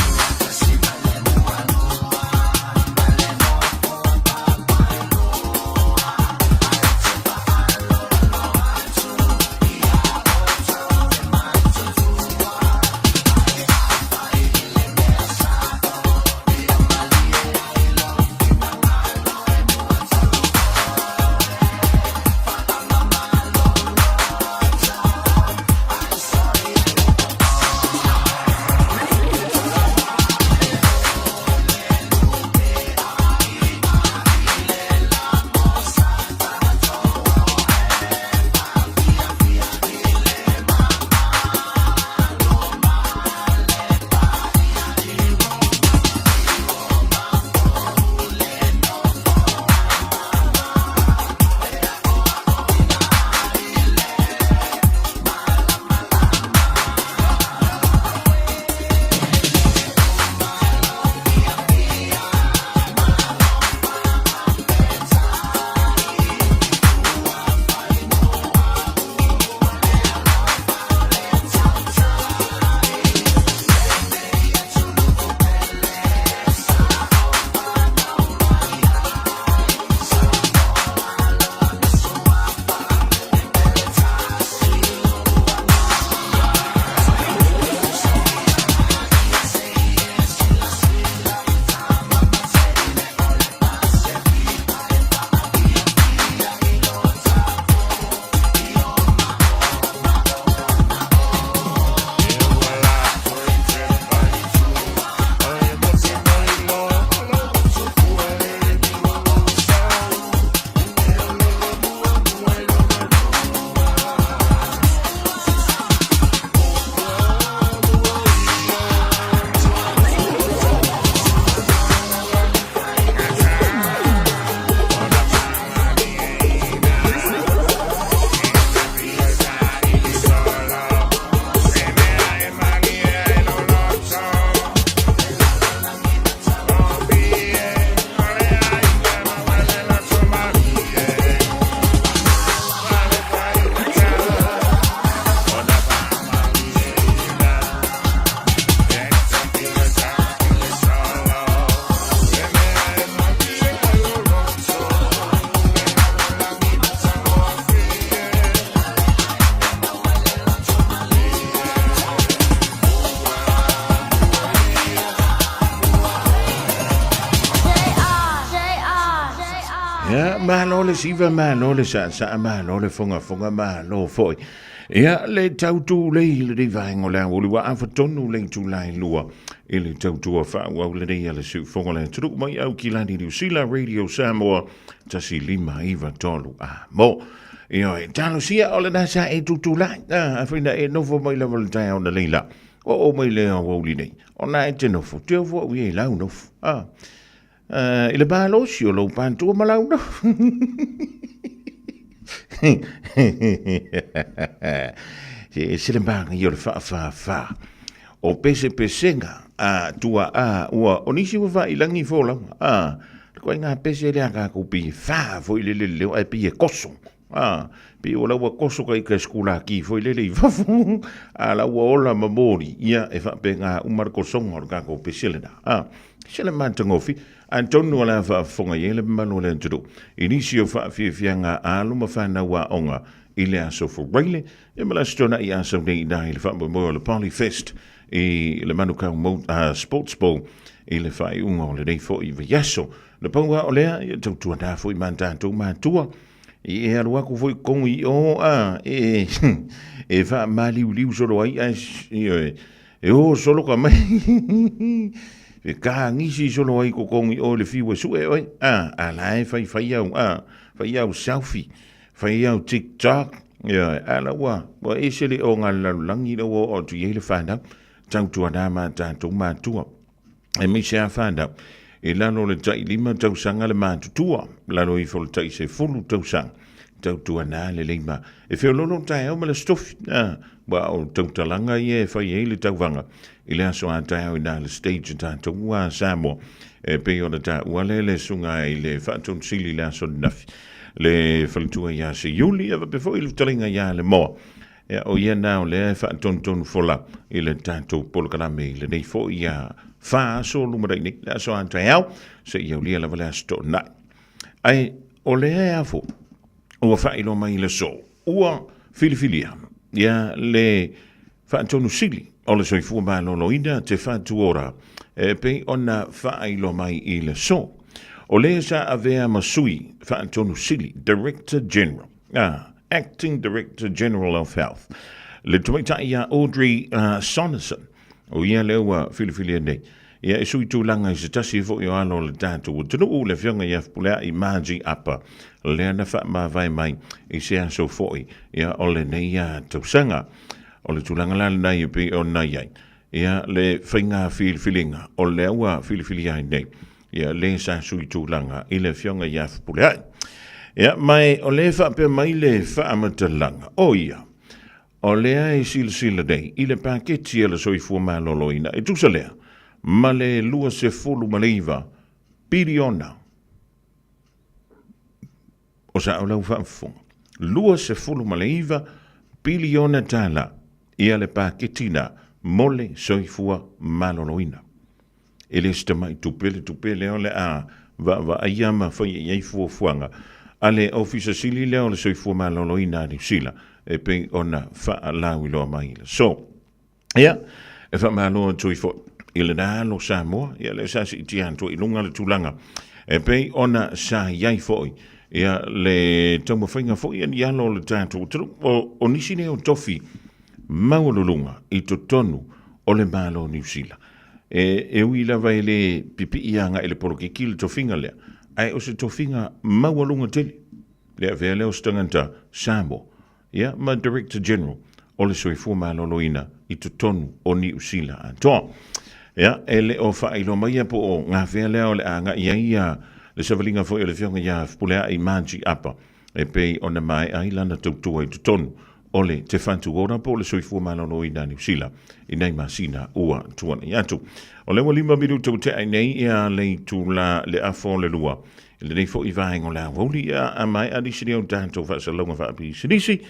Ia, malo le siva, malo le saasaa, malo le fogafoga, malo foi. Ia, le tautulei lenei vaega o le aoauli ua afa tonu le itula e lua i le tautua faaauau lenei a le siufofoga o le atunuu mai Aukilani, Niu Sila, Radio Samoa, 1593 A mo. Ioe, talosia o lena sa e tutulai, a afai na e nofo mai lava le taeao na leila, o o mai le aoauli nei, ona e te nofo, te ofo au i e lau nofo, a. I le malosi o lou pantua ma lau nofo. Se ese le manaia o le faafāfā o pesepesega a tua'a ua o nisi ua faailagi folauga a le koaiga pese lea a tatou pei e fa foi lele le leo ae pei e koso a pei o la ua koso ka ika sekulaki foi lele i fafo a la ua ola ma moli ia e faapena uma le kosoga o le tatou pese lena a se le matagofie Atonu o le a faafofoga i ai le mamalu o le atunuu i nisi o faafiafiaga a alo ma fanau aoga i le Aso Faraile ia ma le Aso Toonai a sau nei i ina i le faamoemoe o le Polyfest i le Manukau Sports Bowl i le faaiuga o lenei foi vaiaso. Na pau lava o lea, ia tautuana foi ma tatou matua i e alu atu foi totonu i o a e e faamaliuliu solo ai ae ioe e o solo ka mai e kagisi solo ai totonu i o i le fiu e sue oe a a la e fai fai au a fai au selfie fai au TikTok ioe a la ua ua ese le o ngā lalolagi la ua oo atu i ai le whanau tautuana ma tatou matua aemaise a whanau i lalo o le tai 5 tausaga le matutua lalo ifo o le tai 10 tausaga tautuana le leima e feololo taeao ma le stofi a ua o tautalaga ia e fai ai le tauvaga i le aso a taeao i na le stage tatou a Samoa. E pei ona taua lea le susuga i le Faatonu Sili i le aso ananafi, le faletua ia Seiuli, ia faapea foi le fetalaiga ia Lemoa. Ia, o ia na o lea e faatonutonu fola i le tatou polokalame i lenei foi ia faaso lumanai nei, le aso a taeao, seia aulia lava le aso Toonai. Ae o lea e a foi, ua faailoa mai i le aso, ua filifilia ia le Faatonu Sili o le Soifua Maloloina Te Whatu Ora e pei ona faailoa mai i le aso. O le sa avea ma sui Faatonu Sili, Director General, a, Acting Director General of Health, le tamaitai ia Audrey Sonison, o ia lea ua filifilia nei, ia e sui tulaga i se tasi foi o alo o le tatou atunuu, le afioga ia Fepuleai Margie Apa, lea na faamavae mai i se aso foi ia o lenei tausaga. O le tulaga la lena e pei ona i ai, ia le faiga filifiliga o lea ua filifilia ai nei, ia le sa sui tulaga i le afioga ia Fepuleai. Ia, ma o lea e faapea mai le faamatalaga, o ia, o lea e silasila nei i le paketi a le Soifua Maloloina e tusa lea ma le 29 piliona o sao lau faafofoga, 29 piliona tala ia le paketi na mo le Soifua Maloloina. E le se tamai tupe le tupe lea o le a vaavaaia ma faia i ai fuafuaga a le Ofisa Sili lea o le Soifua Maloloina a Niu Sila e pei ona faalauiloa mai i le aso. Ia, e faamalo atu ai foi i lena alo Samoa, ia lea sa siitia atu i luga le tulaga e pei ona sa i ai foi ia le taumafaiga foi a ni alo o le tatou atunuu. O nisi nei o tofi maualuluga i totonu o le Malo o Niu Sila. E ui lava e le pipii agai i le polokiki le tofiga lea, ae o se tofiga maualuga tele le avea lea o se tagata Samoa, ia, ma Director General o le Soifua Maloloina i totonu o Niu Sila atoa. Ia, e le o faailoa maia po o gafea lea o le a agai ai ia le savaliga foi o le Afioga ia Fepuleai Margie Apa e pei ona maea ai lana tautua i totonu o le Te Whatu Ora po o le Soifua Maloloina a Niu Sila i nei masina ua tuanai atu. O lea ua 5 minuta ua tea ai nei ia le itula le afa o le lua i lenei foi vaega o le aoauli ia a maea nisi nei o tatou faasalalauga faapisinisi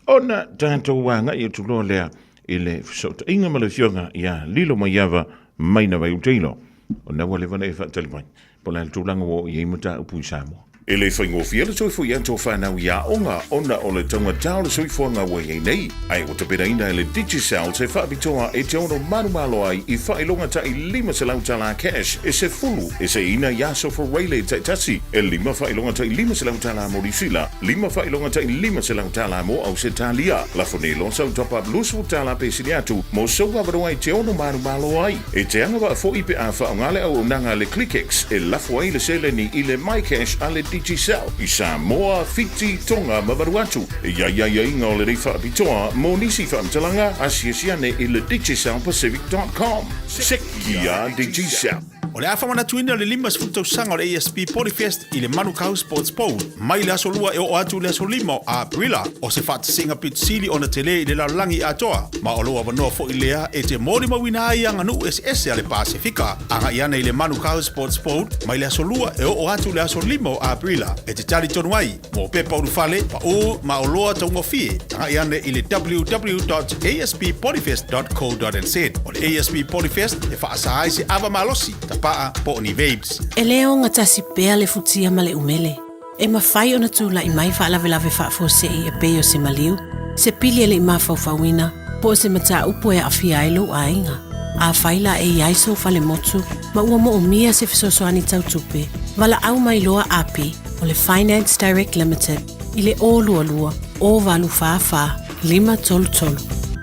ona tatou agai atu loa lea i le fesootaiga ma le afioga ia Lilo Maiava Maina Vaiutailo ona ua leva ona e faatali mai Po o le a le tulaga ua oo i ai mataupu i Samoa. E le faigofie le toe foi atu o fanau i aoga ona o le taugata o le soifuaga ua i ai nei, ae ua tapenaina e le Digicel se faapitoa e te ono malomalo ai i faailoga tai $500 tala cash e sefulu e seiina i aso Friday taitasi, e lima faailoga tai $500 tala mo Niusila, lima faailoga tai $500 tala mo Ausetalia. Lafo nei loa sau top up 20 tala pe sili atu mo sou avanoa e te ono malomalo ai. E te agavaa foi pe a faaaoga le auaunaga a le ClickX e lafo ai le seleni i le MyCash a le Digicel i Samoa, Fiti, Tonga ma Vanuatu. E i ai aiaiga o lenei faapitoa mo nisi faamatalaga, asiasi ane i le digicelpacific.com. Sekia Digicel. O le a faamanatuina o le 50 tausaga o le ASP Polyfest i le Manukau Sports Bowl mai le aso 2 e oo atu i le aso 5 o Aperila. O se faatasiga pito sili ona tele i le lalolagi atoa, ma o lou avanoa foi lea e te molimauina ai aganuu eseese a le Pasefika. Agai ana i le Manukau Sports Bowl mai le aso 2 e oo atu i le aso 5 o Aperila e te talitonu ai mo pepa ulufale, paū ma oloa taugofie. Agai ane i le www.asppolyfest.co.nz. O le ASP Polyfest e faasa ai se ava malosi, tapaa po o ni vapes. E le ogatasi pea le futia ma le umele. E mafai ona tulai mai faalavelave faafuasei e pei o se maliu, se pili e le i mafaufauina, po o se mataupu e aafia ai lou aiga. Afai la e i ai sou fale motu ma ua moomia se fesoasoani tau tupe, valaau mai loa api o le Finance Direct Limited i le 022 084 533,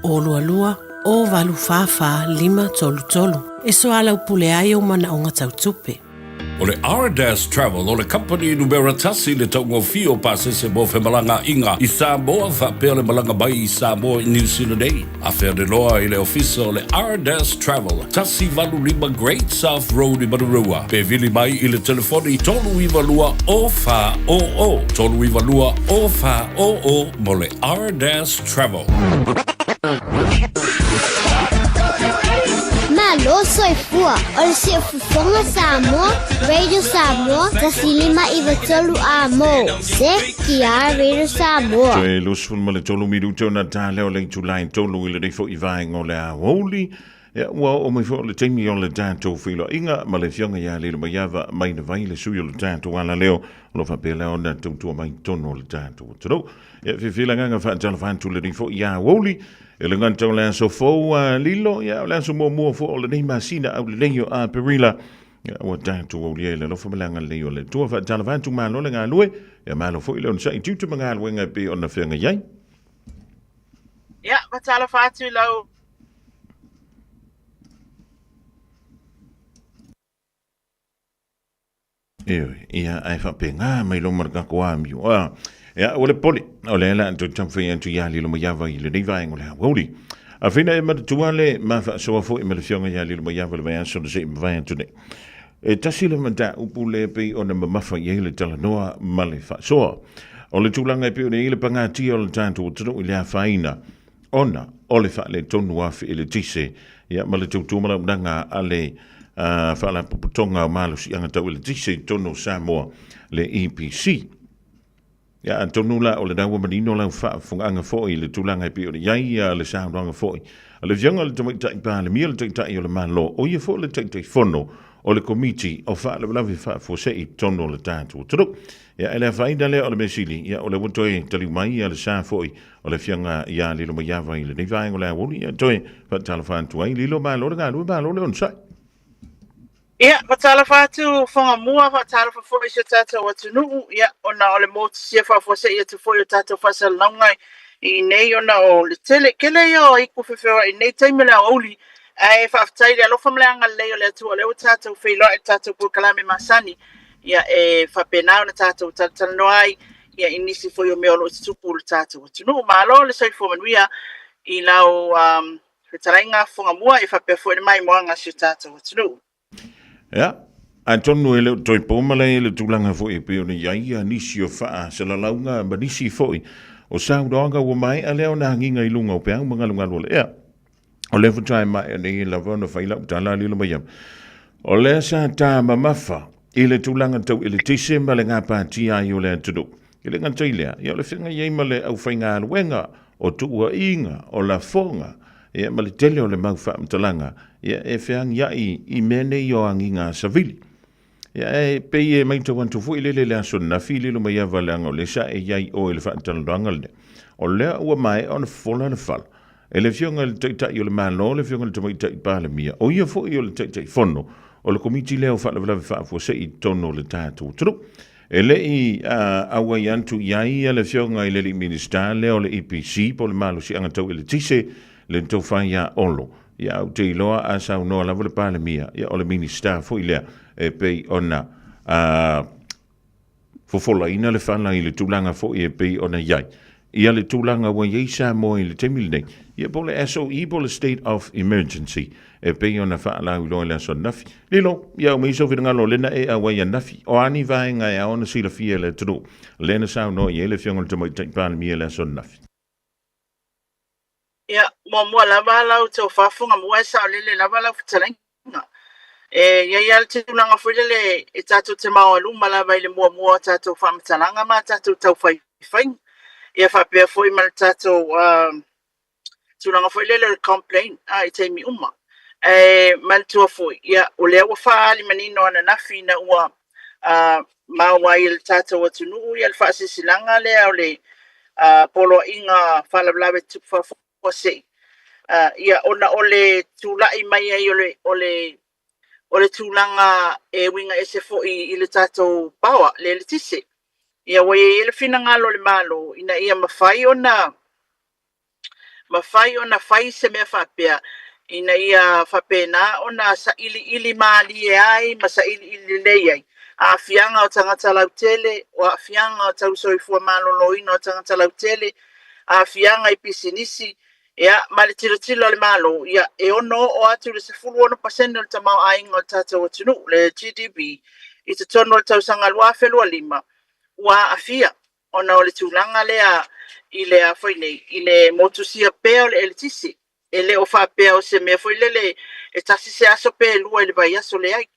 022 084 533 e soalaupule ai ou manaoga tau tupe. O le Ardas Travel o le kamupani numera tasi i le taugofie o pasese mo femalagaaiga i Samoa faapea le malaga mai i Samoa i Niu Sila nei. Afea le loa i le ofisa o le Ardas Travel, 185 Great South Road i Manurewa, pe vili mai i le telefoni 392 0400, 392 0400 mo le Ardas Travel. Malo soifua. Muamua o le Siufofoga Samoa, Radio Samoa, 105 93 Amo, CKR Radio Samoa. Toe 23 minuta ona ta lea o le itula e tolu i lenei foi vaega o le aoauli. Ia, ua oo mai foi o le taimi o le tatou feiloaiga ma le Afioga ia Lilomaiava Mainavai, le sui o le tatou alaleo, o lo o faapea lea ona tautua mai i totonu o le tatou atunuu. Ia, fiafia le agaga faatalofa atu lenei foi aoauli, e le gata o le aso fou a Lilo, ia, o le aso muamua foi o lenei masina aulelei o Aperila, ia, ua tatou aulia i le alofa ma le agalelei o le Atua. Faatalofa atu, malo le galue, ia malo foi le onosai i tiute ma galuega e pei ona feagai ai. Ia, faatalofa atu i lau Ioe, ia, ae faapena mai loma le tatou amio. A, ia, ua le pole, o lea la toe taumafai atu ia Lilomaiava i lenei vaega o le aoauli. Afai na e manatua le ma faasoa foi ma le Afioga ia Lilomaiava i le vaiaso na se i mavae atu nei. E tasi le mataupu lea e pei ona mamafa i ai le talanoa ma le faasoa. O le tulaga e pei ona i ai le pagatia o le tatou atunuu i le afaina ona o le faaletonu afe eletise, ia, ma le tautua malaunaga a le Faalapotopotoga o Malosiaga Tau Eletise i totonu o Samoa, le EPC. Ia, atonu la o lena ua manino lau faafofogaaga foi i le tulaga e pei ona i ai ia le saunoaga foi a le Afioga i le Tamaitai Palemia, le Taitai o le Malo, o ia foi le Taitaifono o le Komiti o Faalavelave Faafuasei i totonu o le tatou atunuu. Ia, e le afaina lea o le mea sili, ia, o lea ua toe taliu mai ia le sa foi o le Afioga ia Lilomaiava i lenei vaega o le aoauli, ia, toe faatalofa atu ai. Lilo, malo le galue, malo le onosai. Ia, faatalofa atu Whangamua, faatalofa foi i si o tātou atunuu, ia, ona o le motusia faafuasei atu foi o tātou faasalalauga i nei ona o le tele, kele ia o aiku fefeoai i nei taimi o le aoauli, ae faafetai i le alofa ma le agalelei o le Atua o lea ua tātou feiloai i le tātou polokalame masani, ia, e faapena ona tātou talatalanoa ai, ia, i nisi foi o mea o lo o tutupu i le tātou atunuu. Malo le soifua manuia i lau um, Fetalaiga Fogamua e faapea foi le maimoaga a si o tatou atunuu. Ia, atonu e le o toe po malae le tulaga foi e pei ona i ai ia nisi o faasalalauga ma nisi foi o saunoaga ua maea lea ona agiga i luga o peau ma galugalu o le ea. O lea faatoa e maea nei lava ona fai lau tala lilo mai au. O lea sa ta mamafa i le tulaga tau eletise ma le gapatia ai o le atunuu. E le gata i lea, ia o le feagai ai ma le aufaigaluega o tuuaiga, o lafoga, ia ma le tele o le mau faamatalaga, ia e feagiai i mea nei o agiga savili. Ia e pei e maitau atu foi lele le aso ananafi lilo mai ava leaga o lea sa e i ai oe i le faatalanoaga lenei. O lea ua maea ona fofola le fala e le Afioga i le Taitai o le Malo, le Afioga i le Tamaitai Palemia, o ia foi o le Taitaifono o le Komiti lea o Faalavelave Faafuasei i totonu o le tatou atunuu. E le i auai atu i ai le Afioga i le alii Minisita lea o le EPC po o le Malosiaga Tau Eletise, le Tofa ia Olo. Ia, ou te iloa a saunoa lava le Palemia, ia o le Minisita foi lea e pei ona fofolaina le fala i le tulaga foi e pei ona i ai. Ia le tulaga ua i ai Samoa i le taimi lenei, ia po o le SOE po o le State of Emergency e pei ona faalauiloa i le aso ananafi. Lilo, ia aumai sou finagalo lena e auai ananafi. O a ni vaega e ao ona silafia e le atunuu, lea na saunoa i ai le Afioga i le Tamaitai Palemia i le aso ananafi. Ia, muamua lava lau tau faafofoga mua e saolele lava lau fetalaiga. E i ai lava le tulaga foi lele e tatou te maoaluma lava i le muamua o tatou faamatalaga ma tatou taufaifaiga. Ia faapea foi ma le tatou tulaga foi lele o le complain i taimi uma. Ae manatua foi, ia, o lea ua faaali manino ananafi ina ua maua ai e le tatou atunuu ia le faasilasilaga lea o le Poloaiga Faalavelave Tutupu Faafuasei, ia, ona o le tulai mai ai o le, o le, o le tulaga e uiga ese foi i le tatou power, le eletise. Ia, ua i ai le finagalo o le Malo ina ia mafai ona mafai ona fai se mea faapea ina ia faapena ona sailiili malie ai ma sailiili lelei ai aafiaga o tagata lautele, o aafiaga o tau soifua maloloina o tagata lautele, aafiaga i pisinisi, ia, ma le tilotilo a le Malo, ia, e ono oo atu i le 16% o le tamaoaiga o le tatou atunuu, le GDP, i totonu o le tausaga 2025, ua aafia ona o le tulaga lea i le a foi nei, i le motusia pea o le eletise. E le o faapea o se mea foi lele e tasi se aso pe lua i le vaiaso, leai.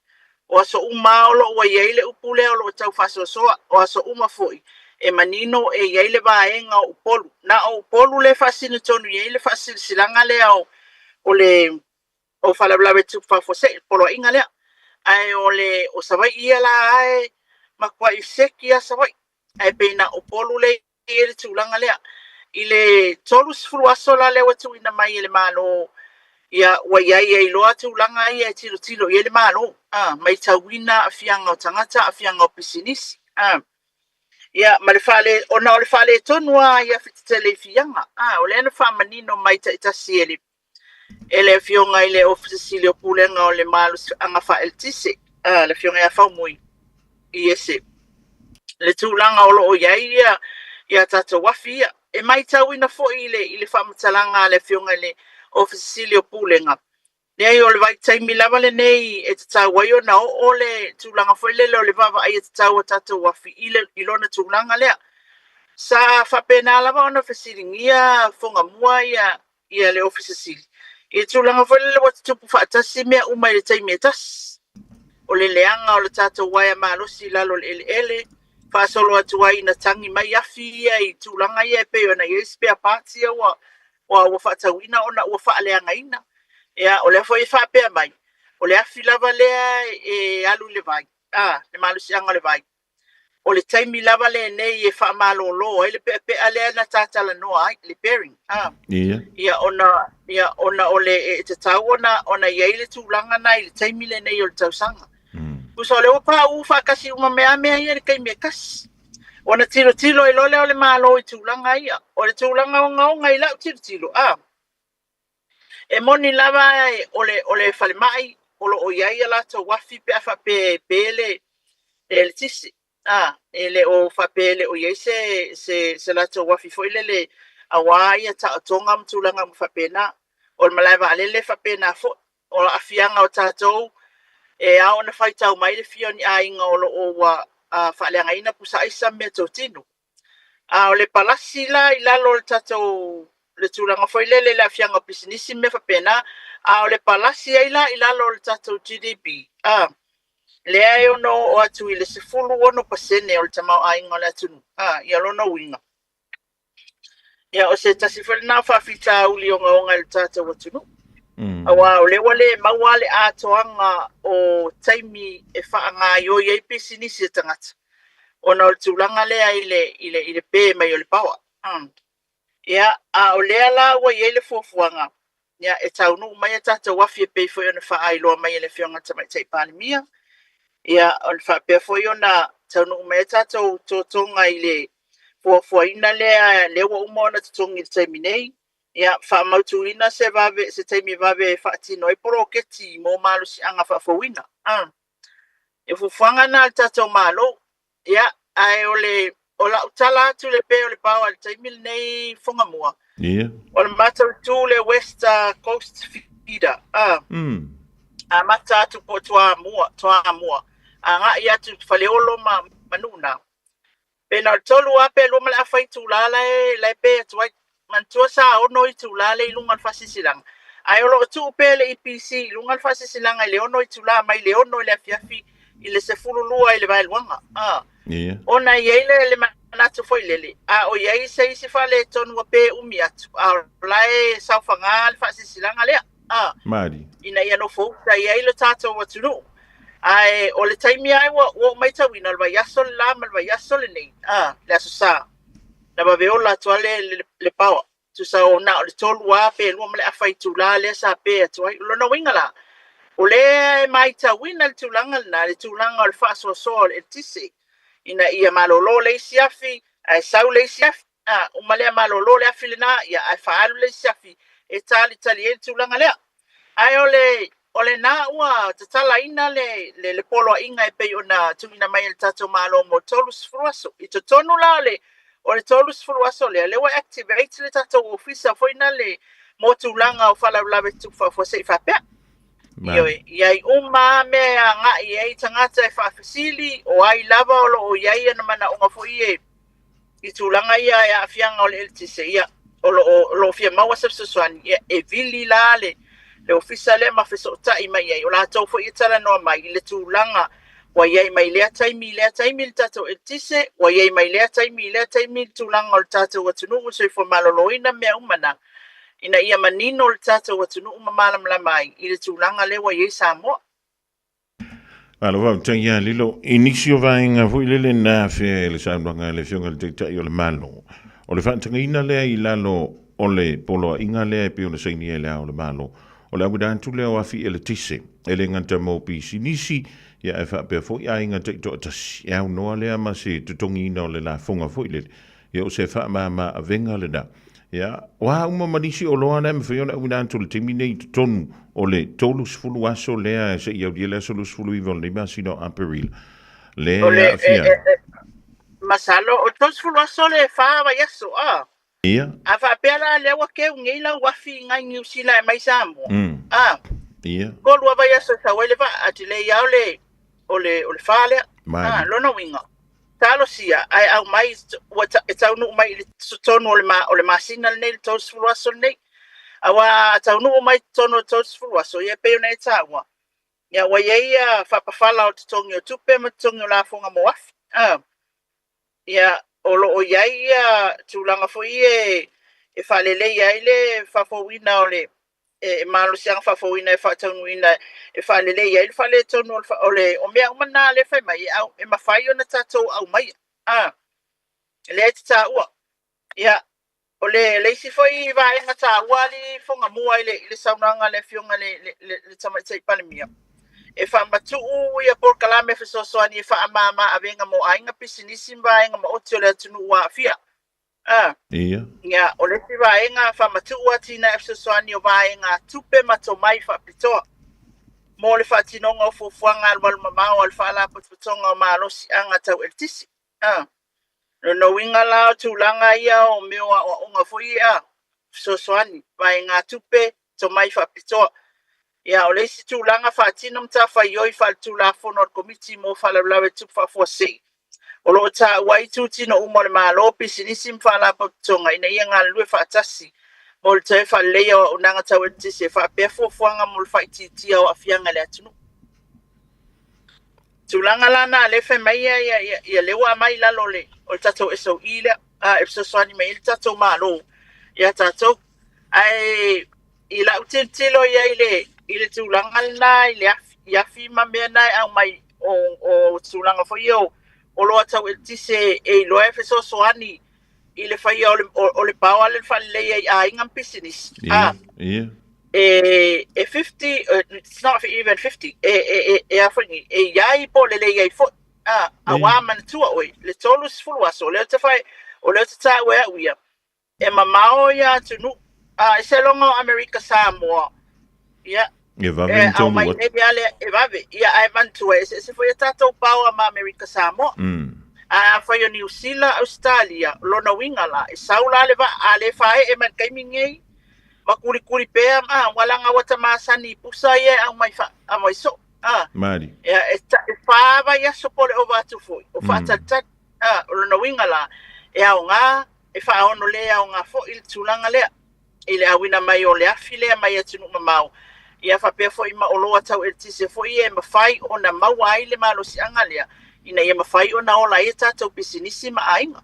O aso uma lava o lo o ua i ai le upu lea o lo o tau faasoasoa, o aso uma foi e manino e i ai le vaega o Upolu. Na o Upolu lea e faasino tonu i ai le faasilasilaga lea o o le o faalavelave tutupu faafuasei, le poloaiga lea. Ae o le o Savaii ia la e matuai seki lava Savaii. Ae pei na o Upolu lea e i ai le tulaga lea. I le 30 aso la lea ua tuuina mai e le Malo, ia ua i ai ai loa tulaga ia e tilotilo i ai le Malo, a, matauina aafiaga o tagata, aafiaga o pisinisi, a. Ia, ma le faale, ona o le faaletonu lava i afi tetele i Fiaga, a, o lea na faamanino mai taitasi e le, e le Afioga i le Ofisa Sili o Pulega o le Malosiaga Faaeletise, a, le Afioga ia Faumui Iese, le tulaga o lo o i ai ia, ia tatou afi ia. E matauina foi i le, i le faamatalaga a le Afioga i le Ofisa Sili o Pulega, leai o le vaitaimi lava lenei e tatau ai ona oo le tulaga foi lele o le vaavaaia tatau o tatou afi i, le, i lona tulaga lea. Sa faapena lava ona fesiligia fogamua ia ia le Ofisa Sili i le tulaga foi lele ua tutupu faatasi mea uma i le taimi e tasi. O le leaga o le tatou uaea malosi i lalo o le eleele, faasolo atu ai ina tagi mai afi ia i tulaga ia e pei ona i ai spare parts ia ua, ua, ua faatauina ona ua faaleagaina. Ia, o lea foi e faapea mai, o le afi lava lea e alu i le vai, a, le malosiaga o le vai, O le taimi lava lenei e faamalolo ai le peapea lea na ta talanoa ai, le bearing, a. Ia. Ia, ona, ia, ona o le, e tatau ona, ona i ai le tulaga na i le taimi lenei o le tausaga. Tusa o lea ua pauu faatasi uma mai lava mea ia i le taimi e tasi. Ona tilotilo ai loa lea o le Malo i tulaga ia. O le tulaga ogaoga i lau tilotilo, a. E moni lava o le, o le falemai o lo o i ai a latou afi pe a faapea e pe le, le eletise, a, e le o faapea e le o i ai se, se, se latou afi foi lele aua ia taotoga ma tulaga uma faapena. O le malae vaalele e faapena foi. O aafiaga o tatou e ao ona faitau mai le fia o ni aiga o lo o ua faaleagaina pusa aisa ma meatotino. A o le palasi la i lalo o le tatou le tulaga foi lele i le aafiaga o pisinisi ma mea faapena, a o le palasi ai la i lalo o le tatou GDP, a, lea e ono oo atu i le 16% o le tamaoaiga o le atunuu, a, ia lona uiga, ia o se tasi foi lena o faafitauli ogaoga i le tatou atunuu. Aua o lea ua le maua le atoaga o taimi e faagaioi ai pisinisi a tagata, ona o le tulaga lea i le, i le, i le pe mai o le paoa. Mm. Ia, a o lea la ua i ai le fuafuaga, ia, e taunuu mai a tatou afi e pei foi ona faailoa mai e le Afioga i le Tamaitai Palemia, ia, o le faapea foi ona taunuu mai a tatou totoga i le fuafuaina lea, lea ua uma ona totogi i le taimi nei, ia, faamautuina se vave, se taimi vave e faatino ai poloketi mo malosiaga faafouina. Mm. E fuafuaga na a le tatou Malo. Ia, ae o le, o lau tala atu i le pe o le paoa i le taimi lenei Fogamua, Ia. o le matou itu le West Coast Feeder, a, amata atu po o Toamua, Toamua, agai atu i Faleolo ma Manuna. Pe na o le 3 lava pe 2 ma le afa itula la e, la e pe atu ai. Manatua sa 6 itula le i luga o le faasilasilaga, ae o lo o tuu pea le EPC i luga o le faasilasilaga i le 6 itula mai le 6 i le afiafi i le 12 i le vaeluaga. A. Ia. Ona e i ai le, le manatu foi lele, a o i ai se isi faaletonu ua pe umi atu, a o la e saofaga le faasilasilaga lea. A. Malie. Ina ia nofouta i ai lo tatou atunuu. Ae o le taimi lava ua, ua ou matauina o le vaiaso le la ma le vaiaso lenei, a, le Aso Sa, na vave ola atu lava le, le, le paoa. Tusa o na o le 3 lava pe 2 ma le afa itula lea sa pe atu ai. O lona uiga la, o lea e matauina le tulaga lena, le tulaga o le faasoasoa o le eletise, ina ia malolo le isi afi, ae sau le isi afi. A uma lea malolo le afi lena, ia, ae faaalu le isi afi e talitali ai le tulaga lea. Ae o le, o lena ua tatalaina le, le, le poloaiga e pei ona tuuina mai e le tatou Malo mo 30 aso. I totonu la o le, o le 30 aso lea, lea ua activate le tatou ofisa foi na le mo tulaga o faalavelave tutupu faafuasei faapea. Ioe, i ai uma lava mea e agai i ai tagata e faafesili, o ai lava o lo o i ai ana manaoga foi e, i tulaga ia e aafiaga o le eletise, ia, o lo o, o lo o fia maua se fesoasoani, ia, e vili la le, le ofisa lea ma fesootai mai ai. O latou foi e talanoa mai i le tulaga ua i ai mai lea taimi i lea taimi le tatou eletise, ua i ai mai lea taimi i lea taimi le tulaga o le tatou atunuu, le soifua maloloina ma mea uma na, ina ia manino le tatou atunuu ma malamalama ai i le tulaga lea ua i ai Samoa. Malo faafetai ia Lilo. I nisi o vaega foi lele na afea e le saunoaga a le Afioga i le Taitai o le Malo, o le faatagaina lea i lalo o le poloaiga lea e pei ona sainia e Le Ao o le Malo, o le auina atu lea o afi eletise, e le gata mo pisinisi, ia ae faapea foi aiga taitoatasi. E aunoa lea ma se totogiina o le lafoga foi lele, Ia o se faamama avega lena. Ia, o a uma ma nisi oloa na e mafai ona auina atu i le taimi nei i totonu o le 30 aso lea seia aulia le aso 29 o lenei masina o Aperila, lea O e le, e, aafia e, ai. e, masalo, o le 30 aso le fa vaiaso, a. Ia. A faapea la lea ua keu nei lau afi i nai Niu Sila e aumai Samoa, a. Ia. Tolu lava vaiaso e sau ai le vaa, a delay lava o le, o le, o le fa lea. A, Malie. lona uiga, Talosia ae aumai ua e taunuu mai i le totonu o le o le masina lenei le 30 aso lenei. Aua a taunuu mai i totonu o le 30 aso, ia e pei ona e taua, ia ua i ai ia faapafala o totogi o tupe ma totogi o lafoga mo afi. A, ia o lo o i ai ia tulaga foi ia e faaleleia ai le faafouina o le e malosiaga faafouina e faataunuuina e faalelei ai le faaletonu o le, o le o mea uma na lea e fai mai e, au, e mafai ona tatou aumaia. A, lea e te taua. Ia, o le, le isi foi vaega taua alii Fogamua i le, i le saunoaga a le Afioga le, le, le, le Tamaitai Palemia, e faamatuu ia polokalame fesoasoani e faamama avega mo aiga, pisinisi ma vaega maoti o le atunuu ua aafia. A. Ia. Ia, o le isi vaega, faamatuu atinae fesoasoani o vaega tupe ma tomai faapitoa mo le faatinoga o fuafuaga alualumamao a le Faalapotopotoga o Malosiaga Tau Eletise. A. Lona uiga la o tulaga ia o mea o aoaoga foi ia, fesoasoani, vaega tupe, tomai faapitoa. Ia, o le isi tulaga, faatino matafaioi faaletulafono a le Komiti mo Faalavelave Tupu Faafuasei O lo o taua ai itutino uma o le Malo, pisinisi ma faalapotopotoga ina ia galulue faatasi mo le toe faaleleia o auaunaga tau eletise faapea fuafuaga mo le faaitiitia o aafiaga i le atunuu. Tulaga la na lea fai mai ia, ia, ia, ia lea ua aumai i lalo o le, o le tatou SOE lea, a, e fesoasoani mai ai le tatou Malo ia tatou. Ae i lau tilotilo i ai i le, i le tulaga lena i le afi, i afi ma mea na e aumai o, o tulaga foi ia o oloa tau eletise e iloa e fesoasoani i le faia o le, o, o le power le faaleleia i aiga ma pisinisi. Ia, ia. E, e 50, it's not even 50, e, e, e, e a foi ni, e iai po o le le iai foi. A, auā manatua oe, le 30 aso, o lea ou te fai, o lea ou te taua e au ia, E mamao ia atunuu, a ese loga o Amerika Samoa, ia, E vave e ona taunuu aumai atu. nei lava lea, e vave, ia, ae manatua e eseese foi a tatou power ma Amerika Samoa. Ae afai o Niu Sila, Ausetalia, o lona uiga la, e sau la le vaa, a le faaee mai le taimi lenei, ma kulikuli pea, a, ua leaga ua ta masani i pusa ia e aumai fa, aumai soo, a. Malie. Ia, e ta, e fa vaiaso po o le ova atu foi, o faatalitali, a, o lona uiga la, e aoga E faaono le aoga foi le tulaga lea i le auina mai o le afi lea mai atunuu mamao, ia faapea foi ma oloa tau eletise foi ia e mafai ona maua ai le malosiaga lea ina ia mafai ona ola ai a tatou pisinisi ma aiga.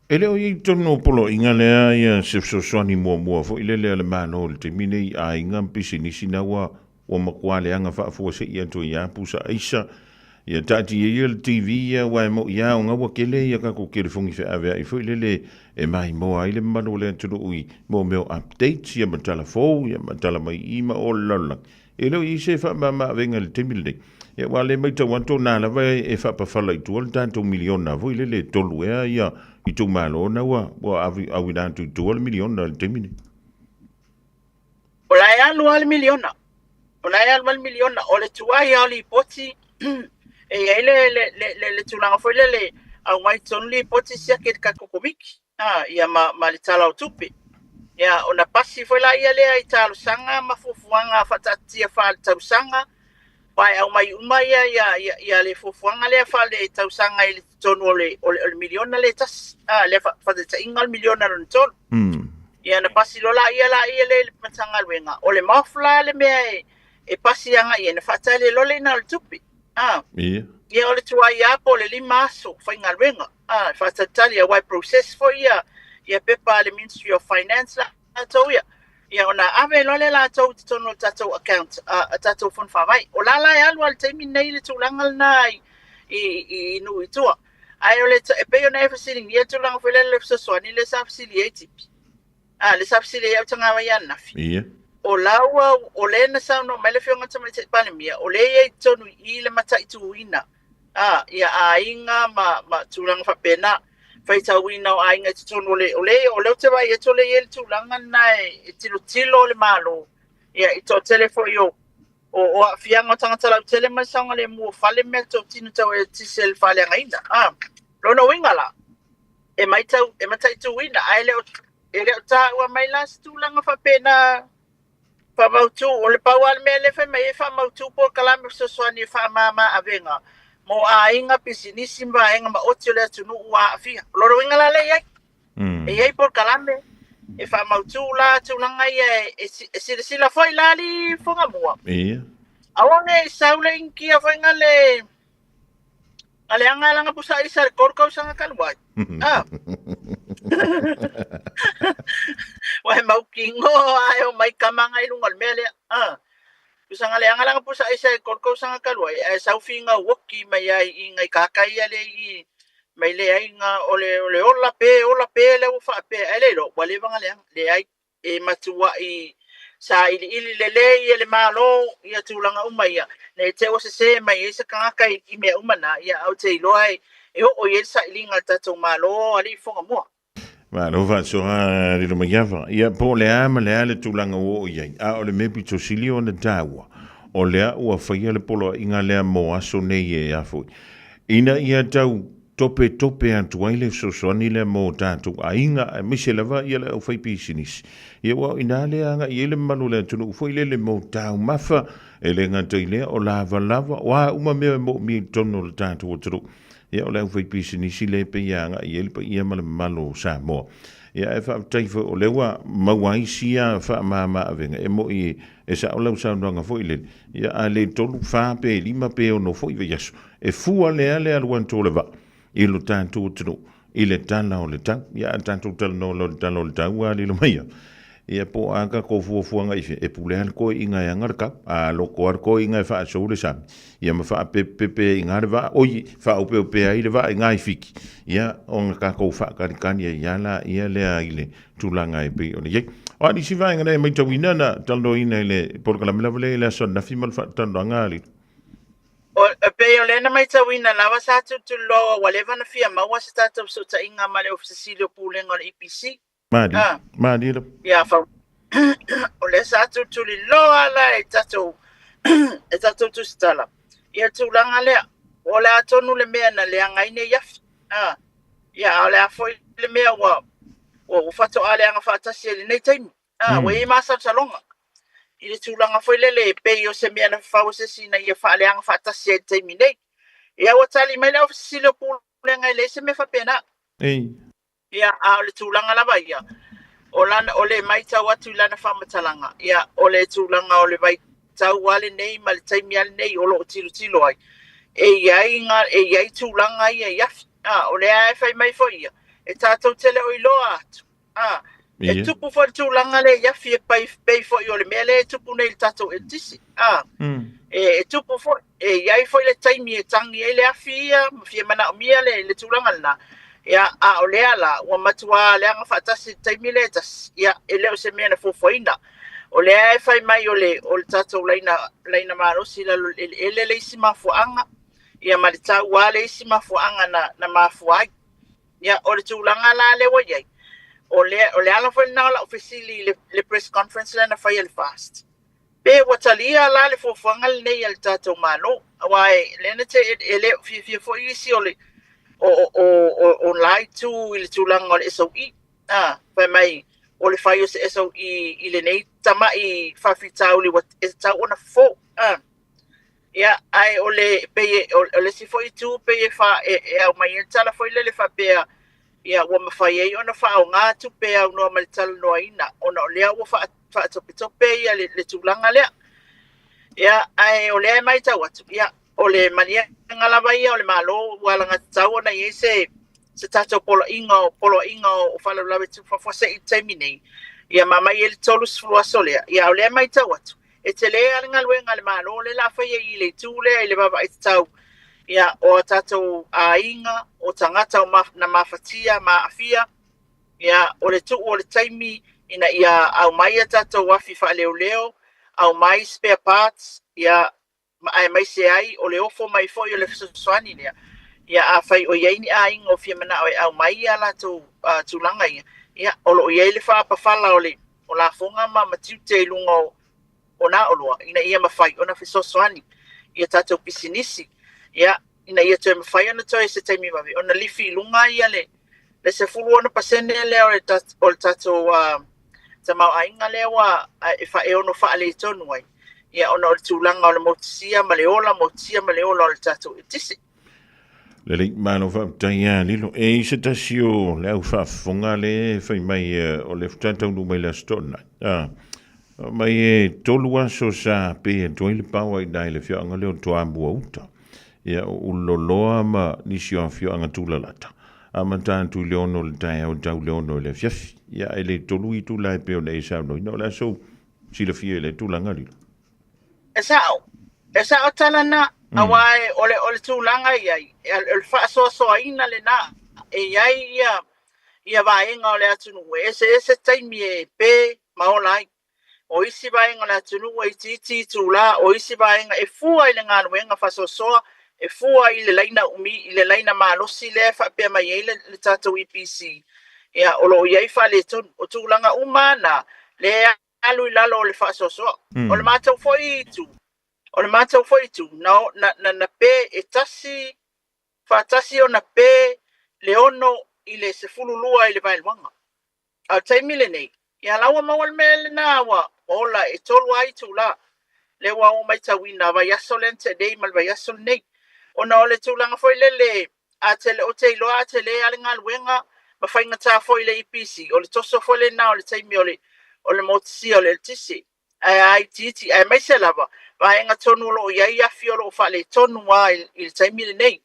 E le o i ai tonu o poloaiga lea ia se fesoasoani muamua foi lele a le Malo i le taimi nei i aiga ma pisinisi na ua Ua matua leaga faafuasei atu ia pusa aisa. Ia taatia ia le TV ia aua e moi a ona ua tele ia tatou telefoni feaveai foi lele e maimoa ai le mamalu o le atunuu i mo mea o updates ia ma tala fou ia ma tala mai i i ma o le lalolagi. E le o i ai se faamamaavega i le taimi lenei. Ia aua o lea e matau atu o na lava e faapafala i tua le tatou miliona foi lele e tolu ea ia itumalo na ua auina atu i tua le miliona i le taimi lenei. O la e alu lava le miliona. O la e alu lava le miliona. O le tuai lava o lipoti, e i ai le, le, le, le, le tulaga foi lele, aumai tonu lipoti siaki e le tatou komiti, a, ia ma, ma le Tala o Tupe. Ia, ona pasi foi laia lea i talosaga ma fuafuaga faataatitia faaletausaga, aua e aumai uma ia, ia, ia, ia le fuafuaga lea faaletausaga i le totonu o le o le, o le miliona le tasi. A le faataitaiga o le miliona lona tolu. Ia na pasi loa laia laia le i le Matagaluega, o le MOF la le mea e e pasi agai i ai, na faatali ai loa le ina o le tupe. A. Ia. Ia o le tuai lava po o le lima aso faigaluega, a, e faatalitali aua e process foi ia ia pepa a le Ministry of Finance latou ia. Ia ona ave loa lea latou i totonu o le tatou account a, a tatou Fono Faavae. O la la e alu lava i le taimi lenei le tulaga lena i i i nuu i tua. Ae o le, e pei ona e fesiligia le tulaga foi lea le fesoasoani lea sa fesili ai Tipi. A, lea sa fesili ai au tagava ia ananafi. Ia. O la ua, o lea na saunoa mai le Afioga i le Tamaitai Palemia, o lea e i ai i totonu i i le mataituina, a, ia aiga ma, ma tulaga faapena, faitauina o aiga i totonu o le, o lea, o lea ou te vaai atu o lea e i ai le tulaga lena e, e tilotilo le Malo, ia, i toatele foi o, o, o aafiaga o tagata lautele ma le saogalemu o fale ma mea totino tau eletise i le faaleagaina. A, lona uiga la, e matau, e mataituina, ae le o, e le o taua mai la se tulaga faapena faamautu. O le pau lava le mea lea e fai mai ai e faamautu polokalame fesoasoani e faamama avega mo aiga, pisinisi ma vaega maoti o le atunuu ua aafia. O lona uiga la lea e i ai. E i ai polokalame e faamautu la tulaga ia e, e silasila foi la alii Fugamua. Ia. Aua ne i sau le inikia foi nga le nga le anga langa pusa isa le koru kausaga talu ai. Ah. Ua e maukigo ae o mai kamanga i luga o le mea lea. Ah. Pusa nga le anga langa pusa isa le koru kausaga talu ai ae sau finau oki mai ai i ngai kakai ia le i mai leai nga o le o le ola pe ola pe lea ua faapea ae le iloa ua leva ona leaga. Leai, e matuai sailiili lelei e le Malo ia tulaga uma ia, ne i te i ua sese mai ai se tagata i mea uma na, ia ae ou te iloa e oo i ai le sailiga a le tatou Malo alii Fogamua. Malo faasoa Lilomaiava. Ia, po o le a ma le a le tulaga ua oo i ai, a o le mea pito sili ona taua, o lea ua faia le poloaiga lea mo aso nei e a foi, ina ia tau topetope atu ai le fesoasoani lea mo tatou aiga aemaise lava ia le aufaipisinisi. Ia aua o i ina lea e agai i ai le mamalu o le atunuu foi lele mo taumafa, e le gata i lea o lavalava, o a uma mea e moomia i totonu o le tatou atunuu. Ia, o le aufaipisinisi lea e pei e agai i ai le paia ma le mamalu o Samoa. Ia, ae faafetai foi o lea ua maua ai sia faamama avega. E moni e sao lau saunoaga foi lele, ia a le tolu, fa pe lima pe ono foi vaiaso, e fua lea le alu atu o le vaa i lo tatou atunuu i le tala o le tau. Ia, a tatou talanoa loa i le tala o le tau, ua lilo mai ia. Ia po o a tatou fuafuaga i fea, e pule lava le toeaiina e ana le tau, a loko lava le toeaiina e faasou le sami, ia ma faapepepe ai i ina le vaa, oi, faaopeopea ai le vaa i ina i Fiti, ia ona tatou faatalitali ai lava laia lea i le tulaga e pei ona i ai. O a nisi vaega na e matauina na talanoaina i le polokalame lava lea i le aso ananafi ma le faatalanoaga a Lilo? O, e pei o lea na matauina lava sa tulituliloa ua leva ona fia maua se tatou fesootaiga ma le Ofisa Sili o Pulega o le EPC. Malie, ah. malie lava. Ia, fa, o lea sa tuliloa la e tatou, e tatou tusitala. Ia tulaga lea, o le a tonu le mea na leaga ai nei afi. Ah. Ia, a o le a foi le mea ua, ua, ua faatoa leaga faatasi ai lenei taimi. Ah, ua i ai masalosaloga. I le tulaga foi lele e pei o se mea na fafau e se isi ina ia faaleaga faatasi ai i le taimi nei. Ia, ua tali mai le Ofisa Sili o Pulega e leai se mea faapena. Ei. Ia, a o le tulaga lava ia, o lana, o le matau atu i lana faamatalaga, ia, o le tulaga o le vaitau lava lenei ma le taimi lava lenei o lo o tilotilo ai, e i ai ngā, e i ai tulaga ia i afi, ā, o lea e fai mai foi ia, e tatou te le o iloa atu, ā, e Ia. tupu foi le tulaga lea i afi e pai, pei foi o le mea lea e tupu nei i le tatou eletise, ā, e, e tupu foi. E i ai foi le taimi e tangi ai le afi ia ma fia manaomia le, le tulaga lena. Ia, a o lea la, ua matuā leaga faatasi i le taimi lea e tasi, ia, e le o se mea na fuafuaina. O lea e fai mai o le, o le tatou laina, laina malosi i lalo o le eleele le isi mafuaaga, ia ma le tauā le isi mafuaaga na, na mafua ai. Ia, o le tulaga la lea ua i ai, o le, o le ala foi lena o lau fesili i le, le press conference lea na fai e le FAST. Pe ua talia la le fuafuaga lenei a le tatou Malo, aua e lea na te e le o fiafia foi isi o le o o o o la itu i le tulaga o le SOE. A, fai mai o le fai o se SOE i lenei tama'i faafitauli ua e tatau ona fofo. A. Ia, ae o le, pei e, o, o le isi foi itu pei e fa, e, e aumai ai le tala foi lele faapea, ia, ua mafai ai ona faaaoga tupe e aunoa ma le talanoaina, ona o lea ua faa, faatopetope ia le, le tulaga lea. Ia, ae o lea e matau atu, ia, o le maliega lava ia o le Malo ua alagatatau ona i ai se, se tatou poloaiga o, poloaiga o faalavelave tutupu faafuasei i le taimi nei, ia ma aumai ai le 30 aso lea. Ia, a o lea e matau atu, E tele lava le galuega a le Malo lea o le a faia i le itu lea i le vaavaai tatau ia, o a tatou aiga, o tagata o na mafatia ma aafia, ia, o le tuu o le taimi ina ia aumai a tatou afi faaleoleo, aumai spare parts, ia, aemaise ai o le ofo mai foi o le fesoasoani lea. Ia, afai o i ai ni aiga o fia manao e aumai ia latou tulaga ia, ia, o lo o i ai le faaapafala o le o lafoga ma ma tiute i luga o o nā oloa ina ia mafai ona fesoasoani i a tatou pisinisi, ia, ina ia toe mafai ona toe se taimi vave ona lifi i luga ia le le 16% lea o le o le tatou tamaoaiga lea ua e fa e ono faaletonu ai, ia ona o le tulaga o le motusia ma le ola motusia ma le ola o le tatou eletise. Lelei, malo faafetai ia Lilo. E i se tasi o le au faafofoga le fai mai o le faatoa taunuu mai le Aso Toonai. Ah, mai e tolu aso sa pe atu ai le paoa i ina i le afioaga lea o Toamua Uta. Ia, o Ululoloa ma nisi o afioaga tulalata. Amata atu i le 6 o le taeao tau le 6 i le afiafi. Ia, e le tolu itula e pei ona e saunoaina. O le a sou silafia i lea tulaga Lilo? E sa'o, e sa'o tala na, auā e, o le, o le tulaga i ai, o le faasoasoaina lenā, e i ai ia, ia vaega o le atunuu e eseese taimi e pē ma ola ai. O isi vaega o le atunuu e itiiti itulā, o isi vaega e fua i le galuega faasoasoa, e fua i le laina umi, i le laina malosi lea e faapea mai ai le, le tatou EPC, ia, o lo o i ai faaletonu. O tulaga uma lava na, lea alu i lalo o le faasoasoa. O le matou foi itu, o le matou foi itu, na, na, na, na pē e tasi, faatasi ona pē le 6 i le 12 i le vaeluaga. A o le taimi lenei, ia la ua maua le mea lenā ua ola e tolu lava itulā. Lea ua ou matauina vaiaso lea na tea nei ma le vaiaso lenei. Ona o le tulaga foi lele, a tele, ou te iloa a tele lava le galuega ma faigata foi i le EPC, o le toso foi lenā o le taimi o le, o le motusia o le eletise. Ae a itiiti, aemaise lava vaega tonu o lo o i ai afi o lo o faaletonu lava i le taimi lenei.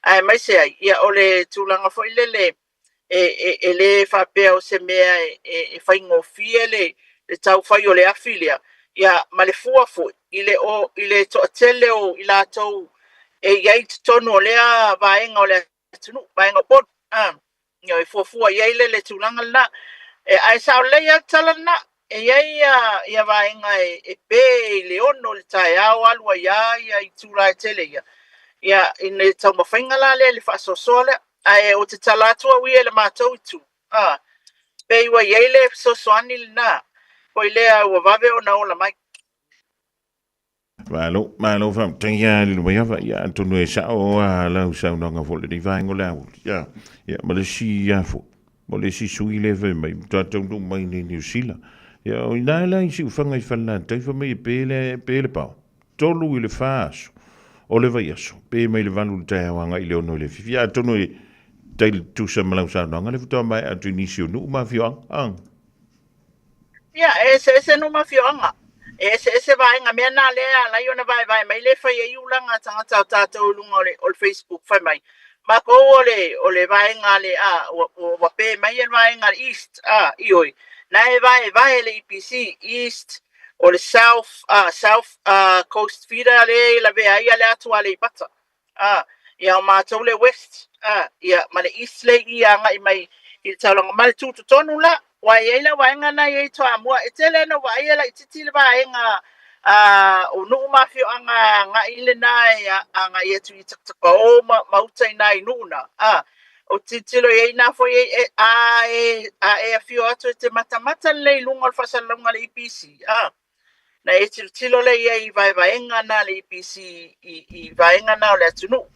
Aemaise ai, ia o le tulaga foi lele e, e, e le faapea o se mea e, e, e faigofie le, le taufai o le afi lea, ia, ma le fua foi i le, o, i le toatele o i latou e i ai i totonu o lea vaega o le atunuu, vaega o Upolu, a, ioe, e fuafua i ai le, le tulaga lenā. E, ae sao lelei lava le tala lenā, e i ai ia, ia vaega e, e pē i le 6 i le taeao alu ai lava ia itula e tele ia, ia, i le taumafaiga la lea i le faasoasoa lea. Ae ou te tala atu au ia i le matou itu, a, pei ua i ai le fesoasoani lenā, foi lea ua vave ona ola mai. Malo, malo faafetai ia Lilomaiava. Ia atonu e sa'o a lau saunoaga foi i lenei vaega o le aoauli. Ia, ia ma le isi ia foi, mo le isi sui lea fai mai, matua taunuu mai nei Niu Sila. Ia o ina la i Siufaga i Falelatai fai mai e pe le, pe le pao. 3 i le 4 aso o le vaiaso, pe mai le 8 i le taeao agai i le 6 i le afiafi. Ia atonu e tai tutusa ma lau saunoaga lea faatoa maea atu i nisi o nuu ma afioaga. A. Ia, e eseese nuu ma afioaga. E eseese vaega. Mea na lea e ala ai ona vaevae mai le fai ai ulaga a tagata o tatou i luga o le, o le Facebook fai mai, makou o le, o le vaega a le, a, ua, ua pe mai le vaega a le East, a, ioe, na e vaevae le EPC, East, o le South, a, South, a, Coast Feeder lea e lavea ai le atu Aleipata, a, ia o matou le West, a, ia, ma le East lea i i agai mai i le taulaga ma le tutotonu la, aua e i ai lau vaega na e i ai Toamua, e tele ona ou vaai e laitiiti le vaega a, o nuu ma afioaga agai lenā e agai atu i Takatakaō ma, ma uta i nā i nuu na, a, ou te tilotilo i ai nā foi e, e, a e, a e afio atu e te matamata lelei i luga o le faasalalauga a le EPC, a. Na e tilotilo lea i ai i vaevaega na a le EPC i, i vaega na o le atunuu.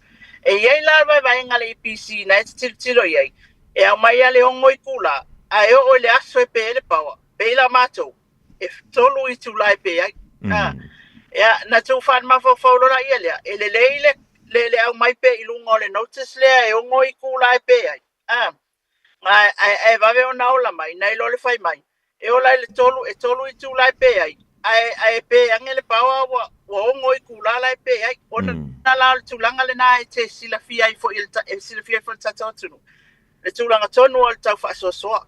E i ai la vaevaega a le EPC na e te tilotilo i ai, e aumai lava le 6 itula, ae oo i le aso e pe ai le paoa, pei la matou, e 3 itula e pe ai. A, Ia, na tuu faale-mafaufau loa laia lea, e lelei le, le, le aumai pea i luga o le notice lea e 6 itula e pe ai. A, ae, ae, ae vave ona ola mai, nai lo le fai mai, e ola i le 3, e 3 itula e pe ai, ae, ae pe ane le power ua, ua 6 itula la e pe ai. Ona la o le tulaga lena e te silafia ai foi e le, e silafia ai foi e le tatou atunuu, le tulaga tonu o le tau faasoasoa.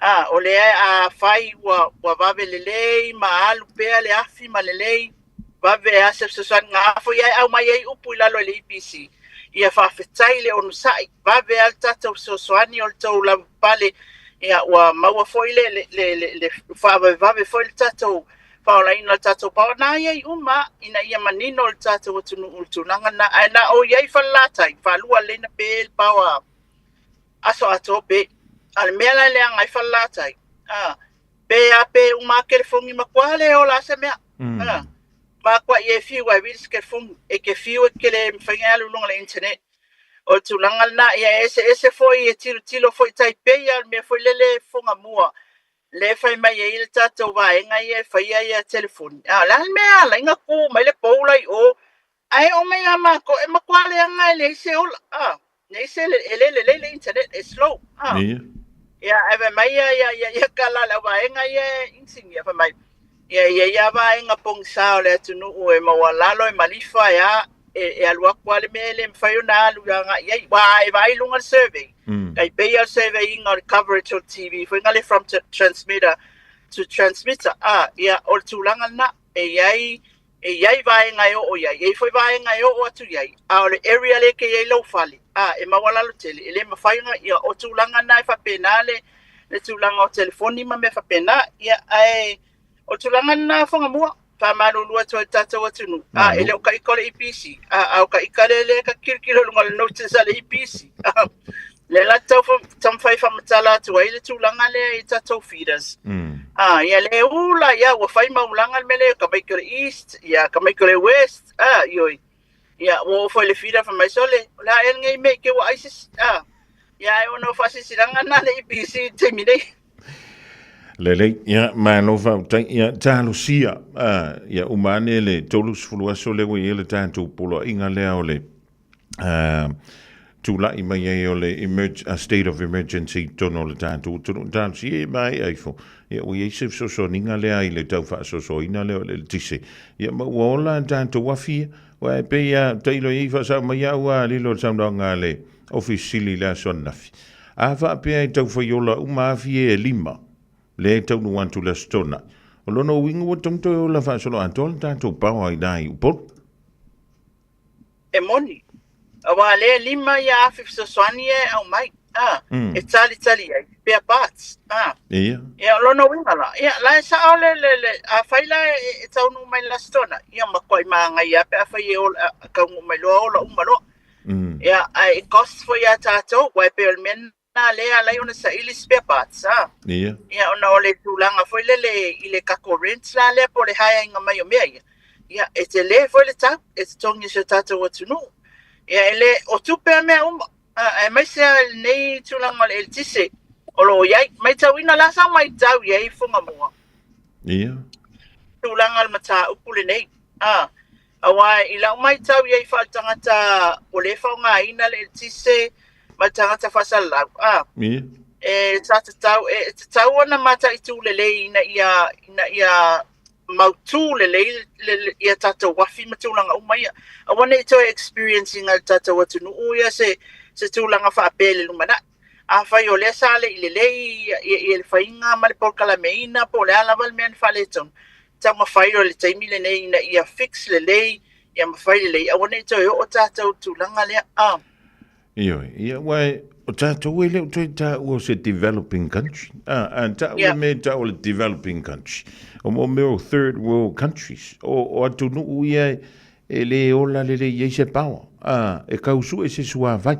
A, o lea afai ua, ua vave lelei ma alu pea le afi ma lelei, vave a se fesoasoani ga foi ai aumai ai upu i lalo i le EPC. Ia faafetai le onosai, vave a le tatou fesoasoani o le tou lavapapale, ia ua maua foi le, le, le, le, le faavavevave foi le tatou faaolaina o le tatou power. Na i ai uma ina ia manino le tatou atunuu i le tulaga lena. Ae na o i ai Falelatai, faalua lelei na pe le power aso atoa pe. A o le mea la e leaga ai Falelatai, a, pe a pe uma a kelefogi matua le ola a se mea. A, matua i e fiu ai vili se kelefogi, e ke fiu e kele mafai ona e alu i luga o le internet. O le tulaga lena, ia e eseese foi e tilotilo foi tai pei lava o le mea foi lele e fofoga mua lea e fai mai ai le tatou vaega ia e faia ia telefoni. A o le a le mea e ala ai ona tu mai le pou la i o Ae oo mai ia matou, e matua leaga e leai se ola, a, leai se, e le lelei le internet, e slow, a. Ia. Ia, ae fai mai ia, ia, ia, ia kala le auvaega ia e inisinia, fai mai, ia, ia, ia vaega pogisa o le atunuu e maualalo, e malifa, e a, e, e alu atu lava le mea e le mafai ona alu agai i ai. Aua e vaai i luga le survey, tai pei lava o le survey ina o le coverage o le TV foi lea from transmitter to transmitter, a, ia, o le tulaga lena, e i ai E i ai vaega e oo i ai, e i ai foi vaega e oo atu i ai, a o le area lea ke i ai lou fale, a, e maualalo tele, e le mafai ona, ia, o tulaga na e faapena le, le tulaga o telefoni ma mea faapena, ia, ae o le tulaga lena Fagamua, faamalulu atu ai i le tatou atunuu, a, e le o ka ika o le EPC, a, a o ka ika lea lea ka tilotilo i luga o le notice a le EPC, a, lea la tau taumafai e faamatala atu ai le tulaga lea i tatou feeders. Ah, ia le ula, ia ua fai maulaga le mea lea, ka mai ke o le east, ia ka mai ke o le west, ah, ioi. Ia, ua oo foi i le feeder fai mai, sole, o le a ea lenei mea i te ua ai se isi, ah. Ia, ai ona o faasilasilaga lena a le EPC i le taimi nei. Lelei, ia, malo faafetai, ia, talosia, ah, ia uma ane le 30 aso lea ua i ai le tatou poloaiga lea o le tulai mai ai o le state of emergency i totonu o le tatou atunuu, talosia e maea ifo, ia ua i ai se fesoasoaniga lea i le tau faasoasoaina lea o le eletise, ia ma ua ola a tatou afi ia, aua e pei lava, tailo i ai faasao mai au lava lilo i le saunoaga a le Ofisa Sili i le aso ananafi. A faapea e tau fai ola uma afi ia e lima, lea e taunuu atu i le Aso Toonai, o lona uiga ua tatau ona toe ola faasoloatoa le tatou power i ina i Upolu. E moni. Aua lea e 5,000 fesoasoani ia e aumai, a, e talitali ai, spare parts, a. Ia. Ia, o lona uiga la, ia, la e sao le, le, le, afai la e, e taunuu mai i le Aso Toonai, ia matuai manaia lava pe afai e ola, a taunuu mai loa ola uma loa. Ia, ae e cost foi ia tatou, aua e pei o le mea lena lea e ala ai ona saili spare parts, a. Ia. Ia, ona o le tulaga foi lele i le tatou rent la lea po o le haeaiga mai o mea ia, ia, e tele foi le tau e totogi e si o tatou atunuu. Ia, e le, o tupe a mea uma, a, aemaise lava i lenei tulaga o le eletise o lo o i ai. Matauina la sa matau i ai Fugamua. Ia. Tulaga o le mataupu lenei, a. Aua i lau matau i ai faaletagata ua le faaaogaina le eletise ma le tagata faasalalau, a, Ia. e sa tatau, e tatau ona mataitu lelei ina ia, ina ia mautu lelei le, le, ia tatou afi ma tulaga uma ia. Aua ne i toe experience ina e le tatou atunuu ia se, se tulaga faapea i le lumanai. Afai o lea sa le i lelei ia, ia, ia le faiga ma le polokalameina po o le a lava le mea na faaletonu, taumafai loa i le taimi lenei ina ia fix lelei, ia mafai lelei, aua ne i toe oo tatou i le tulaga lea. Ah. Ioe, ia aua o tatou e le o toe taua o se developing country. Ah, a tau le mea e tau o le developing country. O mo mea o third world countries. O, o atunuu ia e le ola lelei i ai se power. Ah, e kau sue se suavai.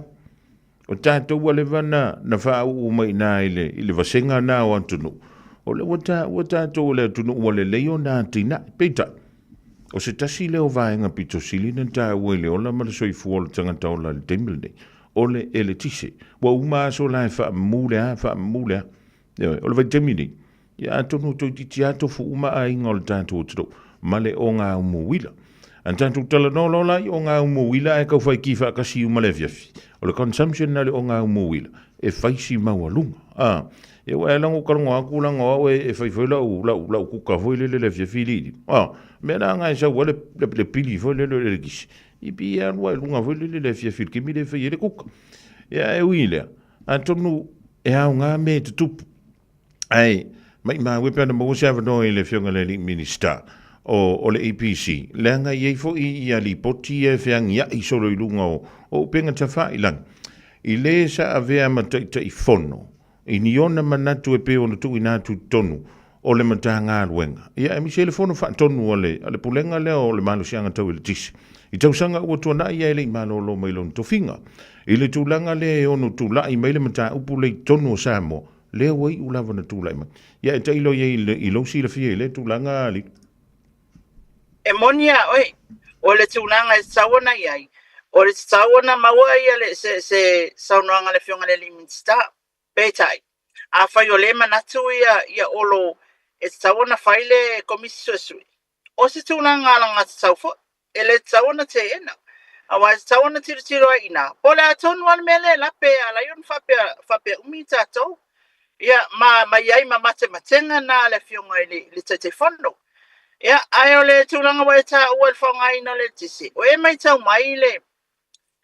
O tatou ua leva na, na faauu mai i ina i le, i le vasega na o atunuu, o lea ua taua tatou o le atunuu ua lelei ona atinae. Peitai, o se tasi lea o vaega pito sili na taua i le ola ma le soifua o le tagata ola i le taimi lenei, o le eletise. Ua uma aso la e faamamū le a, faamamū le a. Ioe, o le vaitaimi nei, ia atonu toeitiiti lava tofu uma aiga o le tatou atunuu. ma le ogaumu uila. A na tatou talanoa loa la i ogaumu uila ae tau fai ki faatasi uma le afiafi, o le consumption na o le ogaumu uila e fai si maualuga. A, ia ua e lago kalogo atu lago au e, e fai foi lau, lau, lau kuka foi lele le afiafi liili. A, mea la nga e sau ai le, le, le pili foi lele o le elekisi, i pi e alu ai luga foi lele le afiafi i le kemi le fai ai le kuka. Ia e ui i lea, atonu e aoga mea e tutupu. Ae, maimau e pe ana maua se avanoa i le Afioga i le Alii Minisita o, o le EPC, leaga e i ai foi ia lipoti ia e feagiai solo i luga o, o upega tafailaga. I le sa avea ma Taitaifono i ni ona manatu e pei ona tuuina atu i totonu o le Matagaluega, ia aemaise ai le Fono Faatonu a le, a le Pulega lea o le Malosiaga Tau Eletise i tausaga ua tuanai ae le i malolo mai lona tofiga. I le tulaga lea e ono tulai mai le mataupu lea i totonu o Samoa, lea ua iu lava ona tulai mai. Ia e tailo i ai i lou silafia i lea tulaga, Alii. E moni a oe, o le tulaga e tatau ona i ai, o le tatau ona maua ia le, se, se saunoaga a le Afioga i le alii Minisita. Peitai, afai o lea e manatu ia, ia Olo e tatau ona fai le Komisi Suesue, o se tulaga alagatatau foi, e le tatau ona teena. Aua e tatau ona tilotilo ai i ina, po o le a tonu lava le mea lea e lape e ala ai ona faapea, faapea umi tatou. Ia, ma, ma i ai ma matematega na a le Afioga i le, le Taitaifono. Ia, ae o le tulaga ua e taua i le faaaogaina o le eletise, o e matau mai le,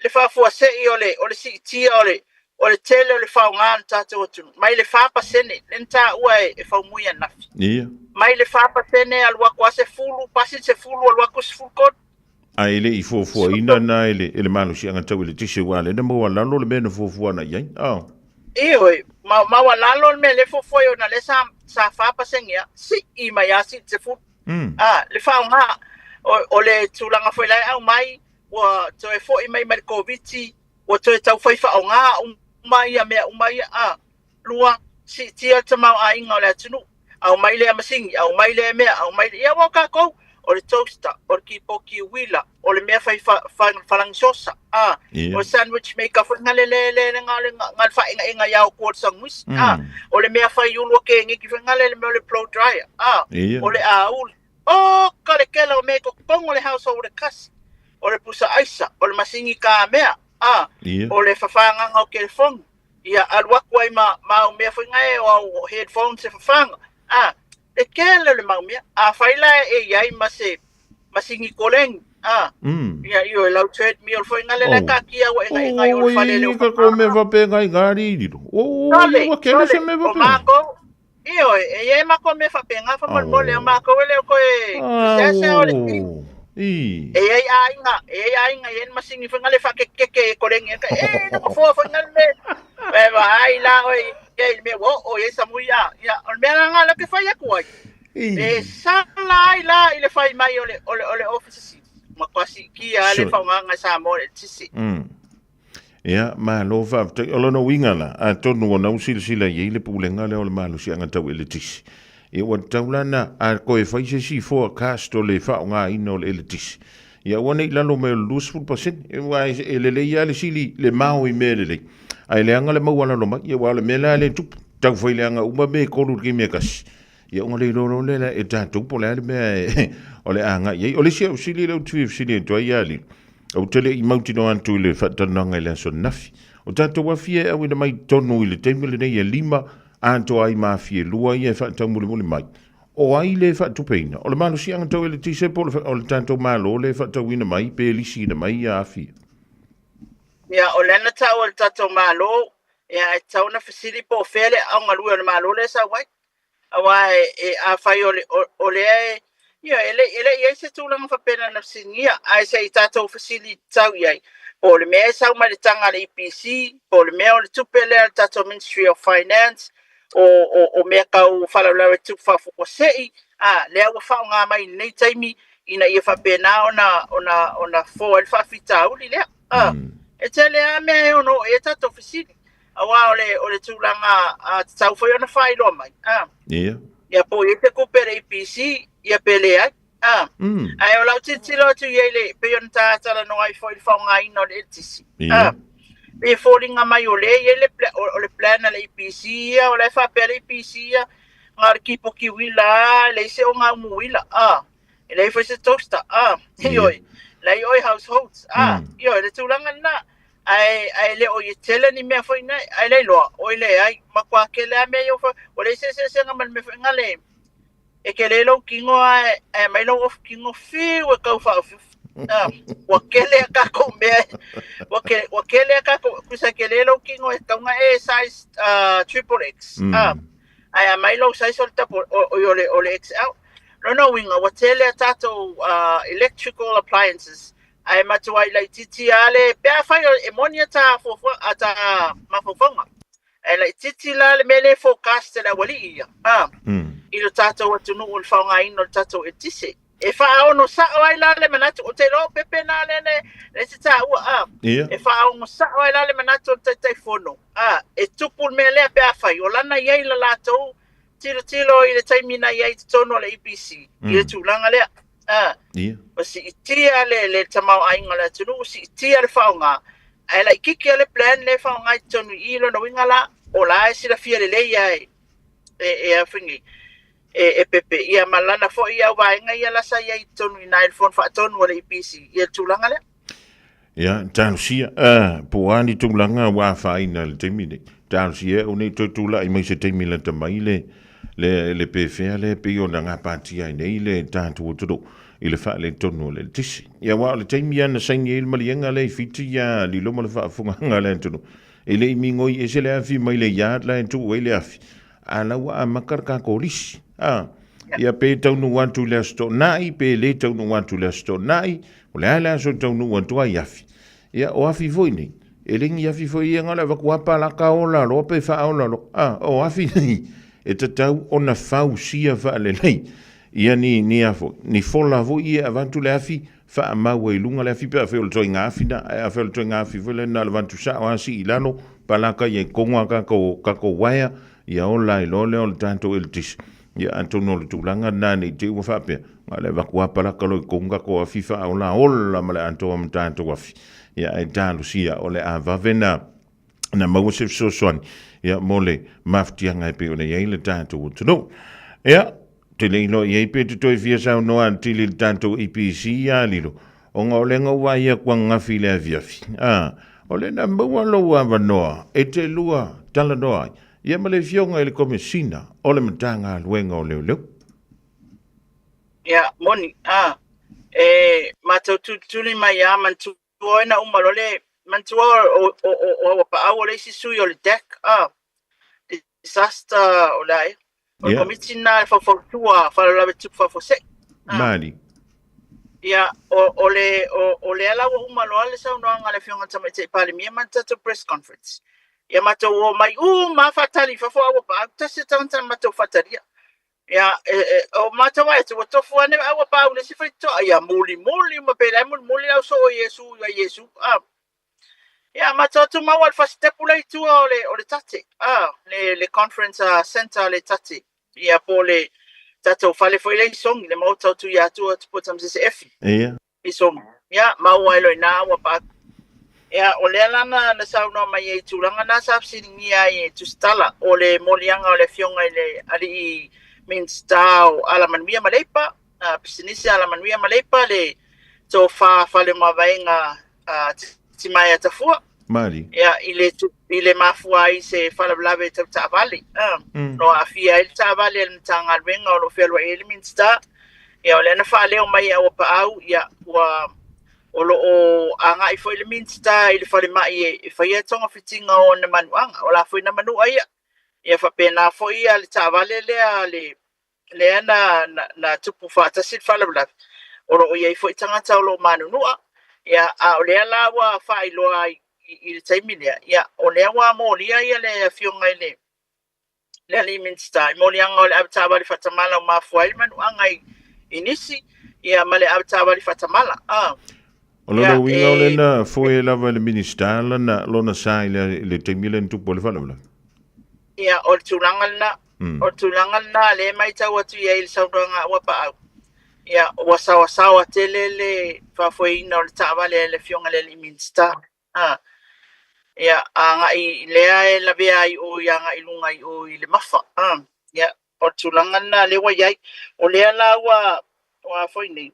le faafuasei o le, o le siitia o le, o le tele o le faaaoga a le tatou atunuu, mai le 4% lea na taua e, e Faumui ananafi. Ia. Mai le 4% alu atu a 10, pasi le 10 alu atu 13. Ae e le i fuafuaina na e le, e le malosiaga tau eletise aua lea na maualalo le mea na fuafua ana i ai. Oh. Ioe, ma, maualalo le mea lea fuafua i ona lea sa, sa 4% ia, sii mai a sii le 10. Ah, le faaaoga, o, o le tulaga foi la e aumai, ua toe foi mai mai le Koviti, ua toe tau fai faaaoga uma ia mea uma ia, a. Lua, siitia le tamaoaiga o le atunuu, aumai lea masini, aumai lea mea, aumai lea, ia aua o tatou, o le toaster, o le kipoki uila, o le mea fai fa, fa, falagisosa, a, o le sandwich maker foi ngale le le le ngale ngale faaegaega ia o kua le sandwich, a, o le mea fai ulu o kegeki foi ngale le mea o le blow dryer, a, o le auli, O ka le kela o mea i totonu o le household e kasi, o le pusa aisa, o le masini kamea, a, o le fafagaga o telefoni, ia alu atu ai ma, ma au mea foi nae o au headphones e fafaga, a, le kele o le mau mea. Afai la e i ai ma se masini koleni, a, ia, ioe, lau treadmill foi na le la taatia ua egaega i o le fale le o Oi, ka ko mea faapena i ngā rīriro. O, Sole, ua kele sole, se mea o faapena. mākou, Ioe, e i ai makou mea faapena faamolemole, o makou e le o toe seasea o le ti. I. E i ai aiga, e i ai aiga e i ai le masini foi le faakekeke e koleni ai, e na mafoa foi le mea. E vaai la oe i ai le mea ua oo i ai samui a. Ia, o le mea la lena lea ou te fai atu ai. E sala ai la i le fai mai o le, o le, o le Ofisa Sili. Matua siitia lava le faaaogaina e Samoa o le eletise. Ia, malo faafetai. O lona uiga la, atonu ona u silasila i ai le pulega lea o le malosiaga tau eletise, ia ua tatau la ona a toe fai se isi forecast o le faaaogaina o le eletise, ia aua ne i lalo mai o le 20%, aua e lelei lava le sili le mao i mea lelei, ae leaga le maualalo mai, ia aua o le mea la lea e tupu, tau fai leaga uma mea e tolu i le taimi e tasi, ia ona le iloa loa lea e tatou po o le a le mea o le a agai i ai. O le isi au fesili lea ou te fia fesili atu ai ia Alii, Ou te le i mautinoa atu i le faatalanoaga i le aso ananafi. O tatou afi e auina mai totonu i le taimi lenei e lima atoa ai ma afi e lua ia e faataumolimoli mai. O ai le faatupeina? O le malosiaga tau eletise po o le tatou Malo le faatauina mai pe lisiina mai ia afi ia? Ia, o lea na taua e le tatou Malo, ia, e tatau ona fesili po o fea le aoga galue o le Malo lea e sau ai. Aua e, e, afai o, le, o, o lea e, ia, e le, e le i ai se tulaga faapena na fesiligia, ae se i tatou fesili tatau i ai, po o le mea e sau mai le taga a le EPC, po o le mea o le tupe lea a le tatou Ministry of Finance, o, o, o mea tau faalavelave tupu faafuasei, a, lea ua faaaoga mai i lenei taimi ina ia faapena ona, ona, ona fofo ai le faafitauli lea. A, e tele lava mea e ono oo i ai tatou fesili. Aua o le, o le tulaga a, tatau foi ona faailoa mai. A. Ia. Ia po o i ai se tupe a le EPC, ia pe leai. A. Ae o lau tilotilo atu i ai le, pei ona ta talanoa ai foi i le faaaogaina o le eletise. Ia. A. Pei e foliga mai o lea e i ai le, o, o le plan a le EPC ia, o la e faapea le EPC ia, na o le kipoki uila lava, e leai se ogaumu uila. A. E leai foi se toaster, a, ioe, leai oi households, a, ioe, le tulaga lena. Ae, ae le o i tele ni mea foi nei, ae le iloa, oi leai, matua tele lava mea ia ua fai, ua leai se eseesega ma le mea foi na le, e tele lou tino ae, ae aumai lou ofu tino, fiu e tau faaofiofi. A, ua tele a tatou mea, ua, ke, ua tele a tatou, tusa e tele lou tino e tatau ona e size triple X, a, ae aumai lou size o le double, o, o, o le, o le XL. Lona uiga, ua tele a tatou electrical appliances, ae matuai laitiiti lava le, pe afai e moni a ta fuafuaga, a ta mafaufauga, ae laitiiti la le mea lea e forecast e le aualii ia, a, i lo tatou atunuu i le faaaogaina o le tatou eletise. E faaono sao ai la le manatu, ou te iloa o Pepe na lea lea e te taua, a, e faaono sao ai la le manatu o le Taitaifono, a, e tupu le mea lea pe afai o lana i ai la latou tilotilo i le taimi na i ai i totonu o le EPC i le tulaga lea. A, ua siitia le, le tamaoaiga o le atunuu, siitia le faaaoga, ae laitiiti lava le plan lea e faaaoga i totonu i i, lona uiga la, o la e silafia lelei lava e, e, e a foi nei, e, e Pepe, ia ma lana foi au vaega ia la sa i ai i totonu i ina i le Fono Faatonu a le EPC i le tulaga lea. Ia, talosia, a, po o a ni tulaga ua afaina i le taimi nei. Talosia ea nei toe tulai mai se taimi lata mai le, le, le pefea lea pei ona gapatia ai nei le tatou atunuu i le faaletonu o le eletise. Ia, aua o le taimi lava na saini ai le maliega lea i Fiti ia lilo ma le faafofogaaga a le atunuu, e le i migoi ese le afi mai le yard la e tuu ai le afi, a la ua amata le tatou lisi. A, ia pe taunuu atu i le Aso Toonai, pe le taunuu atu i le Aso Toonai, o le a le aso e taunuu atu ai afi. Ia, o afi foi nei, e le ni afi foi ia na o le avatu lava palaka ola loa pe faaola loa. A, o afi nei, e tatau ona fausia faalelei. Ia ni, ni a foi, ni fola foi ia e avatu le afi, faamau ai i luga le afi pe afai o le ituaiga afi na, ae afai o le ituaiga afi foi lea na o le avatu sao lava sii i lalo, palaka ia i totonu a tatou, tatou uaea, ia ola ai loa lea o le tatou eletise. Ia atonu o le tulaga lena ne i te i ua faapea, na o le avatu lava palaka loa i totonu tatou afi faaola ola ma le atoa ma tatou afi. Ia ae talosia o le a vave na na maua se fesoasoani ia mo le mafutiaga e pei ona i ai le tatou atunuu. Ia, te le iloa i ai pe te toe fia saunoa atili i le tatou EPC ia Lilo, ona o lea na ou vaai atu ananafi i le afiafi. A, o lea na maua lou avanoa e te lua talanoa ai, ia ma le afioga i le Komesina o le Matagaluega o Leoleo. Ia, moni, a, e matou tulituli mai lava manatua oe na uma loa le manatua o o o o Auapaau o le isi sui o le DAC a disaster o le a ea o le komiti lena e faufautua faalavelave tupu faafuasei. Mali. Ia, o, o, le, o, o lea la ua uma loa le saunoaga a le Afioga i le Tamaitai Palemia ma le tatou press conference. Ia matou o mai uma lava faatali i fafo a ua paau tasi le tagata na matou faatalia. Ia, e, e, o matou ai atu, ua tofu ane a ua paau le isi faitotoa. Ia, mulimuli uma pe la e mulimuli lau soo o Iesu ia Iesu. Ah. Ia, matou atu maua le fasitepu la i tua o le, o le tate. Ah, le, le conference center a le tate. Ia, po o le tatou fale foi lea i Sogi, le maota o Tuiatua, Tupua Tamasese Efi. Ia. I Sogi. Ia, maua ai loa i ina ua paau. Ia, o lea la na, na saunoa mai ai i tulaga na sa fesiligia ai e Tusitala, o le moliaga o le afioga i le alii Minisita o Alamanuia ma Leipa, uh, pisinisi Alamanuia ma Leipa, le tofa Faleomavaega uh, Titimaea Tafua. Mali. Ia, i le, i le mafua ai se faalavelave tau taavale. Uh, No aafia ai le taavale a le Matagaluega o lo o fealuai ai le Minisita. Ia, o lea na faaleo mai e Auapaau, ia, ua O lo o agai foi le Minisita i le falemai e faia togafitiga o ona manuaga, o la foi na manua ia. Ia faapena foi le taavale lea le lea na, na, na tupu faatasi le faalavelave. O lo o i ai foi tagata o lo o manunua, ia, a o lea la ua faailoa ai i, i le taimi lea, ia, o lea ua molia ia le afioga i le le alii Minisita i moliaga o le avetaavale faatamala ua mafua ai le manuaga i, i nisi, ia ma le avetaavale faatamala. Ah. O lona Ia, uiga o e, lena foe lava e le Minisita lana, lona sa i le, i le taimi lea na tupu ai le faalavelave. ia, o le tulaga lena, o le tulaga lena lea e matau atu i ai i le saunoaga a Uapaau. Ia, ua saoasaoa tele le faafoeina o le taavale a le afioga i le alii Minisita. A, ia, agai lea e lavea ai o i agai i luga i o i le Mafa. A, ia, o le tulaga lena lea ua i ai. O lea la ua o a foi nei,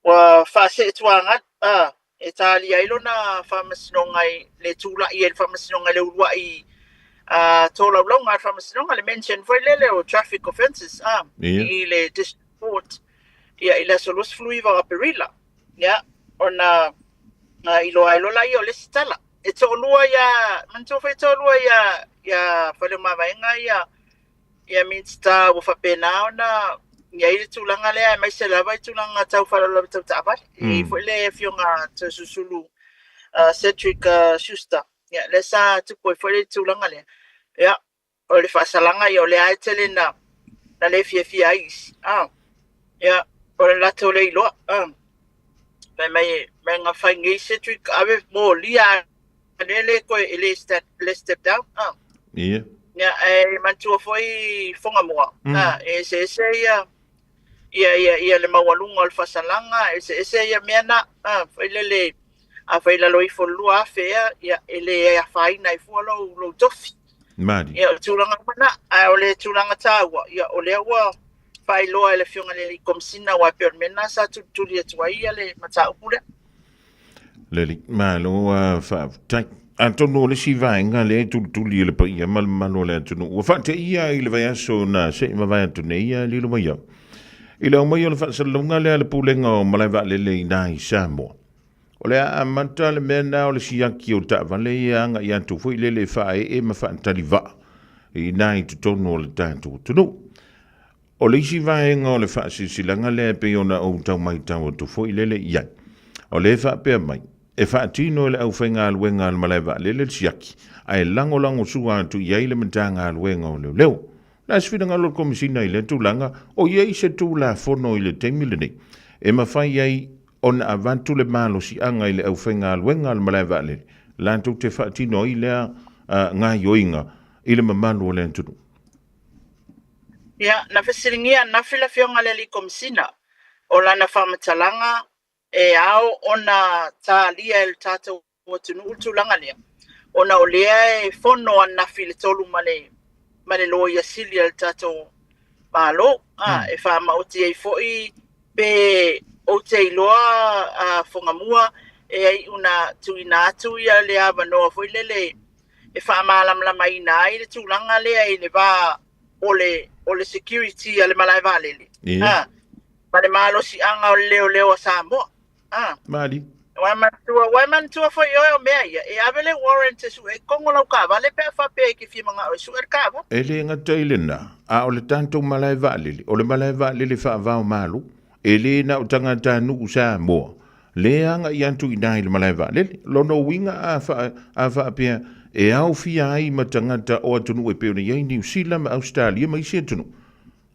ua faaseetuaga a, e talia ai lona faamasinoga i le tula'i ai i le faamasinoga i le ulua'i a tolaulauga a le faamasinoga, le mention foi lele o traffic offences a, i le District Court, ia, i le aso 29 o Aperila. Ia, ona iloa ai loa laia o le isi tala. E toalua ia, manatua foi e toalua ia, ia Faleomavaega ia, ia Minisita ua faapena ona i ai le tulaga lea, aemaise lava i tulaga tau faalavelave tau taavale. E i ai foi le afioga Toeolesulusulu Cedric Schuster, ia, lea sa tupu ai foi le tulaga lea. Ia, o le faasalaga, ia, o lea e tele na, na le fiafia ai isi. Ah, ia, o le latou le iloa. Ah, fai mai, mai na fai nei Cedric, ave molia le le koe e le step, le step down. Ah. Ia. Ia, e manatua foi Fogamoa. Ah, e eseese ia, ia, ia, ia le maualuga o le faasalaga, e eseese ia mea na, ah, foi lele, a fai lalo ifo le 2000 ea, ia, e le afaina ai fua lou, lou tofi. Mali. Ia, o le tulaga uma na, ae o le tulaga taua, ia, o lea ua faailoa e le Afioga i le Alii Komesina, aua e pei o le mea lena sa tulituli atu ai ia le mataupu lea. Leli, malo a faafetai. Atonu o le isi vaega lea e tulituli e le paia ma le mamalu o le atunuu, ua faateia i le vaiaso na se i mavae atu nei a lilo mai au. I le aumai o le faasalalauga lea a le Pulega o Malae Vaalele i ina i Samoa. O le a amata le mea lena o le siaki o taavale ia agai atu foi lele e faaee ma faatali vaa i ina i totonu o le tatou atunuu. O le isi vaega o le faasilasilaga lea e pei ona ou tau matau atu foi lele i ai, o lea e faapea mai, e faatino e le aufaigaluega a le malae vaalele le siaki, ae lagolagosua atu i ai le Matagaluega o Leoleo. O le a se finagalo o le Komesina i lea tulaga, o i ai se Tulafono i le taimi lenei e mafai ai ona avatu le malosiaga i le aufaigaluega a le malae vaalele latou te faatino ai lea gaoioiga i le mamalu o le atunuu? Ia, na fesiligia ananafi le Afioga i le Alii Komesina o lana faamatalaga e ao ona talia e le tatou atunuu le tulaga lea, ona o lea e fono ananafi i le 3 ma le, ma le Loia Sili a le tatou Malo, a, e faamaoti ai foi pe ou te iloa a Fogamua e ai una tuuina atu ia le avanoa foi lele e faamalamalamaina ai le tulaga lea i le va o le, o le security a le malae vaalele, a, ma le malosiaga o le leoleo a Samoa. A. Mali. Ua manatua, ua manatua foi oe o mea ia, e ave le warrant e sue ai kongo lau taavale pe a faapea e te fia manao e sue le taavale. E le gata i lena, a o le tatou malae vaalele, o le malae vaalele faava-o-Malo, e le na o tagatanuu Samoa le agai atu i ina i le malae vaalele. Lona uiga a, fa, a faapea e aofia ai ma tagata o atunuu e pei ona i ai Niu Sila ma Ausetalia ma isi atunuu,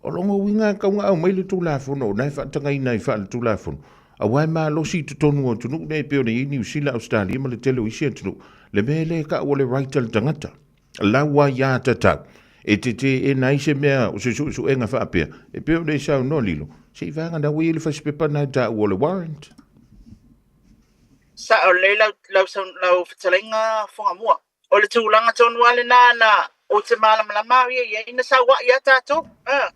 O lona uiga e tatau ona aumai le Tulafono o na e faatagaina ai faale-Tulafono, aua e malosi i totonu o atunuu nei e pei ona i ai Niu Sila, Ausetalia ma le tele o isi atunuu, le mea lea e tau o le right a le tagata. Lau aiatatau e te teena ai se mea o se suesuega faapea, e pei ona e saunoa Lilo, seivaga na ua i ai le fasipepa na e taua o le warrant. Sao lelei lau, lau, lau fetalaiga Fugamua. O le tulaga tonu lava lena na ou te malamalama au ia i ai, na saua'i lava tatou. A.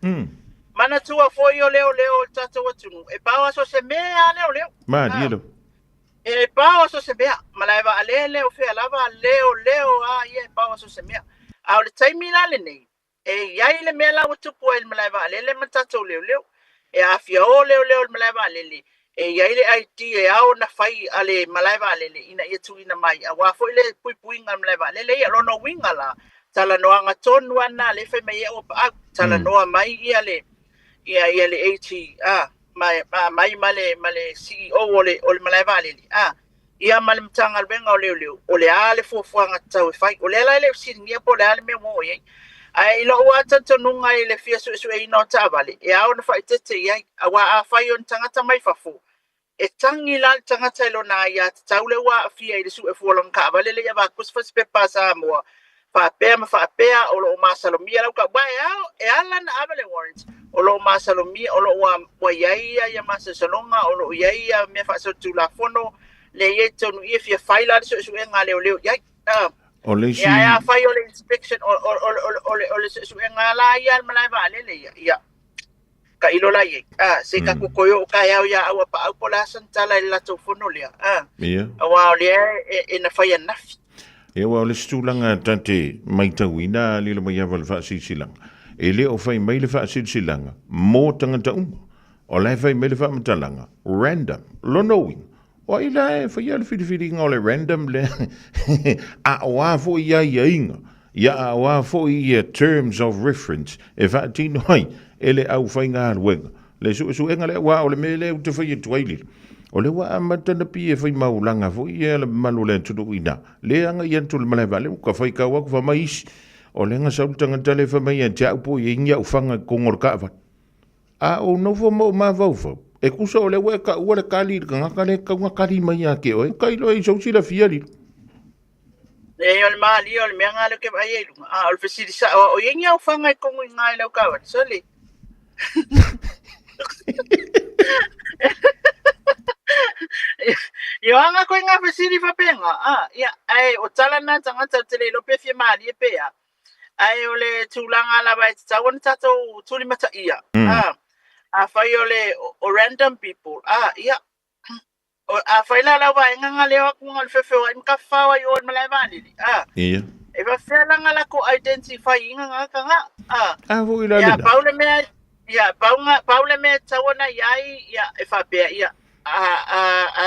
Manatua foi o leoleo o le tatou atunuu, e pao lava so o se mea a leoleo. Malie lava. E pao lava so o se mea, malae vaalele o fea lava, leoleo lava ia e pao lava so o se mea. A o le taimi la lenei, E i ai le mea la ua tupu ai i le malae vaalele ma le tatou leoleo. E aafia o leoleo i le malae vaalele, e i ai le ID e ao ona fai a le malae vaalele ina ia tuuina mai aua foi le puipuiga o le malae vaalele ia. O lona uiga la, talanoaga tonu lava lena lea e fai mai ai au apaau, talanoa mai ia le ia ia le AG a ma mai ma le ma le CEO o le o le malae vaalele a ia ma le Matagaluega o Leoleo, o le a le fuafuaga tatau e fai. O lea la e le o fesiligia po o le a le mea ua oo i ai. Ae i lou lava talitonuga i le fia suesueina o taavale, e ao ona faaeteete i ai, aua afai o ni tagata mai fafo, e tagi la le tagata i lona aiatatau lea ua aafia i le sue fua o lana taavale lea i avatu se fasipepa a Samoa faapea ma faapea o lo o masalomia lau tau, aua e ao, e ala ona ave le warrant, o lo o masalomia, o lo o ua, ua i ai ia, ia masalosaloga, o lo o i ai ia mea faasolitulafono, lea e i ai i totonu i i e fia fai la le suesuega a leoleo i ai. Ah. O le isi... Ia, ae afai o le inspection, o, o, o, o, o, le, o le suesuega la ia a le malae vaalele ia, ia. Taʻilo la i ai, a, se i tatou toe oo taeao iā au a paʻau po o le a sana tala i le latou fono lea, a, auā o lea e na fai ananafi. Ia, aua o le isi tulaga ta te maitauina a lilo mai ava le faasilasilaga, e le o fai mai le faasilasilaga mo tagata uma. O la e fai mai le faamatalaga, random. Lona uiga, o ai la e faia le filifiliga o le random lea? A o a foi aiaiga, ia a o a foi ia terms of reference e faatino ai e le aufaigaluega le suesuega lea, aua o le mea lea ou te fai atu ai lilo, o lea ua amata ona pei e fai maulaga foi ia le mamalu o le atunuu i ina, le agai atu i le malae vaalele, ua fai kau aku fai mai isi, o lea na sau le tagata lea fai mai ia te au po o i ai ni au fana i totonu o le taavale. A ou nofo ma ou mafaufau, e tusa o lea ua e taua le kali i le tagata lea e tatau ona kali mai ia te oe, tailo ai i sou silafia lilo. Leai, o le malie o le mea lena lea ou te vaai ai i luga. A o le fesili sao, o i ai ni aofaga i totonu i ina i lau taavale? Sole. Ia o aga koe ngā fesili faapena, a, ia, ae o tala na tagata ou te le iloa pe fia malie pe a. Ae o le tulaga lava e tatau ona tatou tulimataia, a, afai o le o random people, a, ia, o, afai la lau vaega nga leo aku nga le feofeoai ma tafafao ai o i le malae vaalele, a, Ia. e faafefea la nga latou identify ina nga nga, a, A foi la ia, lena. pau le mea, ia, pau nga, pau le mea e tatau ona i ai, ia, e faapea, ia, a, a,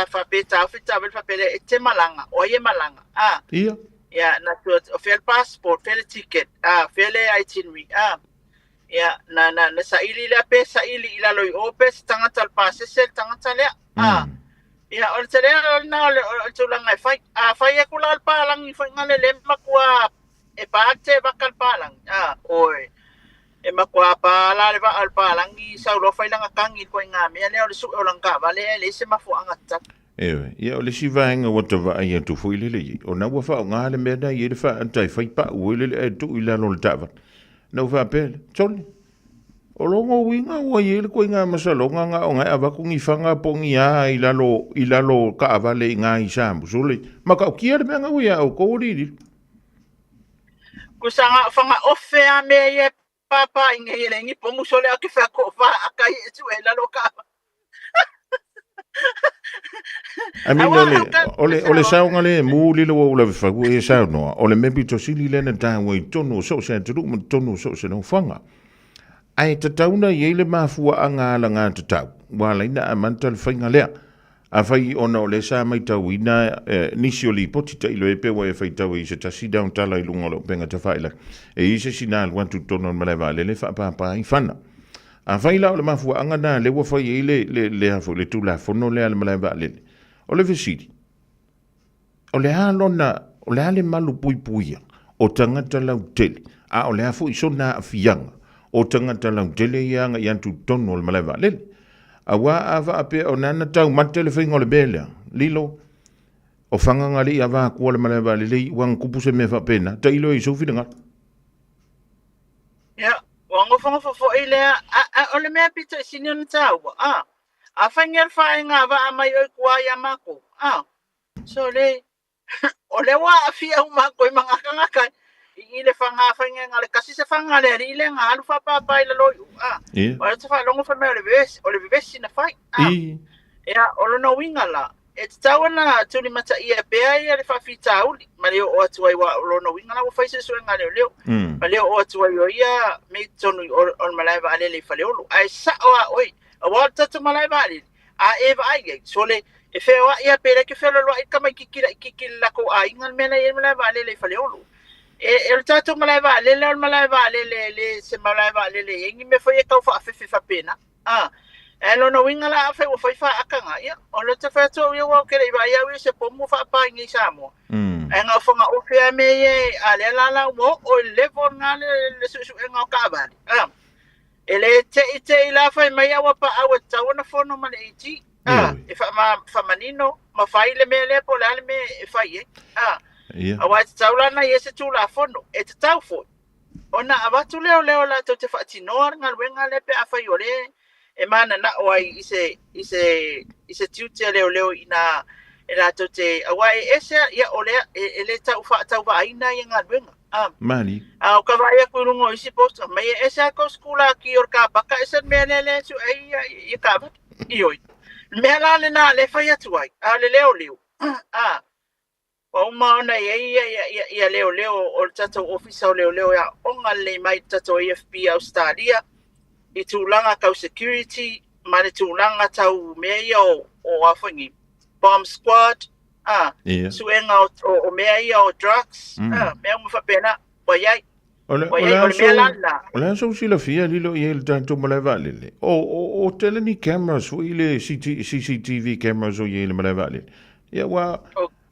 a faapea e taofi le taavale faapea lea, e te malaga, o ai e malaga, a, Ia. Ia, na tua, o fea le passport, fea le ticket, a, fea le itinerary, a. Ia, na, na, na saili lea pe saili i lalo i o pe se tagata o le pasese le tagata lea, a. Ia, o le tele o lena o le, o le tulaga e fai. A fai aku la o le palagi foi nga le le matua e pa te vaka le palagi, a, oi. E matua pa la le vaa o le palagi sau loa fai lana kagi i le ituaiga mea lea o le sue o lana taavale ae leai se mafuaaga tatau. Ioe, ia o le isi vaega ua ta vaai atu foi lele i ai, ona ua faaaoga le mea lena i ai le faaata e fai pau ai lele ae tuu i lalo o le taavale. Na ou faapea lea, Sole, o lona uiga ua i ai le ituaiga masaloga na ona e avatu ni fana po o ni a i lalo, i lalo o taavale i ina i Samoa. Sole, matautia le mea na ua ia outou alii. Kusa nga fanga ofe a mea ia e pāpā i nei e le ngi pomu sole a ke whea ko wha a kai e tu e lalo ka. I mean, o le, o le, o le saogalemu lilo ua ou lavefau e saunoa, o le mea pito sili lea na taua i totonu o so o se atunuu ma totonu o so o se nofoaga. Ae tatau ona i ai le mafuaaga alagatatau, ua ala ai ona amata le faiga lea. Afai ona o lea sa maitauina nisi o lipoti tailo e pe ua e faitau ai i se tasi na o tala i luga o le upega tafailagi, e i ai se isi na alu atu i totonu o le malae vaalele e faapaapa ai fana. Afai la o le mafuaaga na lea ua fai ai le, le, le, a foi, le Tulafono lea a le malae vaalele, o le fesili, o le a lona, o le a le malu puipuia o tagata lautele, a o le a foi sona aafiaga o tagata lautele ia agai atu i totonu o le malae vaalele? Aua a faapea o na taumate le faiga o le mea lea, lilo, o fagaga le i avatua le malae vaalele i ua tupu se mea faapena, tailo i sou finagalo. Ia, ua nofonofo foi lea, a, a, o le mea pito i sini ona tāua, a, a whaingia le whaenga a waa mai oi kua ia mākou, a, so le, o le ua aafia uma atu ai ma ngā i i le whanga whainga ngā le kasi se whanga le ali le ngā alu whapapa i lalo i u, a, Ia. o le te whalongo whai mai o le vevesi, o le vevesi na whai, a, I. ia, o lona uiga la, e tatau ona tulimataia pea ia le faafitauli ma le oo atu ai aua o lona uiga la ua fai suesuega a leoleo ma le oo atu ai o ia me i totonu o le malae vaalele i Faleolo. Ae sao a oe, aua o le tatou malae vaalele, a e vaai i ai, sole, e feoai a pe le ke feolooloai le tamaititi laitiiti i le latou aiga le mea la e i ai le malae vaalele i Faleolo. E, o le tatou malae vaalele o le malae vaalele e le se malae vaalele e i ai ni mea foi e tau faafefe faapena. A, ae lona uiga la afai ua fai faaakaga, ia, o lea ou te fai atu au ia aua ou te le i vaai au ia i se pomu o faapa i nei i Samoa. Ae na o fagaofe lava mea ia e, a lea la la ua oo i le level lena le, le suesuega o taavale. A, e le te i te i la fai mai au a paau e tatau ona fono ma le AG. A, e faama, faamanino ma fai le mea lea po o le a le mea e fai ai. A, aua e tatau la ona i ai se Tulafono, e tatau foi Ona avatu lea o leo latou te faatinoa le galuega lea pe afai o lea e mananao ai i se, i se, i se tiute a leoleo ina e latou te, aua e ese, ia o lea, e, e le tau faatauvaaina ia galuega. A. Malie. A o ka vaai aku i luga o isi post, mai e ese a kou sikulaki o le kapaka, ese le mea lea lea e sue ai ia, ia taavale. Ioe. Le mea la lena lea e fai atu ai, a o le leoleo, a, ua uma ona i ai ia, ia, ia, ia leoleo o le tatou ofisa o leoleo e aooga lelei mai i le tatou AFP i Ausetalia i tulaga tau security ma le tulaga tau mea ia o, o a foi nei, bomb squad, a, Ia. suega o, o, o mea ia o drugs, a, mea uma faapena, ua i ai. O le, Ua o i le ai, o le aso, mea la lena. o le aso silafia lilo i ai le tatou malae vaalele. O, o, o tele ni cameras foi le CT, CCTV cameras o i ai le malae vaalele. Ia ua,